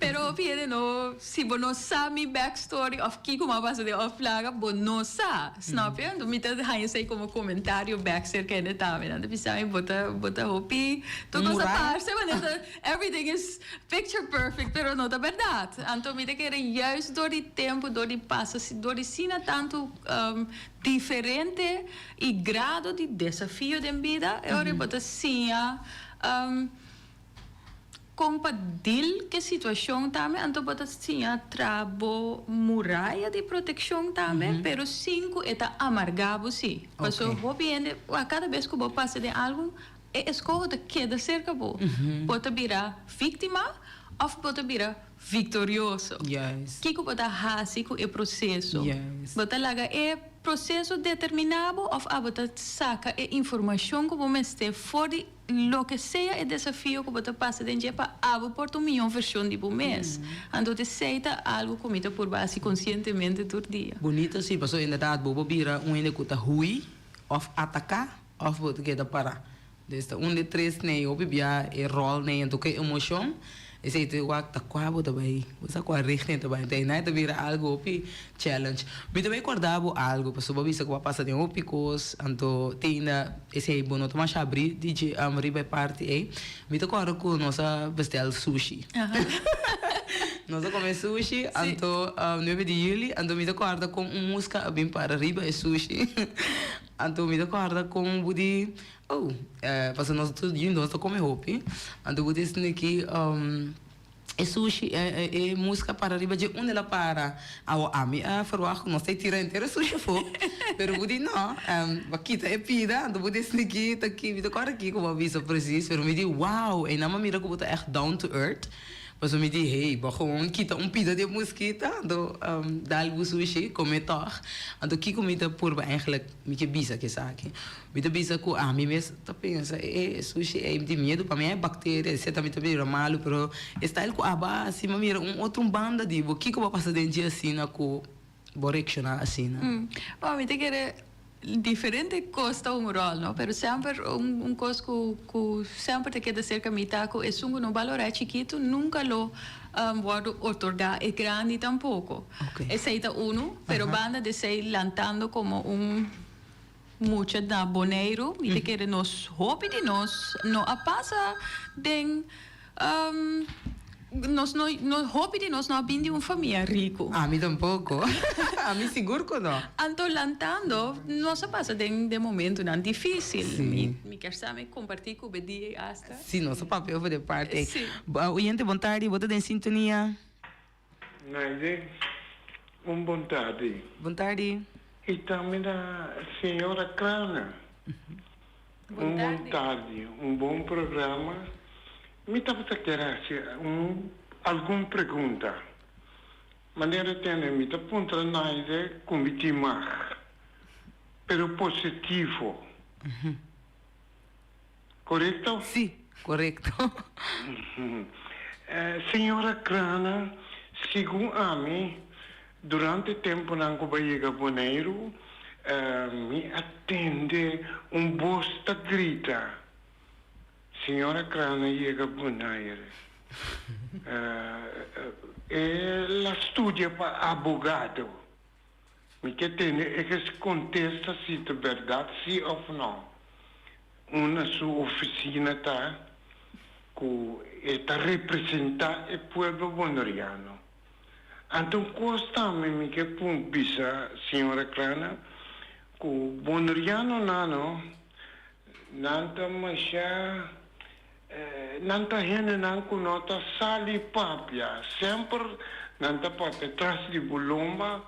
Pero hopi hende no, si bo no sa mi backstory òf kiko mi a pasa den òf plaga, bo no sa, snap je? Anto mi ta haña esei komo komentario bèk serka hende tambe, nan ta bisa mi bo ta bo ta hopi tur kos ta parse manera ta Everything is picture perfect, pero no ta berdad. Anto mi ta kere juist door di tempo, door di pasa, door di sina tanto diferente y grado di desafio den bida, e ora bo ta siña con pa deal cu e situacion tambe, anto bo ta siña traha bo muraya di proteccion tambe, pero sin cu e ta amarga bo si. Pasobra hopi hende, cada bes cu bo pasa den algo, E eskoho ta keda serka bo. Bo ta bira víktima òf bo ta bira viktorioso? Kiko bo ta hasi ku e proseso? Bo ta laga e proseso determiná bo òf abo ta saka e informashon ku bo mester for di loke sea e desafio ku bo ta pasa den dje pa abo por ta un mihó vershon di bo mes? Anto esei ta algu ku mi ta purba hasi konsientemente tur dia. Bunito si, pasobra inderdat bo por bira un hende ku ta hui òf ataká. Of bo ta keda para. Dus ta un di tres nei hopi bia e rol nei anto ku e emocion esei ta wak ta kua bo ta bai bo sa kua richting ta bai anto einan e ta bira algo hopi challenge. Mi ta bai korda bo algo pasobra bo a bisa ku bo a pasa den hopi kos anto te ainda esei bo no ta masha abri di dje riba e parti ei. Mi ta korda ku nos a bestel sushi. Nos a come sushi, anto 9 di juli, anto mi ta corda con un musca a bin para riba e sushi. Anto mi ta corda con bo di, oh, pasobra nos tur junto nos ta come hopi, anto bo di esaki ki e sushi, e musca para riba dje unda el a para. Awo ami a verwacht cu nos ta tira henter e sushi afo, pero bo di no, bo a kita e pida, anto bo di esaki ta ki, mi ta corda kico bo a bisa precies, pero mi di wow, eynan mi a mira cu bo ta echt down to earth. Pasobra mi di, hey, bo a gewoon kita un pida di e muskita, anto dal bo sushi, come tog. Anto kiko mi ta purba eigenlijk mi ke bisa ku esaki? Mi ta bisa ku ami mes ta pensa, e sushi ei mi tin miedu pa mi e bacteria, etcetera, mi ta bira malu, pero e style ku abo a hasi mi a mira un otro banda di bo, kiko bo a pasa den dje asina ku bo reacciona asina? Bo, mi ta kere Diferente kos ta un ròl, no? Pero semper un un kos ku ku semper ta keda serka mi ta ku esun ku no balorá e chikitu nunka lo wòrdu otorgá e grandi tampoko. Esei ta unu, pero banda di esei lantando komo un mucha na Boneiru mi ta kere nos hopi di nos no a pasa den Nos no, no, hopi di nos no a bin di un famia riku. Ami tampoko. Ami sigur ku no. Anto lantando nos a pasa den den momentunan difísil. Sí. Mi, mi kier sa mi kompartí ku Bedie asta. Sí, nos a papia over de parti ei. Sí. Oyente, bon tardi, bo ta den sintonia. Naide, un bon tardi. Bon tardi. I tambe na señora Kramer. Un bon tardi, un bon programa. Mi tabata kier haci un algun pregunta. Manera tene mi ta puntra Naide cu mi tin mag, pero positivo. Corecto? Si, corecto. Señora Crana, segun ami, durante temponan cu bo a yega Boneiru, mi a tende un bos ta grita, Señora Crana yega Bonaire. El a studia pa abogado. Mi ke tende e ke kontesta si ta bèrdat si òf nò. Unda su ofisina ta ku e ta representá e pueblo boneriano. Anto un kos tambe mi ke pun bisa señora Crana ku bonerianonan no nan ta masha nan ta hendenan ku no ta sali papia semper nan ta papia tras di bo lomba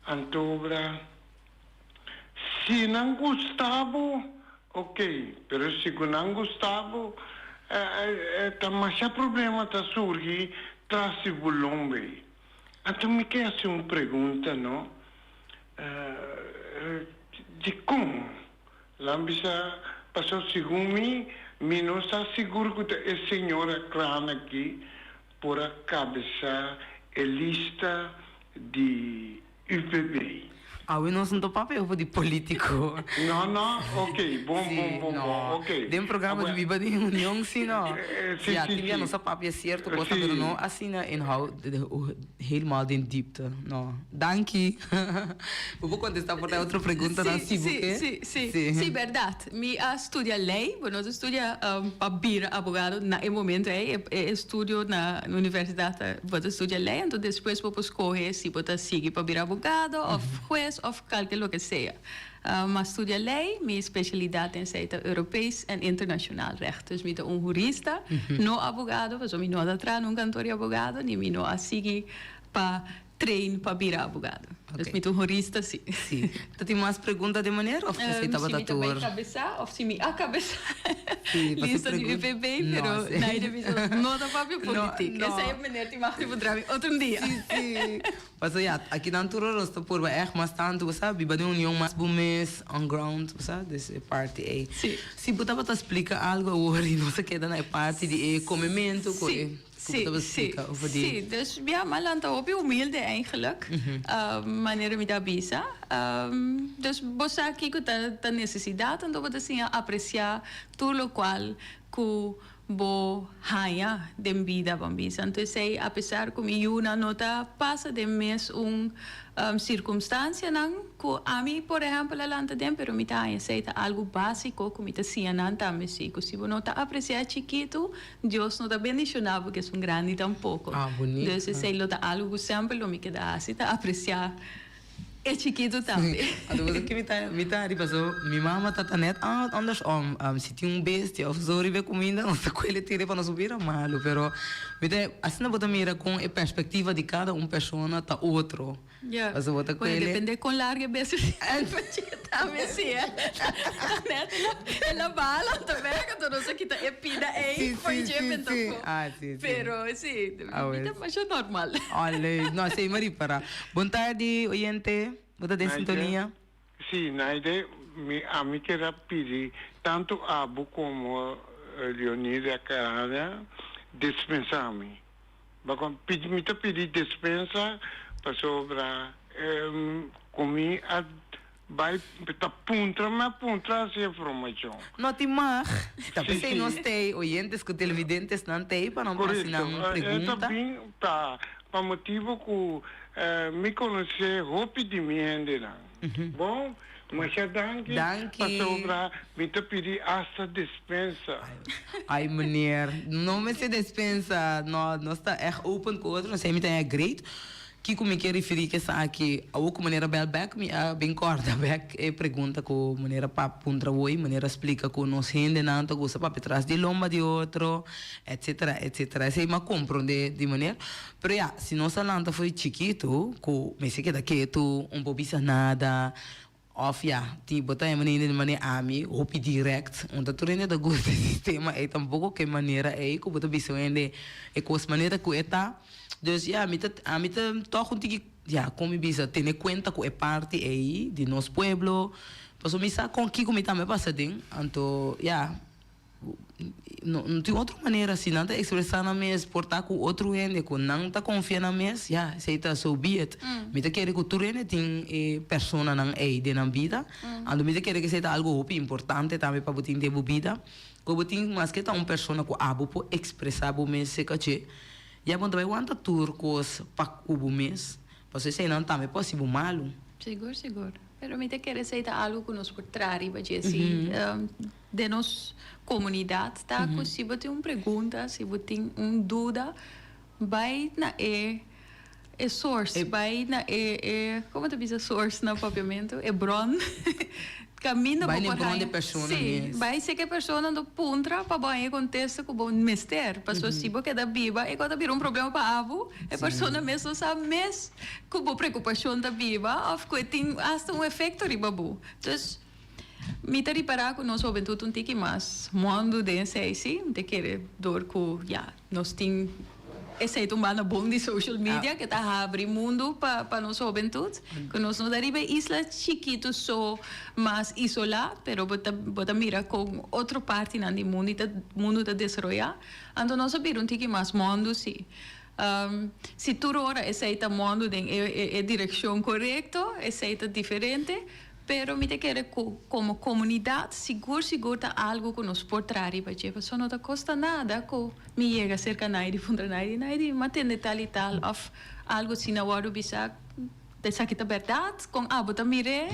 antobra si nan gusta bo ok pero si ku nan gusta bo ta masha problema ta surgi tras di bo lomba ei anto mi ke hasi un pregunta no dikon Lan bisa, Paso segun mi, mi no sa sigur ku ta e señora Kraan aki por a kabesá e lista di UPB. Awe nos no ta papia over di politico. No, no, ok, bon, bon, bon, bon, ok. Den programa di Biba den Union si no. Si, Ya, si, tin bia si. nos a papia cierto cosa, pero no asina inhoud, helemaal den diepte, no. Danki. Bo por contesta por ta otro preguntanan Sí, si bo sí, ke. sí, sí. Sí. Sí, berdad. Mi a studia ley, bo no ta studia pa bira abogado na e momento ey. E e estudio na universidad ta bo ta studia ley, anto despues bo por scoge si bo ta sigui pa bira abogado of hues of calke loke sea. Mi a studia ley, mi specialidad den esey ta Europees en internacionaal recht. Dus mi ta un hurista, no abogado, pasobra mi no ta traha na un kantoor di abogado, ni mi no a sigui pa train pa bira abogado. Dus mi ta un hurista si. Si. Ta tin mas pregunta den meneer of esey tabata Si mi ta bay tur? cabesa of si mi a cabesa Si, pa si lista di pregun- UPB, No, pero si. na e bisa no ta papia No, politiek. no. Esey meneer tin mag di puntra mi otro dia. Si, si. Paso ya, aki nan tur nos ta purba echt mas tantu, bo sa, biba den union mas bo mes on ground, bo sa, dus e parti ei. Si. Si bo tabata splika algo awor i nos a keda na e parti di e komementu ku e ku bo tabata splika over di. Si, dus ya, mi a lanta hopi humilde eigenlijk, manera mi ta bisa. Dus bo sa kiko ta ta nesesidat, anto bo ta siña apresiá tur lokual ku. bo haña den bida, ban bisa. Anto esei, apesar ku mi yunan no ta pasa den mes un sirkumstansianan ku ami, por ehèmpel, a lanta den, pero mi ta haña esei ta algu básiko ku mi ta siña nan tambe si, ku si bo no ta apresiá chikitu, Dios no ta bendishoná bo ku esun grandi tampoko. Dus esei lo ta algu ku semper lo mi keda hasi, ta apresiá E chikitu tambe. Anto boso ke mi ta mi ta riba so mi mama ta ta net andersom si tin un bestia of so riba e kuminda nos ta kuele tira pa nos no bira malu pero mi ta asina bo ta mira kon e perspektiva di kada un persona ta otro Ya pasobra bo ta bueno kuele depende kon largu e bestia tambe si e ta net e la bala anto bek anto nos a kita e pida ei Si for si dje si benta si afó ah si si pero si mi ta masha normal. Oh leuk no esei mi a ripara. Bon tardi oyente, bo ta den sintonia. Si, Naide, mi ami kier a pidi tantu abo komo Leonida Carana despensa mi. Bakon pidi mi ta pidi despensa pasobra ku mi a bai ta puntra mi a puntra hasi informashon. No tin mag. Ta p'esei nos t'ei, oyentes ku televidentesnan t'ei pa nan por hasi nan pregunta. E ta bin pa pa motibu ku mi konosé hopi di mi hendenan. Bon, masha danki pasobra mi ta pidi asta despensa. Ai meneer, no mester despensa, no, nos ta ègt open ku otro, nos mi ta haña great. Kiko mi ke referí ku esaki? Awor ku manera bèl bèk mi a bin kòrda bèk e pregunta ku manera pa puntra woi, manera splika ku nos hendenan ta gusta papia tras di lomba di otro, etsetera, etsetera. Esei mi a komprondé di manera. Pero ya, si nos a lanta for di chikitu ku mester keda ketu, un por bisa nada, òf ya, tin bo ta hende di manera ami hopi dirèkt, un ta tur hende ta gusta e sistema ei tampoko ku e manera ei ku bo ta bisa un hende e kos manera ku e ta. Dus ya, mi ta ami ta tòg un tiki ya kon mi bisa tene kuenta ku e parti ei di nos pueblo, pasobra mi sa kon kiko mi tambe a pasa aden, anto ya. No no tin otro manera si nan ta expresa nan mes por ta cu otro hende cu nan ta confia nan mes ya esey ta so be it. Mi ta kere cu tur hende tin e personanan ey den nan bida anto mi ta kere cu esey ta algo hopi importante tambe pa bo tin den bo bida cu bo tin maske ta un persona cu abo por expresa bo mes cerca dje ya bo no ta bay wanta tur cos pa cu bo mes pasobra eseynan tambe por haci bo malo. Sigur sigur pero mi ta kere esey ta algo cu nos por traha riba dje si. Den nos komunidat ta ku si bo tin un pregunta, si bo tin un duda, bai na e e source, bai na e e komo ta bisa source na papiamentu? E bron kaminda bo Bai na e por bron di haña. e persona Sí, mes. bai seka e persona lo puntra pa bo haña e kontesta ku bo mester. Pasobra si bo keda biba e kos ta bira un problema pa abo, e persona mes no sa mes ku bo preokupashon ta biba òf ku e tin asta un efekto riba bo. Dus. Mi ta ripará ku nos hobentut un tiki mas mundu den esei, sí. Mi ta kere dor ku, ya, nos tin esei ta un banda bon di social media ke ta habri mundu pa pa nos hobentut. Ku nos no ta riba e isla chikitu so mas isolá, pero bo ta bo ta mira kon otro partinan di mundu ta mundu ta desaroyá. Anto nos a bira un tiki mas mundu, sí. Si tur ora esei ta mundu den e e e direkshon korekto, esei ta diferente. Pero mi ta kere ku komo komunidat sigur sigur ta algu ku nos por traha riba dje pasobra no ta kosta nada ku mi yega serka Naidi puntra Naidi, Naidi mi a tende tal i tal òf algu asina wòrdu bisa esaki ta bèrdat kon abo ta mir'é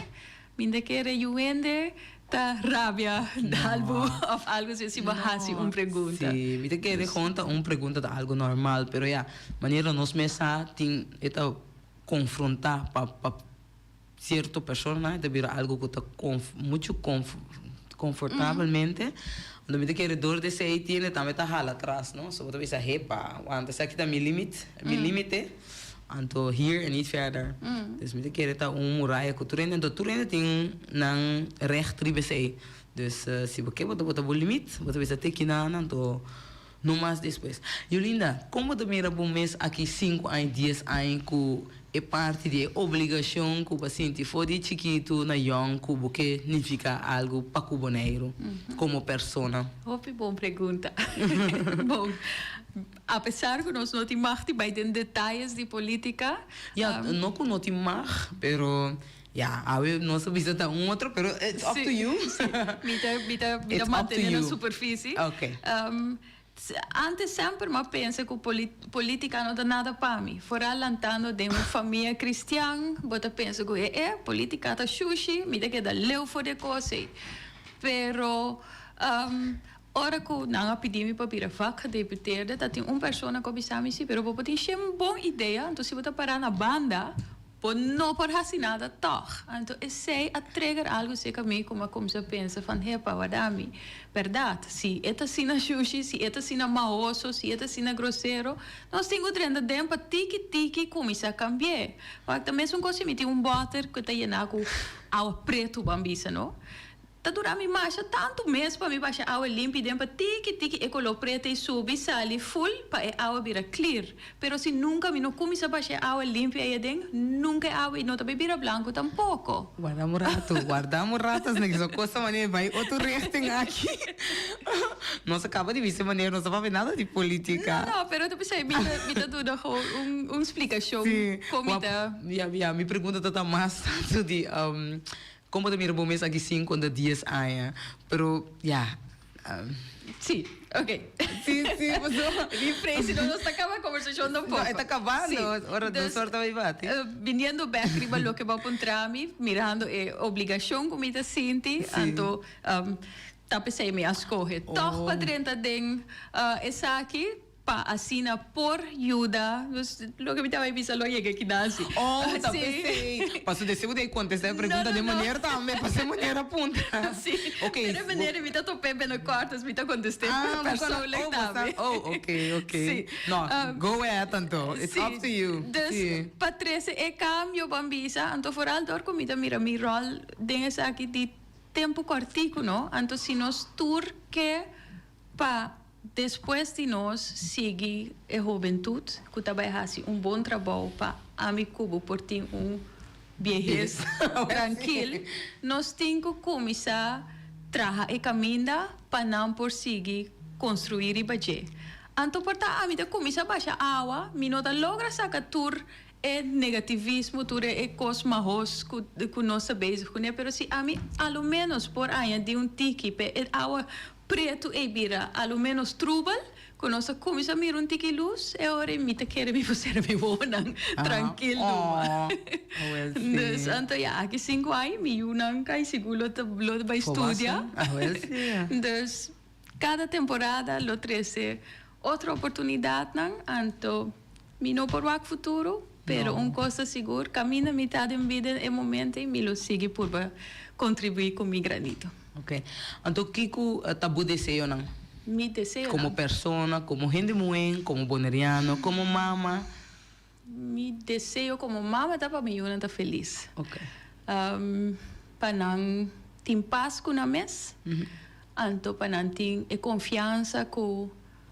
mi ta kere yu hende ta rabia dalbu òf algu asina si bo hasi un pregunta. Si mi ta kere kon ta un pregunta ta algu normal pero ya manera nos mes sa tin e ta konfrontá pa pa. Cierto personanan ta bira algo cu ta mucho confortabelmente, anto mi ta kere door di esey tiende tambe ta hala atras, no? So bo ta bisa, hepa, wanta esaki ta mi limit, mi limite, anto hier en niet verder. Dus mi ta kere ta un muraya cu tur hende, anto tur hende tin nan recht riba esey. Dus si bo ke bo ta bota bo limit, bo ta bisa te kinan, anto No mas despues. Yolinda, kon bo ta mira bo mes aki sinku aña, dies aña ku e parti di e obligashon ku bo a sinti for di chikitu na yòn ku bo ke nifiká algu pa ku Boneiru komo persona? Hopi bon pregunta. Bon, apesar ku nos no tin mag di bai den detayes di politika. Ya, no ku no tin mag, pero ya, awe nos a bisa ta un otro, pero it's up to you. Mi ta, mi ta, mi ta mantene na superficie. Ok. Antes semper m'a pensa ku politika no ta nada pa mi. Foral lantando den un famia kristian, bo ta pensa ku e e, politika ta shushi, mi ta keda leu for di e kos ei. Pero ora ku nan a pidi mi pa bira vakgedeputeerde, ta tin un persona ku a bisa mi, si, pero bo por tin shen bon idea, anto si bo ta pará na banda, Bo no por hasi nada tòg. Anto esei a trigger algu serka mi ku mi a kuminsá pensa van, hepa, wardá mi. Bèrdat, si e ta asina shushi, si e ta asina mahoso, si e ta asina grosero, nos tin ku drenta den pa tiki tiki kuminsá kambi'é. Wak, ta mesun kos si mi tin un bòter ku ta yená ku awa pretu, ban bisa, no? Ta dura mi masha tantu mes pa mi basha awa limpi den pa tiki tiki e koló preta i subi sali ful pa e awa bira klir. Pero si nunka mi no kuminsá basha e awa limpi ei aden, nunka e awa ei no ta bai bira blanku tampoko. Warda un ratu, warda un ratu, asina ki so kosa manera bai otro richting aki. Nos a kaba di bisa manera nos ta papia nada di politica. No, no, pero ta bisa mi ta mi ta duna gewoon un un splikashon kon mi ta. Ya, ya, mi pregunta ta ta mas tantu di. Kon bo ta mira bo mes aki sinku unda dies aña? Pero ya. Sí, ok. Sí, sí, pasobra. Mi frei si no nos ta kaba e kombersashon tampoco. No, e ta kabando. Sí. Ora dos ora ta bai bati. Biniendo bek riba loke bo a puntra mi, mirando e obligashon ku mi ta sinti, anto ta p'esei mi a skohe tòg pa drenta den esaki. Pa asina por yuda nos loke mi tabata bisa lo yega kida si. Oh, ta p'esei. Paso deseo di kontestá e pregunta den manera tambe, paso e manera puntra. Si. Ok. Pero e manera mi ta top'é binnenkort, dus mi ta kontest'é persoonlijk tambe. Oh, ok, ok. Si. No, go ahead anto. It's up to you. Dus, pa trese e kambio ban bisa, anto vooral dor ku mi ta mira mi ròl den esaki di tempu kòrtiku, no? Anto si nos tur ke Pa despues di nos sigui e hobentut ku ta bai hasi un bon trabou pa ami ku bo por tin un biehes trankil, nos tin ku kuminsá traha e kaminda pa nan por sigui konstruí riba dje. Anto por ta ami ta kuminsá basha awa, mi no ta logra saka tur e negativismo, tur e kos mahos ku ku nos ta bezig kuné, pero si ami a lo ménos por añadí un tiki p'e e awa Pretu ei bira a lo menos trubel, ku nos a kuminsá mira un tiki lus, e ora ei mi ta kere mi por sera mi wowonan trankil duma. Dus anto ya aki sinku aña mi yunan kai sigur lo ta lo ta bai studia. Dus kada temporada lo trese otro oportunidatnan, anto mi no por wak futuro, pero un kos ta sigur, kaminda mi ta den bida e momento ei mi lo sigui purba kontribuí ku mi granito. Ok. Anto kiko ta bo deseonan? Mi deseonan? Komo persona, komo hende muhé, komo boneriano, komo mama. Mi deseo komo mama ta pa mi yunan ta felis. Ok. Pa nan tin pas ku nan mes. Anto pa nan tin e konfiansa ku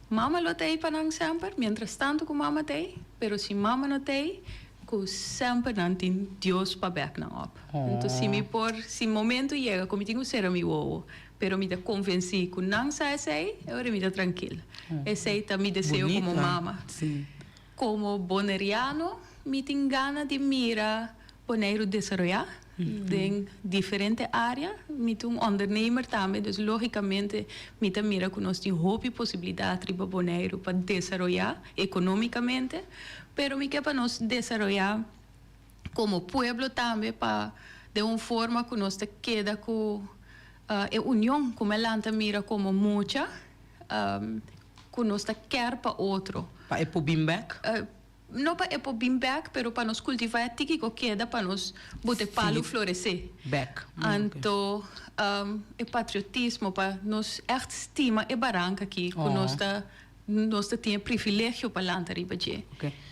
mama lo ta ei pa nan semper, mientras tanto ku mama ta ei. Pero si mama no ta ei, ku semper nan tin Dios pa bek nan op. Anto si mi por, si momento yega ku mi tin ku sera mi wowo, pero mi ta konvensí ku nan sa esei, e ora mi ta trankil. Esei ta mi deseo komo mama. Komo boneriano mi tin gana di mira Boneiru desaroyá den diferente área. Mi ta un ondernemer tambe, dus lógikamente mi ta mira ku nos tin hopi posibilidat riba Boneiru pa desaroyá ekonómikamente, pero mi ke pa nos desaroyá komo pueblo tambe pa den un forma ku nos ta keda ku e union ku mi a lanta mira komo mucha ku nos ta kèr pa otro. Pa e por bin bèk? No pa e por bin bèk, pero pa nos kultivá e tiki ku keda pa nos bota e palu floresé. Bèk. Anto e patriotismo pa nos ègt stima e baranka aki ku nos ta nos ta tin e privilegio pa lanta riba dje.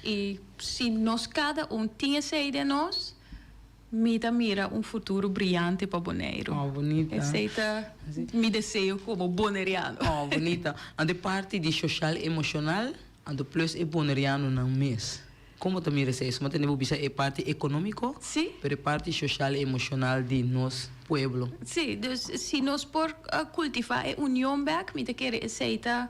I si nos kada un tin esei den nos, mi ta mira un futuro briante pa Boneiru. Oh, bunita. Esei ta mi deseo komo boneriano. Oh, bunita. Anto e parti di soshal emoshonal, anto plus e bonerianonan mes. Kon bo ta mira esei? Suma tende bo bisa e parti ekonómiko, pero e parti soshal emoshonal di nos pueblo. Sí, dus si nos por kultivá e union bèk, mi ta kere esei ta.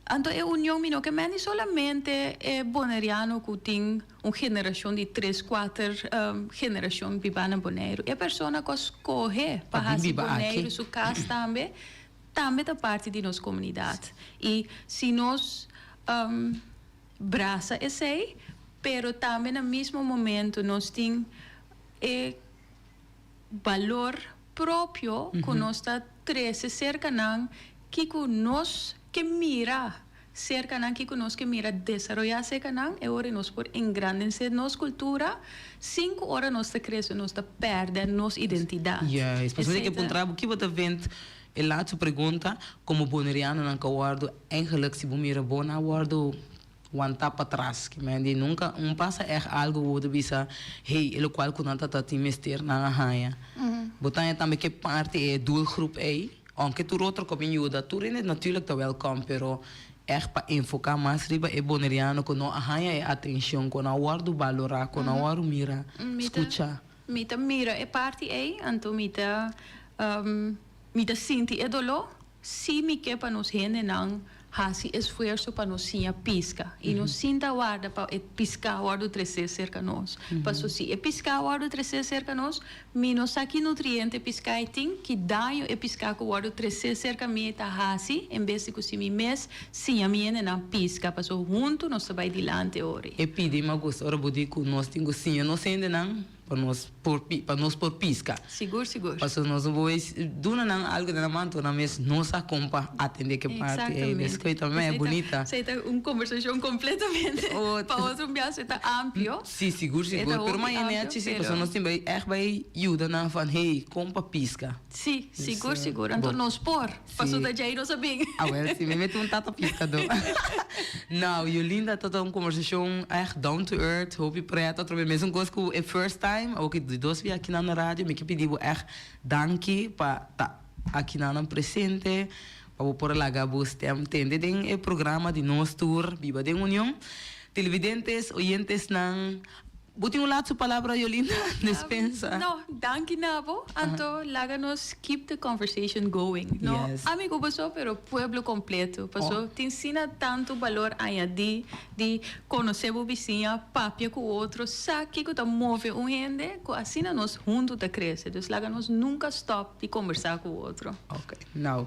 Anto e union mi no ke mende solamente e boneriano ku tin un generashon di tres, kuater generashon bibá na Boneiru. E persona ku a skohe pa hasi Boneiru su kas tambe. tambe ta parti di nos komunidat. I si nos brasa esei, pero tambe na mismo momento nos tin e balor propio ku nos ta trese serka nan, kiko nos ke mira serka nan, kiko nos ke mira desaroyá serka nan, e ora nos por engrandesé nos kultura sin ku ora nos ta krese nos ta pèrdè nos identidat. Juist. Pasobra mi ke puntra bo, ki bo ta vindt e laatste pregunta, komo bonerianonan ka wòrdu eigenlijk si bo mira bo nan a wòrdu wantá patras, ke men di nunka un pasa ègt algu ku bo ta bisa, hey, e lokual ku nan ta ta tin mester nan a haña. Bo ta haña tambe ke parti e doelgroep ei? Aunke tur otro ku a bin yuda, tur hende natuurlijk ta welkom, pero ègt pa enfoká mas riba e boneriano ku no a haña e atenshon, ku no a wòrdu balorá, ku no a wòrdu mira, skuchá. Mi ta mira e parti ei, anto mi ta mi ta sinti e doló. Sí mi ke pa nos hendenan hasi esfuerso pa nos siña piska i no sinta warda pa e piská wòrdu tresé serka nos. Paso si e piská wòrdu tresé serka nos, mi no sa ki nutriente e piská ei tin, ki daño e piská ku wòrdu tresé serka mi ei ta hasi, en bes di ku si mi mes siña mi hendenan piska. Paso huntu nos ta bai dilanti ori. E pidi mi a gusta ora bo di ku nos tin ku siña nos hendenan. Pa nos por pa nos por pisca. Sigur sigur. Pasobra nos no por duna nan algo den nan man anto nan mes no sa con pa atende ke parti ey. Descoy tambe e bunita. Esey ta un conversacion completamente pa otro un biaha esey ta amplio. Si sigur sigur pero mañana e haci si pasobra nos tin bay echt bay yuda nan van hey con pa pisca. Si sigur sigur anto nos por. Paso ta djei nos a bin. Awel si, mi mete un tata piskadó. Nou, Yolinda, ta ta un kombersashon ègt down to earth, hopi prèt atrobe. Mesun kos ku e first time, awor ki di dos bia akinan na radio, mi ke pidi bo ègt danki pa ta akinanan presente, pa bo por a laga bo stèm tende den e programa di nos tur Biba den Union. Televidentes, oyentesnan. Bo tin un laatste palabra, Yolinda? Despensa. No, danki na bo. Anto laga nos keep the conversation going. No ami ku boso, pero pueblo completo. Paso tin sina tantu balor añadi di conoce bo bisiña, papia ku otro, sa kiko ta move un hende, ku asina nos huntu ta crece. Dus laga nos nunca stop di combersa ku otro. Ok, nou,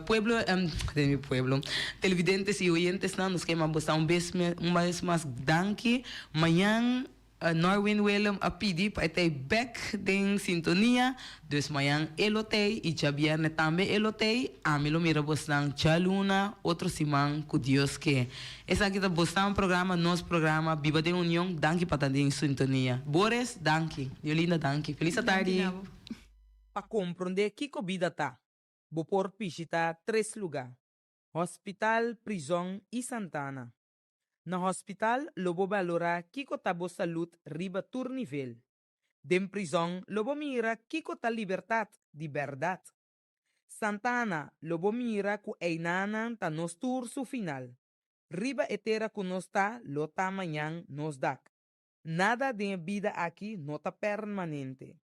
pueblo, den mi pueblo, televidentes y oyentesnan, nos ke yama boso un bes, un bes mas danki. Mañan Norwin Willem a pidi pa e t'ei bek den sintonia, dus mañan e lo t'ei i djabierne tambe e lo t'ei. Ami lo mira bosnan djaluna otro siman ku Dios ke. Esaki ta bosnan programa, nos programa Biba den Union. Danki pa ta den sintonia. Boris, danki. Yolinda, danki. Felis atardi. Pa komprondé kiko bida ta, bo por bishitá tres lugá, Hospital, prizòn i santana. Na hospital lo bo balorá kiko ta bo salud riba tur nivel. Den prizòn lo bo mira kiko ta libertat di bèrdat. Santana lo bo mira ku einanan ta nos tur su final. Riba e tera ku nos ta lo ta mañan nos dak. Nada den e bida aki no ta permanente.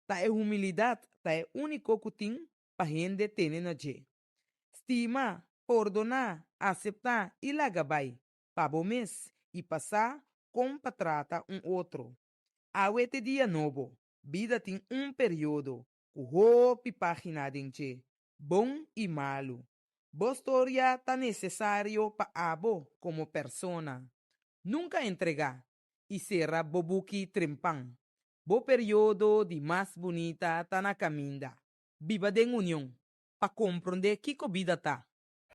Ta e humilidat ta e úniko ku tin pa hende tene na dje. Stima, pordoná, aseptá i laga bai, pa bo mes i pa sa kon pa trata un otro. Awe t'e dia nobo, bida tin un periodo ku hopi página den dje, bon i malu. Bo storia ta nesesario pa abo komo persona. Nunka entregá i sera bo buki trempan. Bo periodo di mas bunita ta na kaminda. Biba den union. Pa komprondé kiko bida ta.